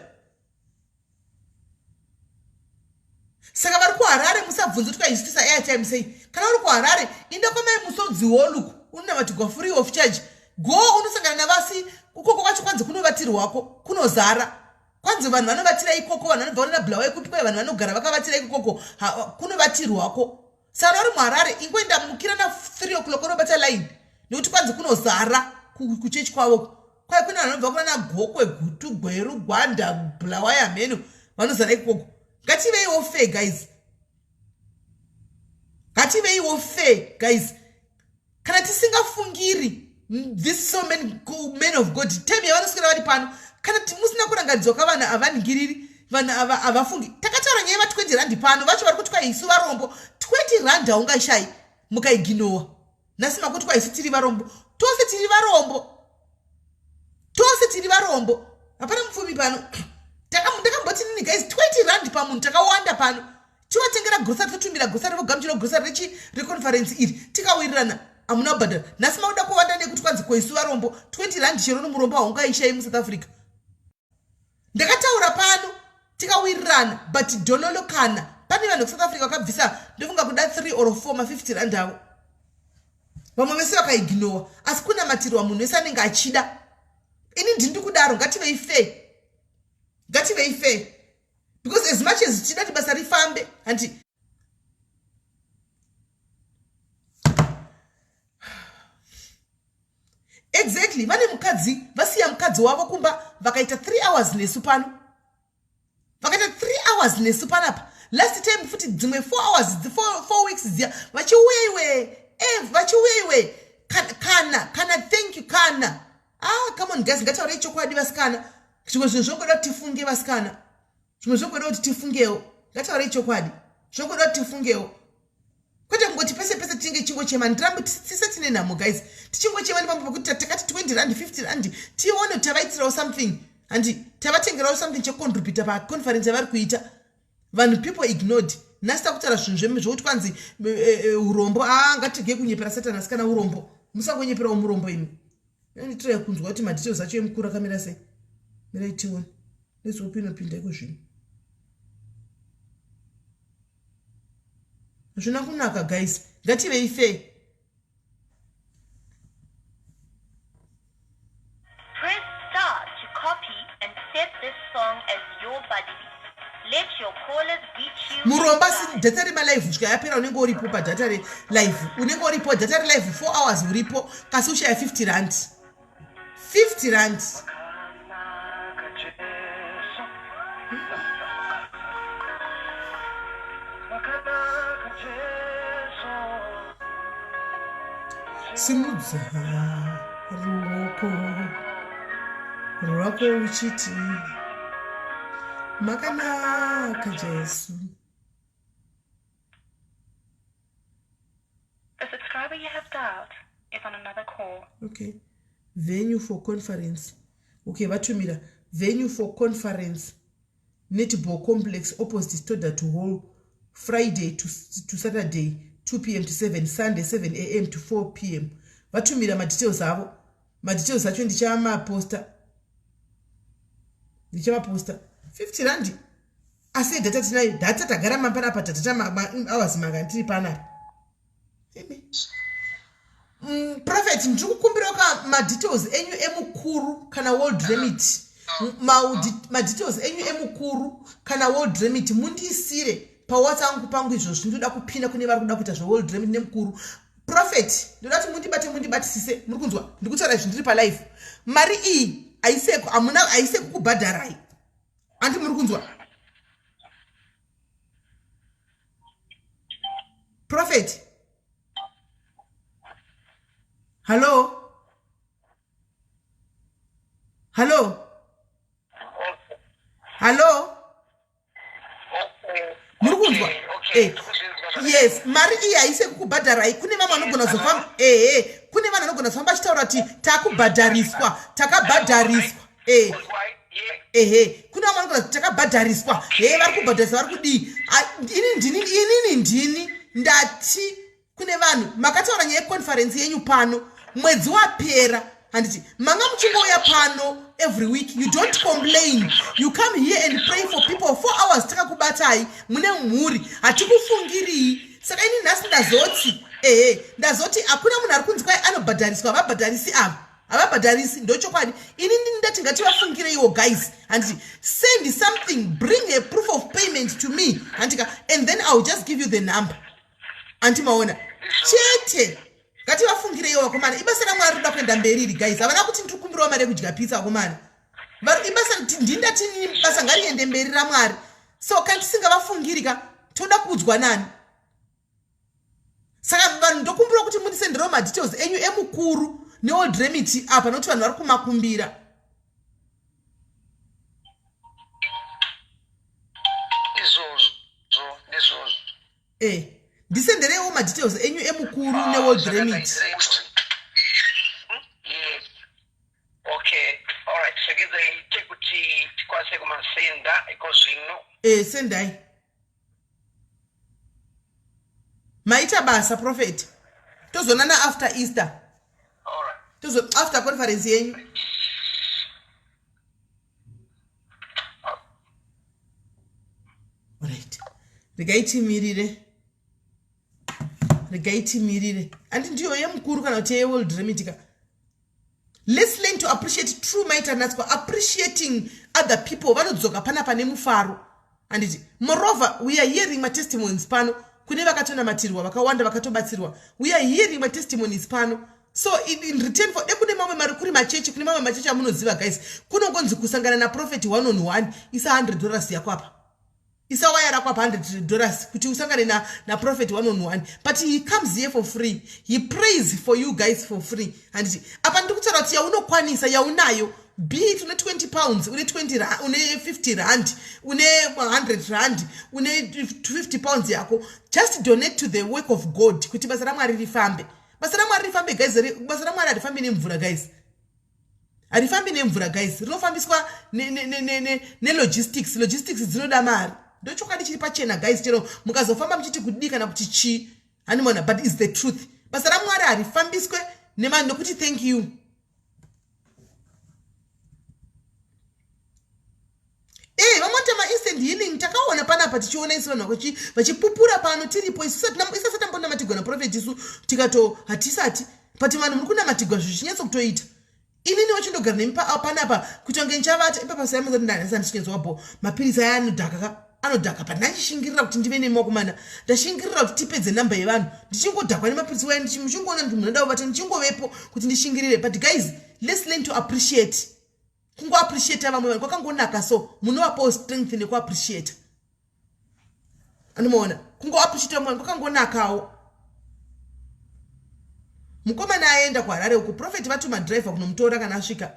saka vari kuharare musabvunze kuti kwaisitisa airtime sei kana uri kuharare inda kwamai musodzi woluku unonamatigwa free of charge go unosangana navasi kukoko kwacho kwanzi kunovatirwako kunozara kwanzi vanhu vanovatira ikoko vanhu vanobva vanona bulawayo kupi kwaye vanhu vanogara vakavatira ikokoko kunovatirwako saka uri muharare ingoenda mukira na 3 o'clock unobata line nekuti kwanzi kunozara kuchechi kwavo kwai kune vanhu vanobva kunana gokwe gutu gweru gwanda bulawayo hameno vanozara ikoko ngativeiwo fair guys ngativeiwo fair guys kana tisingafungiri this so many men of god time yavanoswera vari pano kana musina kurangaridzwa kavanhu avaningiriri vanhu ava havafungi takataura nyaya yeva 20 rand pano vacho vari kuti kwai isu varombo 20 rand haungaishayi mukaiginowa nhasi makuti kwai isu tiri varombo tose tiri varombo. Tose tiri varombo, hapana mupfumi pano. Ndakamboti nini guys, 20 rand pamunhu, takawanda pano. Tivatengera grocery, totumira grocery, vogamuchira grocery rechi reconference iri, tikawirirana hamuna kubhadhara. Nhasi makuda kuwanda nekuti kwanzi koisu varombo. 20 rand chero nomurombo haungaishai muSouth Africa. Ndakataura pano tikawirirana, but dololo kana pane vanhu vekuSouth Africa vakabvisa, ndofunga kuda 3 or 4 ma50 rand avo, vamwe vese vakaignowa. Asi kunamatirwa munhu wese anenge achida. Ini ndindi kudaro, ngativei fair, ngativei fair, because as much as tichida kuti basa rifambe, handi exactly. Vane mukadzi, vasiya mukadzi wavo kumba, vakaita 3 hours nesu pano, vakaita 3 hours nesu panapa. Last time futi dzimwe 4 hours, 4 weeks dziya vachiuya iwe, vachiuya iwe, kana thank you kana. Ah, come on guys, ngataurei chokwadi vasikana. Zvimwe zvinhu zvinongoda kuti tifunge vasikana, zvimwe zvinongoda kuti tifungewo. Ngataurei chokwadi, zvinongoda kuti tifungewo, kwete kungoti pese pese tinenge tichingochema. Ndirambe tise tine nhamo guys, tichingochema nepamwe pekuti takati 20 rand, 50 rand, tione kuti tavaitirawo something, handi tavatengerawo something chekucontributa paconference yavari kuita vanhu. People ignored. Nhasi takutaura zvinhu zvokuti kwanzi urombo. A, ngatirege kunyepera Satani asikana. Urombo, musangonyeperawo murombo imi. Nditirai kunzwa kuti madetails acho emukuru akamira sei. Mirai tione, let's hope inopinda iko zvino. Hazvina kunaka guys, ngativei fair. Press star to copy and set this song as your buddy beat. Let your callers greet you. Muromba si data remalive kusvika yapera, unenge uripo padata relive, unenge uripo data relive 4 hours uripo, kasi ushaya 50 rand, 50 rand. Makanaka Jesu. Makanaka Jesu. Simudza ruoko rwako uchiti makanaka Jesu. The subscriber you have dialed is on another call. Okay, venue for conference. Okay, vatumira venue for conference, netball complex opposite Stodart Hall, Friday to Saturday, 2 p.m. to 7, Sunday 7 a.m. to 4 p.m. Vatumira madetails avo, madetails acho ndichamaposta, ndichamaposta. 50 rand, asi data tinayo, data tagara mapanapa, data hours manga tiri panapa. Imi. Prophet, ndiri kukumbirawo ka madetails enyu emukuru kana World Remit. Madetails enyu emukuru kana World Remit mundiisire paWhatsApp pangu izvozvi. Ndinoda kupinda kune vari kuda kuita zveWorld Remit nemukuru. Prophet, ndoda kuti mundibate, mundibatisise. Muri kunzwa ndikutaura izvi ndiri palive. Mari iyi haiseko, hamuna, haiseko kubhadharai, handi muri kunzwa, prophet? Hallo, hallo, hallo, muri kunzwa? Yes, mari iyi haisi kukubhadharai. Kune vamwe vanogona kuzofamba, ehe, kune vanhu vanogona kuzofamba achitaura kuti takubhadhariswa, takabhadhariswa. Ehe, kune vamwe vanogona kuti takabhadhariswa, he, vari kubhadharisa, vari kudii. Ini ndini, inini ndini ndati kune vanhu makataura nyaya yeconference yenyu pano mwedzi wapera, handiti manga muchingouya pano every week? You don't complain, you come here and pray for people 4 hours. Takakubatai mune mhuri, hatikufungirii. Saka ini nhasi ndazoti, ehe, ndazoti hakuna munhu ari kunzi kwai anobhadhariswa. Havabhadharisi ava, havabhadharisi, ndochokwadi. Ini ndini ndati ngativafungireiwo guys, handiti? Send something, bring a proof of payment to me, handika? And then I will just give you the number, anti maona chete. Ngativafungireiwo vakomana, ibasa raMwari rinoda kuenda mberi iri guys. Havana kuti ndiri kukumbirawo mari yekudya pizza vakomana. Ibasa ndindati basa ngariende mberi raMwari. So kana tisingavafungiri ka, toda kuudzwa nani? Saka vanhu ndokumbira kuti mundisenderewo madetails enyu emukuru neWorld Remit apa, nokuti vanhu vari kumakumbira. Izvozvo ndizvozvo. Ndisendereiwo madetails enyu emukuru neWorld Remit. Yes. Okay. All Ndakusenda iko zvino. E sendai. Maita basa prophet. Tozonana after Easter. All right. Tozo after conference yenyu. Alright. Regai timirire. Regai timirire. Andi ndiyo yemukuru kana kuti yeworld remit ka. Let's learn to appreciate true maitanatswa appreciating other people vanodzoka panapa nemufaro. Handiti moreover we are hearing matestimonies pano kune vakatonamatirwa vakawanda vakatobatsirwa. We are hearing matestimonies pano. So in, in return for kune mamwe mari kuri machechi kune mamwe machechi amunoziva guys kunongonzi kusangana naprofet one on one isa 100 dollars yako apa isa waya rako apa 100 dollars kuti usangane na, na prophet one on one but he comes here for free he prays for you guys for free handiti apa ndiri kutaura kuti yaunokwanisa yaunayo be it une 20 pounds une 20 une 50 rand une 100 rand une 50 pounds yako just donate to the work of god kuti basa ramwari rifambe basa ramwari rifambe guys basa ramwari harifambi nemvura guys harifambi nemvura guys rinofambiswa nelogistics ne, ne, ne, logistics dzinoda mari ndochokwadi chiri pachena guys chero mukazofamba muchiti kudii kana kuti chii hanimona but is the truth basa ramwari harifambiswe nevanhu nokuti thank you Eh, vamwe mainstant healing takaona panapa tichiona isu vanhu vachipupura pano tiripo isu isati tambonamatigwa naprofet isu tikato hatisati but vanhu muri kunamatigwa zvichinyatso kutoita inini wachindogara nemi panapa kuita kunge ndichavata ipapa saimazati bho mapirisi aya anodhaka ka anodhaka but ndachishingirira kuti ndive nemi wakomana ndashingirira kuti tipedze namba yevanhu ndichingodhakwa nemapirisi waya muchingoona kuti munhu anoda kuvata ndichingovepo kuti ndishingirire but guys let's learn to appreciate kungoappreciata vamwe vanhu kwakangonaka so munovapawo strength nekuappreciata anomaona kungoappreciata vamwe vanhu kwakangonakawo mukomana aenda kuharare uku profeti vatuma driver kunomutora kana asvika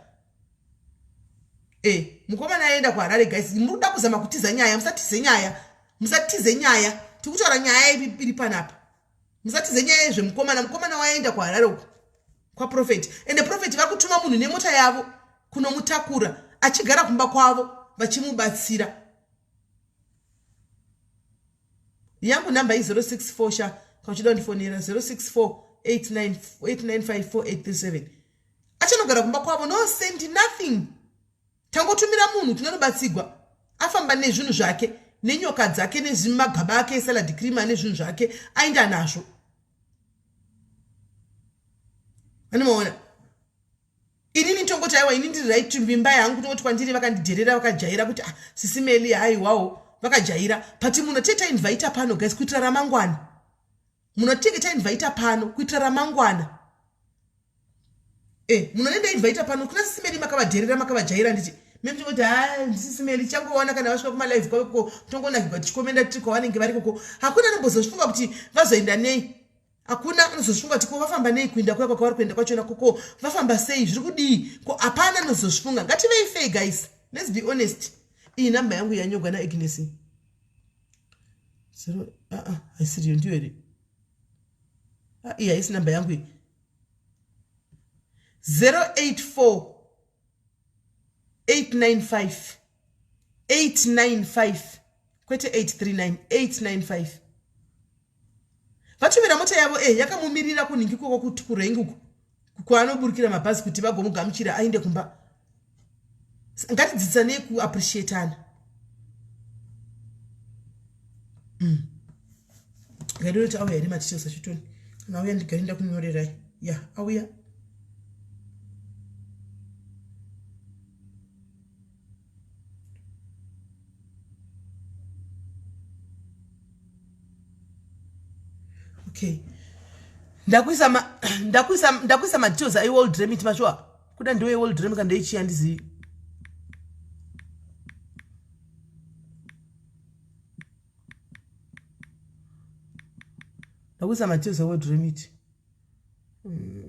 e mukomana aenda kuharare guys muri kuda kuzama kutiza nyaya musatize nyaya musatize nyaya tikutaura nyaya iri panapa musatize nyaya yezvemukomana mukomana waenda kuharare uku kwaprofeti ende profeti vari kutuma munhu nemota yavo kunomutakura achigara kumba kwavo vachimubatsira yangu namba i064 sha kana uchida kundifonera 064 8954837 achanogara kumba kwavo no send nothing tangotumira munhu tinonobatsigwa afamba nezvinhu zvake nenyoka dzake nezvimagaba ake esalad cream ane zvinhu zvake aenda nazvo anomaona inini tongoti aiwa ini ndiri right vimba yangu tongoti kwandiri vakandidherera vakajaira kuti ah, sisi meli haiwawo vakajaira but munhu atete tainvaita pano guys kuitira ramangwana munhu atenge tainvaita pano kuitira ramangwana e eh, munhu anenge ainvaita pano kuna sisi meli makavadherera makavajaira nditi mimi ha sisi meli changowana kana vasvika kumalive kwavo ko tongonakigwa tichikomenda tiri kwavanenge vari koko hakuna anombozozvifunga kuti vazoenda nei hakuna anozozvifunga kuti ko vafamba nei kuinda kuya kwakavari kuenda kwachona koko vafamba sei zviri kudii ko hapana anozozvifunga ngativei fei guys let's be honest iyi namba yangu yanyogwa naagnes zero aa ah, ah, haisiriyo ndiyo here ah, iyi haisi namba yangu iyi 084 895 895 kwete 839 895 vatumira mota yavo e yakamumirira kunhingi ikoko kuti kurengi uko kwaanoburukira mabhazi kuti vagomugamuchira aende kumba ngatidzidzanei kuappreciatana mm. ngaidoti auya here matichesa chitoni kana auya ndigare ndakunyorerai ya auya okay ndakuisa ma ndakuisa ndakuisa madetails aiworld remit macho kuda ndiwe world remit kana ndeichiya ndizivi ndakuisa madetails eworld remit mm,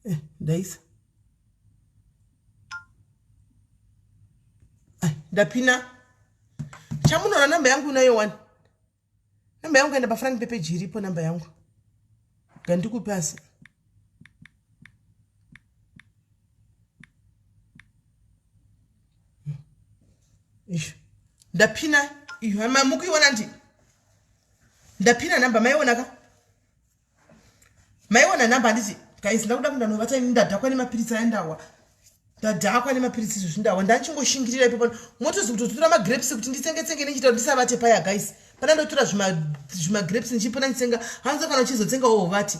Eh, ndaisa ndapina chamunoona namba yangu unayo wani namba yangu kaenda pafront pepeji iripo namba yangu ngandikupe asi Isho. Ndapina iyo mukuiona ndi ndapina namba maiona ka maiona namba handiti guys ndakuda kundanovata ini ndadhakwa nemapiritsi aya ndawa ndadhakwa nemapiritsi izvo zvindawa ndachingoshingirira ipo pano motozi kutotora magrapes kuti nditsenge tsenge ndichiita kuti ndisavate paya guys pana ndotora zvimagrapes ndichipona nditsenga hanzi kana uchizotsenga wohovati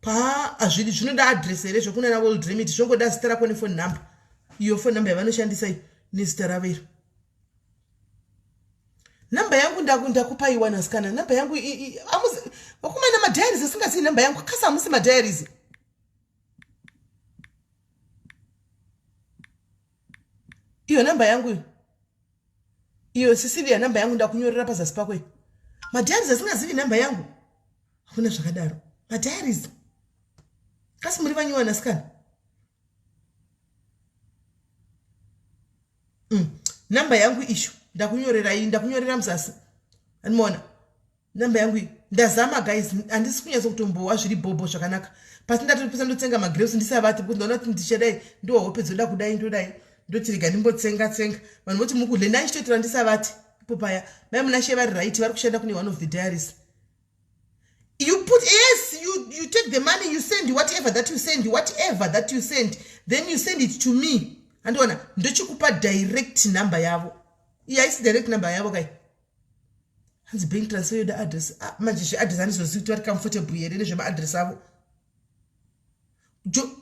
pa hazvidi zvinoda address here zvekunana world remit zvongoda zita rako nefone number iyo phone number yavanoshandisa iyo nezita ravo iro namba yangu ndakupai wana sikana namba yangu vakomana madiaries asingazivi namba yangu kasi hamusi madiaries iyo namba yangu iyo iyo sisilia namba yangu ndakunyorera pazasi pako iyo madiaries asingazivi namba yangu hakuna zvakadaro madiaries kasi muri vanyuwana sikana mm. Namba yangu isho ndakunyorerai ndakunyorera muzasi andimaona namba yangu iyi ndazama guys handisi kunyatso kutombowa zviri bhobho zvakanaka pasi ndatopesa ndotsenga magrapes ndisavati because ndaona kuti ndichadai ndiwa hope dzoda kudai ndodai ndoti rega ndimbotsenga tsenga vanhu voti mukudle ndaichitoitira ndisavati ipo paya mai munashe vari right vari kushanda kune one of the diaries you put yes you, you take the money you send whatever that you send whatever that you send then you send it to me andiona ndochikupa direct number yavo iyi haisi direct number yavo kai hanzi bank transfer yoda address ah, manje zveaddress handizozivi kuti vari comfortable here nezvemaadress avo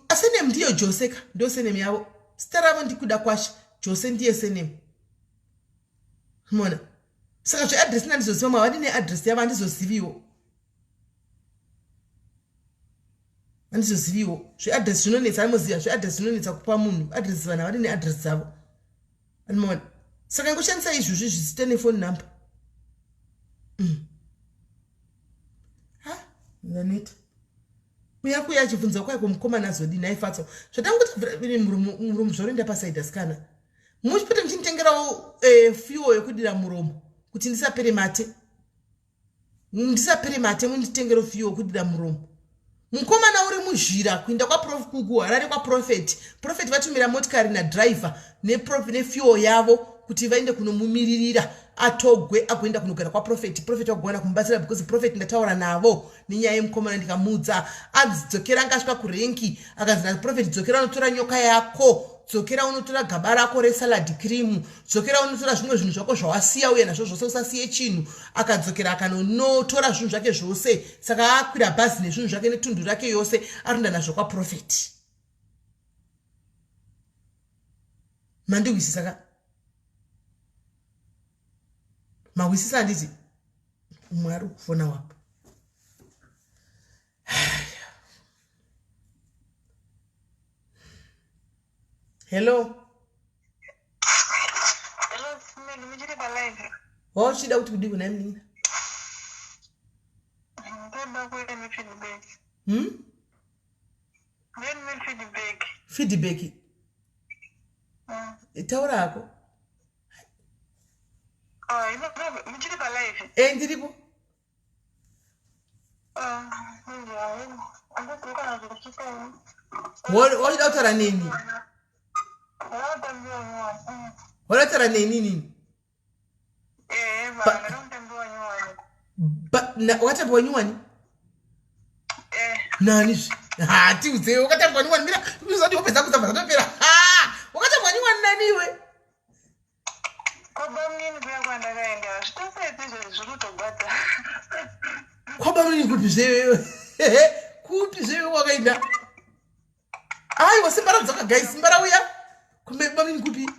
asenem ndiyo jose ka ndo senem yavo zita ravo ndikuda kwashe jose ndiye senem mona saka zveadress nandizoziva mwe havadi neadress yavo handizoziviwo handizoziviwo zveadress zvinonetsa anoziva zveadress zvinonetsa kupa munhu adress vanhu havadi neadress dzavo andimaona saka ingoshandisa izvozvi zvisita nefone number mm. ha ndaneta uya kuya achibvunza kwaiko mukomana azodini aifatso zvatanguti muromo zvoroenda pasaidi asikana muchipota muchinitengerawo eh, fuel yekudira muromo kuti ndisapere mate ndisapere mate munditengero fuel yekudira muromo mukomana uri muzhira kuinda kuharare kwaprofeti profeti vatumira motikari nadriver nefuel yavo kuti vaende kunomumiririra atogwe agoenda kunogara kwaprofeti profeti vagowana kumubatsira because profeti ndataura navo nenyaya yemukomana ndikamuudza anzi dzokera anga asvika kurenki akanzi naprofeti dzokera unotora nyoka yako dzokera unotora gaba rako resalad cream dzokera unotora zvimwe zvinhu zvako zvawasiya uye nazvo zvose usasiye chinhu akadzokera akanonotora zvinhu zvake zvose saka akwira bhazi nezvinhu zvake netundu rake yose arunda nazvo kwaprofeti mandihwisisa ka mahwisisa handiti umwe ari kufona wapo hello wauchida kuti kudii kuna munin'ina hmm? feedback mm. taura hako e ndiripo Wauchida kutaura neni? Wauda kutaura neni inini? Wakatambiwa nyuwani? Nani zve? Ha, tiudze wakatambiwa nyuwani mira, usati hope dzako dzabva dzatopera. Ha, wakatambiwa nyuwani nani iwe? Kwabamnini kuya kwandakaenda hazvitosaiti izvozvi zviri kutogwadza. Kwabamnini kupi zvewewe? Kupi zvewewe wakaenda? Aiwa simba radzoka guys, simba rauya. Kwabamnini kupi?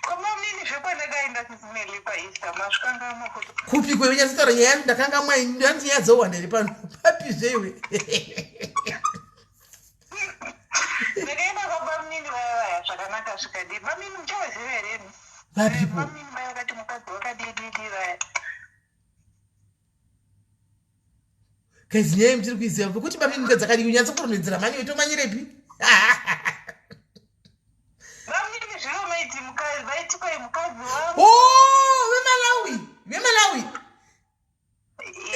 Kwabamnini zvekwandakaenda kuzineli paEaster masvikangamwa kuti. Kupi kwewe nyatsotaura nyaya yangu ndakangamwa ini ndanzi nyaya dzowanda here pano. Papi zvewe? Ndakaenda kwabamnini vaya vaya zvakanaka zvikadii. Bamnini muchavaziva here imi? Vapipo. Bamnini vaya vakati mukadzi wakadii dii dii vaya. Guys, nyaya yemuchiri kuiziva kuti bamini mukadzi akadii unyatso kurondedzera mhani wetomanyirepi? Bamini zvino maiti mukadzi vaiti kwai mukadzi wangu. Oh, veMalawi, veMalawi.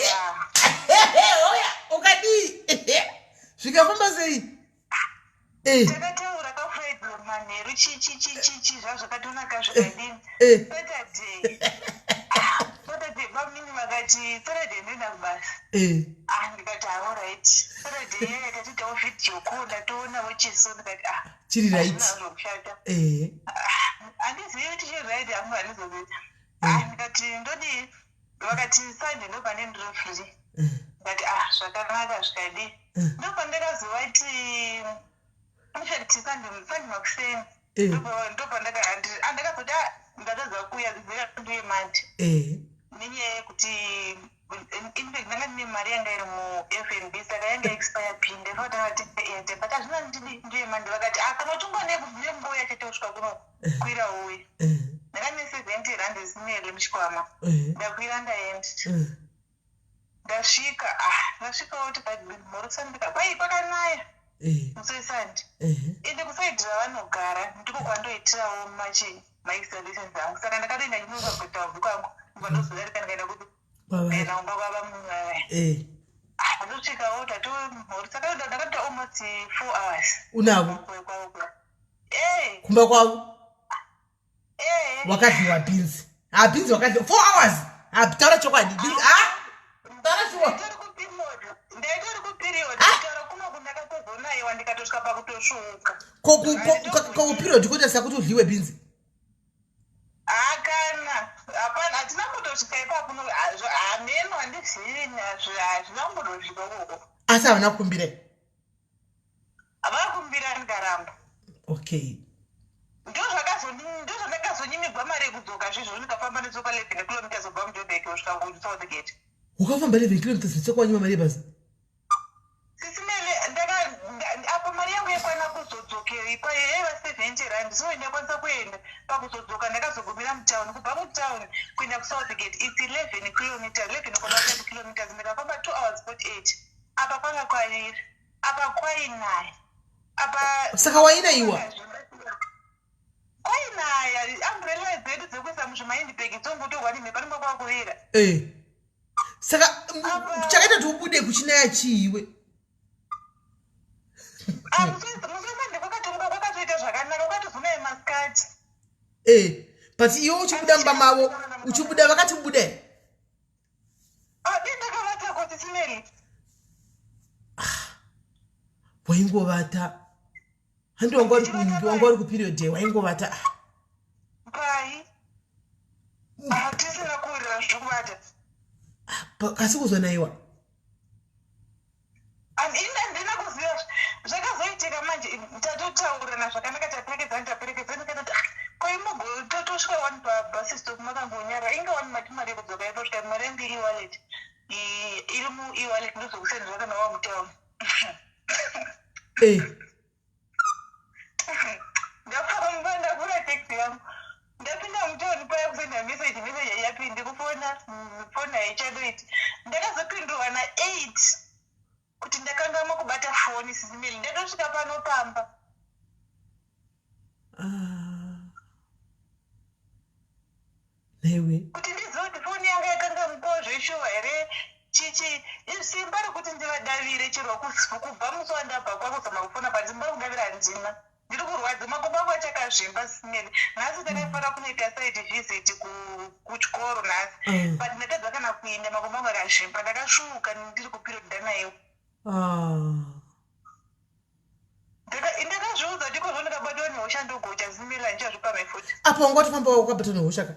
Yeah. Oya, ukadii? Zvikafamba sei? Eh. Takataura ka Friday manheru chi chi chi chi chi zvazvakatonaka zvikadini. Eh. Saturday. Ah, Saturday bamini vakati Saturday ndoenda kubasa. Eh. Ah, ndikati ah, alright. Saturday yaya tatoitawo video call ndatoonawo chiso ndikati ah. Chiri right. Hazvina kushata. Eh. Handizivi kuti chiri right hangu handizozivi. Ah, ndikati ndodii? Vakati Sunday ndopane ndiri free. Ndikati ah, zvakanaka zvikadii. Ndopandakazovati in fact Sunday makuseni. Ndopandaka andakazoti ah, ndatadza kuuya ndiye manje. Nenyaya yekuti in fact ndanga ndine mari yanga iri muFNB saka yanga expire pin ndaifanira kutanga tiende but hazvina ndidi ndiye manje vakati ah kana uchingwa nemboya chete kusvika kuno kwira uye. Ndanga ndine 70 rand isinele muchikwama. Ndakwira ndaenda. Ndasvika ah ndasvikawo tikamhorosana kwai kwakanaya musi weSunday. Ende kusaidhi ravanogara ndiko kwandoitirawo machi maexhibitions angu saka ndakatoenda ndinoka kuita bhuku angu ndozodarika ndikaenda kuti Kwavari. Ndikaenda kumba kwava munhu aya. Ah, ndosvikawo tatomhoresa ndakatoita almost 4 hours. Unavo? Kwavo kuya. Eh. Kumba kwavo? Eh. Wakadyiwa bhinzi. Ah, bhinzi wakadyiwa 4 hours. Ah, taura chokwadi. Bhinzi ah. Taura chokwadi. Ndaitori kuperiod. Ah. Kutaura kuno ndakatozonaiwa ndikatosvika pakutosvuuka. Ko ku ko ko period koita kuti udyiwe bhinzi. Hakana, hapana, hatina kutosvika ipapo hameno handizivi hazvina kumbotosvika ukoko. Asi havana kukumbira. Vakumbira ndikaramba. Okay. Ndozvandakazonyimigwa mari yekudzoka zvezvo ndikafamba netsoka 11 kilometers kubva muJoburg kusvika kuSouthgate. Wakafamba 11 kilometers netsoka wanyima mari yebhazi? Sisi Mele, apo mari yangu yakwana kuzodzokera ipayo yaiva 70 rand so ndakwanisa kuenda pakuzodzoka ndakazogumira mutown kubva mutown kuenda kuSouthgate it's 11 kilometers 11.5 kilometers ndikafamba 2 hours 48 apa kwanga kwavira apa kwainaya apa Saka wainaiwa? Kwainaya umbrella dzedu dzekuisa muzvimaindibhegi dzongotorwa nemhepo panenge kwakuvira. Eh. Saka chakaita kuti ubude kuchinaya chiiwe? Ah, musi kwakatomuka kwakatoita zvakanaka kwakatozonaya masikati. Eh, but iwe uchibuda mumba mavo uchibuda vakati ubude? Ah, dai ndakavata kuti Simeli. Ah, waingovata. Handi wanga uri ku wanga uri ku period waingovata. Pai. Ah, tisina kuwirirana zvekuvata. Kasi kuzonaiwa. Ini handina kuziva zvakazoitika manje tatotaurirana zvakanaka taperekedzana taperekedzana ndikatoti ah ko imogo totosvika wani pabus stop makangonyara inga wani mati mari yekudzoka yatosvika mari yangu e-wallet iri mu-e-wallet ndozokusendera kana wamutown. Ndafamba ndakwira taxi yangu ndapinda mutauni paya kusenda message message yapindi kufona foni haichadoiti ndakazopindurwa na8 kuti ndakangamwa kubata foni sisimeli ndatosvika pano pamba. Ah. Newe. Kuti ndizive kuti foni yanga yakangamukwawo zveshuwa here chichi simba rekuti ndivadavire chero kubva musi wandabva kwakuzama kufona but simba rekudavira handina ndiri kurwadza makumbo angu achakazvimba simeli nhasi ndakafanira kunoita site visit kuchikoro nhasi but ndatadza kana kuenda makumbo angu akazvimba ndakasvuuka ndiri kuperiod ndanayo. Ndakazviudza ndiko zvondakabatwa nehosha ndogocha simeli handichazvipamhe futi. Apa wanga watofamba wakabatwa nehosha ka?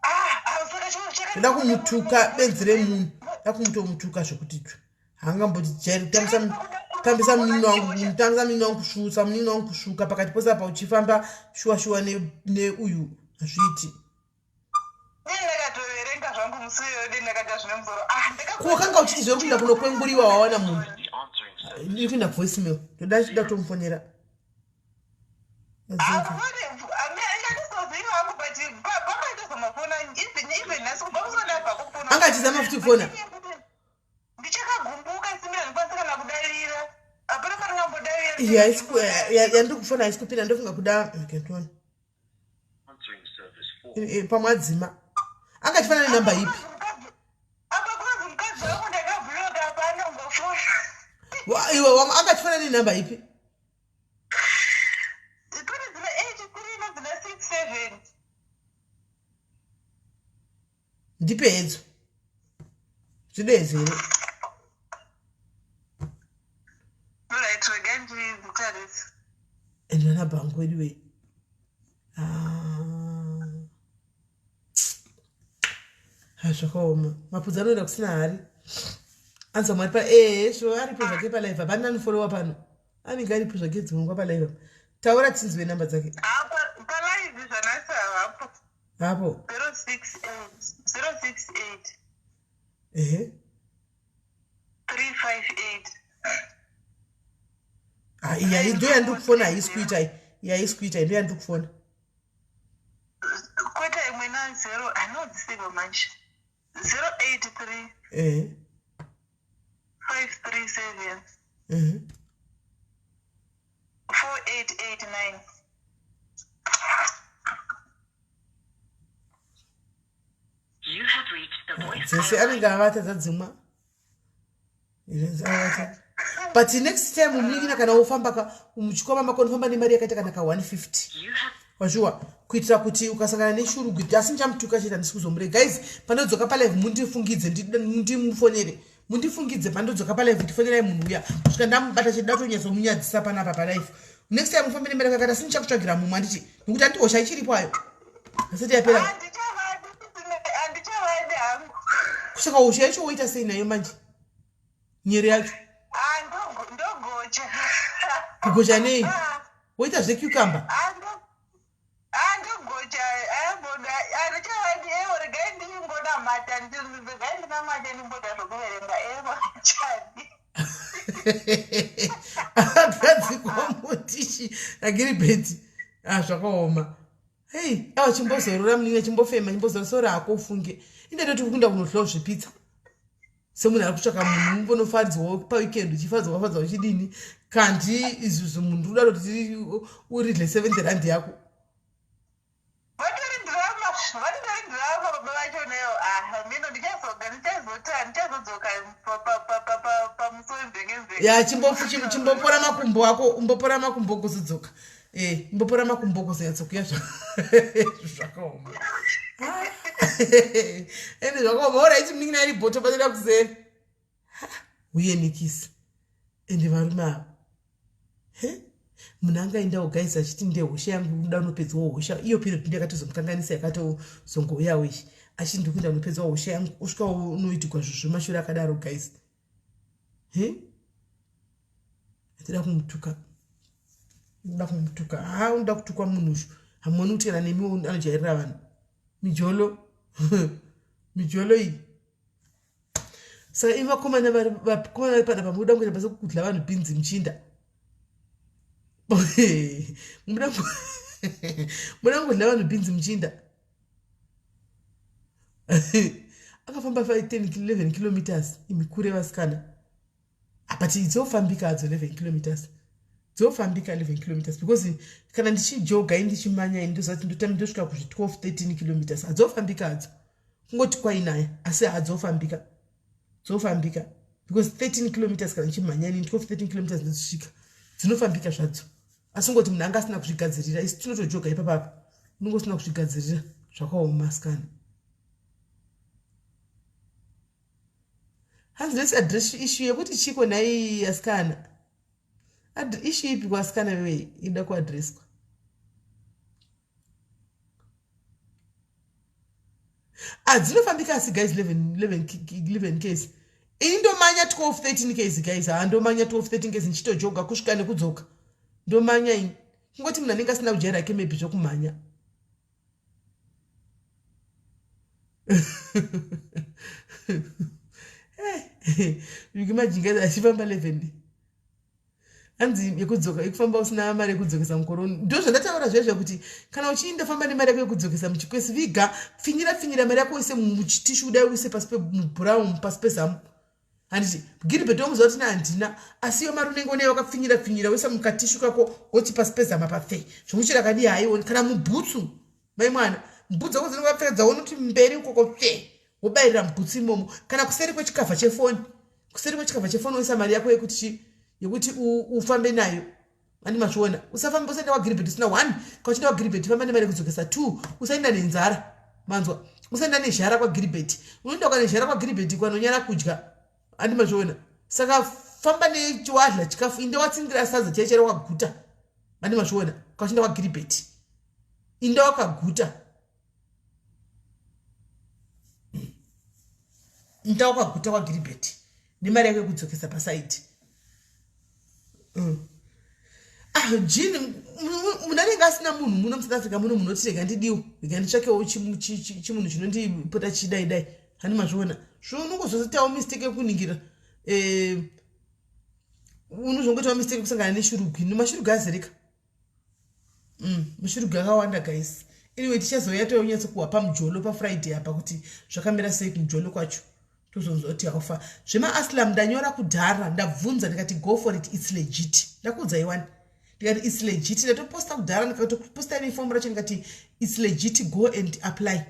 Ah, saka chino Ndoda kumutuka benzi remunhu. Ndoda kumutomutuka zvekuti tsva. Haangamboti jairi kutambisa munini wangu kutambisa munini wangu kusvusa munini wangu kusvuka pakati pose apa uchifamba shuwa shuwa neuyu hazviiti. Ndakatoverenga zvangu musi uyoyo dei ndakaita zvine musoro ah Ko wakanga uchiti zviri kuenda kunokwenguriwa wawana munhu. Iri kuenda voicemail. Ndoda chida kutomufonera. Anditoziva hangu but pakaitozomafona even nhasi kubva musi wandabva kufona. Anga achizama futi kufona. Yandiri kufona haisi kupinda ndofunga kuda mketoni pamwe adzima anga achifana nenhamba ipi? Iwe anga achifana nenhamba ipi? Ndipe hedzo zvidedzo here? And vana bhangu wedu wei. Ah. Ah, zvakaoma mapudzi anoenda kusina hari anza mwari pa ee so aripo zvake palive hapana anofolowa pano anenge aripo zvake dzimwe nguva palive taura tinzwe namba dzake. Ah, palive zvanasi havapo. Hapo. 068 068 Ehe. 358. Ah, iya ndo yandiri kufona haisi kuita iyi. Iya haisi kuita iyi ndo yandiri kufona. Kwete imwe na 0 anodzisiva manje. 083 Ehe. 537 Ehe. 4889. Dzese anenge avata dzadzimwa avata but next time munin'ina kana wofamba ka muchikwama mako unofamba nemari yakaita kana ka 150 wazviwa kuitira kuti ukasangana neshurugwi asi ndichamutuka chete handisi kuzomurega. Guys, pandodzoka palive mundifungidze ndimufonere mundifungidze pandodzoka palive kuti fonerai munhu uya kusvika ndamubata chete datonyatsomunyadzisa panapa palive. Next time ufambe nemari yakakata asi ndichakutsvagira mumwe handiti nekuti handiti hosha ichiripo ayo asati yapera. Handichavadi hangu. Kusaka hosha yacho woita sei nayo manje nyere yacho? Ah, ndogocha. Kugocha nei? Woita zvecucumber? Ah, ndogocha. Handichavadi ewo, regai ndingonamata, regai ndinamate ndimboita zvokuverenga ewo chadi. Agadzikwa mutishi agiribheti. Ah, zvakaoma. Hei, awa chimbozorora muninga, chimbofema, chimbozorora sora hako ufunge. Indetoti kukunda kunohlowa zvepizza semunhu ari kutsvaka munhu umbonofadzwawo paweekend uchifadzwa wafadzwa uchidini kanti izvizvi munhu uda kuti uridle 70 rand yako. Vatori drama, vatori drama baba vacho neyo. Ah, mino ndichazoga ndichazota ndichazodzoka pamusi wemvenge. Ya, chimbopora makumbo ako, umbopora makumbo kuzodzoka. Eh, imbopora makumbo kuzonyatsokuya. Zvakaoma ende zvakaoma. Alright munin'ina ari bhoto panoda kuseri uye nikisi ende varume ava. He, munhu angaendawo guys achiti ndehosha yangu kuda unopedzwawo hosha iyo period ndo yakatozomukanganisa yakatozongouyawo ichi achiti ndikuenda unopedzwa hosha yangu usvika unoitigwa zvinhu zvemashure akadaro guys. He, atida kumutuka, unoda kumutuka ha unoda kutukwa munhu ushu hamuoni kuti kana nemiwo anojairira vanhu mijolo mijolo iyi. Saka imi vakomana vakomana vari panapa munoda kuita basa kudla vanhu bhinzi muchinda muda kudla vanhu bhinzi muchinda akafamba 5 10 11 kilometers imi kure vasikana. But dzofambika hadzo 11 kilometers, dzofambika 11 kilometers because kana ndichijoga ini ndichimanya ini ndozati ndotami ndosvika kuzvi 12 13 kilometers. Hadzofambika hadzo kungoti kwainaya asi hadzofambika dzofambika because 13 kilometers kana ndichimhanya ini 12 13 kilometers ndozisvika dzinofambika zvadzo asi ngoti munhu anga asina kuzvigadzirira. Isi tinotojoga ipapapa unonge usina kuzvigadzirira. Zvakaoma asikana. Hanzi let's address issue yekuti chiko nhai asikana. Issue ipi kuasikana wewe ida kuadresswa? Ah, dzinofambika asi guys 11 11 11 ks ini ndomanya 12 13 ks guys. Ha, ndomanya 12 13 ks ndichitojoga kusvika nekudzoka ndomanya ini kungoti munhu anenge asina kujaira ke maybe zvokumhanya. You can imagine guys achifamba 11 hanzi yekudzoka yekufamba usina mari yekudzokesa mukoroni. Ndo zvandataura zvezve kuti kana uchiinda famba nemari yako yekudzokesa muchikwesi viga pfinyira pfinyira mari yako uise muchitishu kudai uise pasi pemubrown pasi pezamu. Handiti Gilbert womuziva kuti handina, asi iyo mari unenge unayo wakapfinyira pfinyira woisa mukatishu kako woti pasi pezama pafe zvokuchera kadi haioni kana mubhutsu mai mwana mbutsu dzako dzinenge wakapfekedza wonoti mberi ukoko fe wobayirira mubhutsu imomo kana kuseri kwechikavha chefoni kuseri kwechikavha chefoni woisa mari yako yekuti chi yekuti ufambe nayo andi mazviona usafamba usaenda kwagiribheti usina one ka uchienda kwagiribheti famba nemari yekudzokesa two usaenda nenzara manzwa usaenda nezhara kwagiribheti unoenda ukanezhara kwagiribheti kwanonyara kudya andi mazviona saka famba nechiwadla chikafu inde watsindira sadza chaichero waguta andi mazviona ka uchienda kwagiribheti inde wakaguta Nda wakaguta kwaGiribheti nemari yake yekudzokesa pasaidi. Mm. Ah, Jean, munhu anenge asina munhu muno muSouth Africa muno munoti rega ndidiwo, rega nditsvakewo chimunhu chinondipota chidai dai. Hani mazviona. Zvo unongozoitawo mistake yekuningira. Eh, unozongoitawo mistake kusangana neshurugwi. Mashurugwi azereka. Mm, mushurugu yakawanda guys. Anyway, tichazouya toyonyatso kuwa pamujolo pafriday apa kuti zvakamira sei kumujolo kwacho. Tozonzwa kuti haufa. Zvemaaslam ndanyora kudhara, ndabvunza ndikati go for it, it's legit. Ndakuudza iwani. Ndikati it's legit, ndatoposta kudhara ndikatoposta ine form racho ndikati it's legit, go and apply.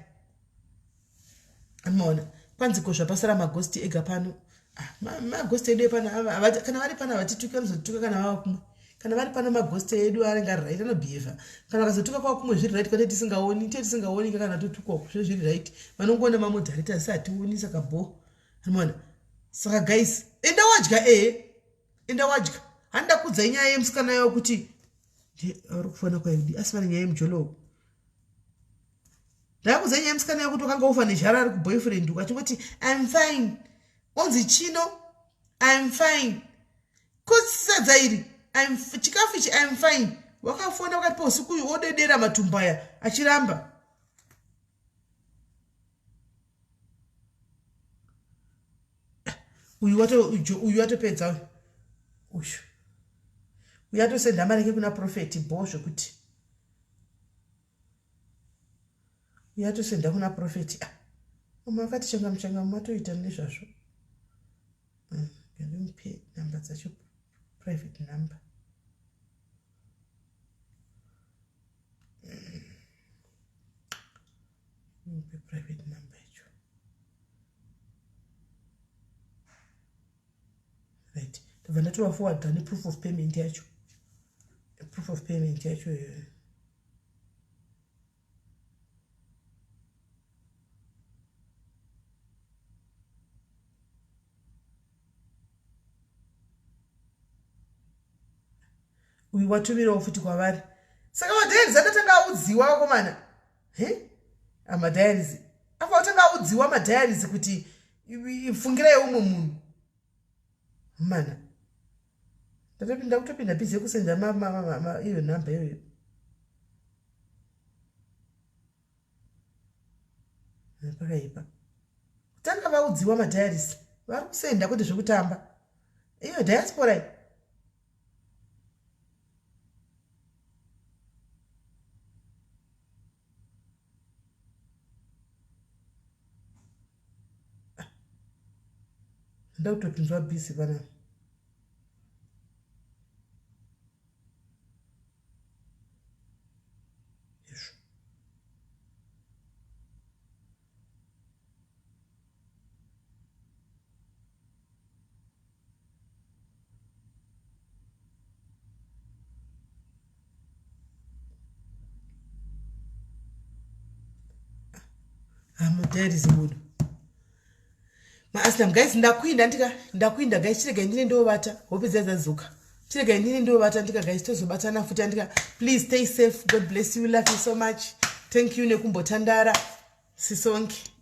Maona kwanzi ko zvapasara magosti ega pano. Ah, magosti edu epano kana vari pano havatituki vanozotuka kana vava kumwe. Kana vari pano magosti edu anenge ari right anobehave. Kana vakazotuka kwava kumwe zviri right kwete tisingaoni, tete tisingaoni kana totukwa zve zviri right. Vanongoona mamodarita asi hationi saka bho. Maona. Saka guys, enda wadya eh. Enda wadya. Handa kudza nyaya yemusikana yawo kuti ari kufona kwaidi asi vane nyaya yemujolo. Ndakuudza nyaya musikana yekuti wakanga ufa nezhara ari kuboyfriend uko achingoti I'm fine. Onzi chino I'm fine. Kosadza iri I'm chikafu ichi I'm fine. Wakafona wakati pausiku uyu odedera matumbu aya achiramba. Uyu wato uyu watopedza uyu. Uyu. Uyu atosenda mari yake kuna prophet bho zvekuti. Uyo atosenda kuna prophet ah mama akati changamu changamu matoita nezvazvo mm, ngandimupe number dzacho private number mm. mupe private number yacho right ndobva ndatova forwarda neproof of payment yacho proof of payment yacho iyoyo uyu watumirawo futi kwavari saka madiaries akatanga audziwa vakomana he amadiaries afa atanga audziwa madiaries kuti fungirai umwe munhu mana Ndatopinda kutopinda busy yekusenda iyo number iyoyo. Pakaipa. Kutanga vaudziwa madiaries vari kusenda kwete zvekutamba. Iyo diaspora iyi. Ndakutopinzwa busy panapa. Izvo. Amudairies munhu. Maaslam guys ndakuinda ndika ndakuinda guys chiregai ndine ndovata hope dziya dzadzoka. Chiregai ndine ndovata ndika guys tozobatana futi andika please stay safe god bless you love you so much. Thank you nekumbotandara sisonke.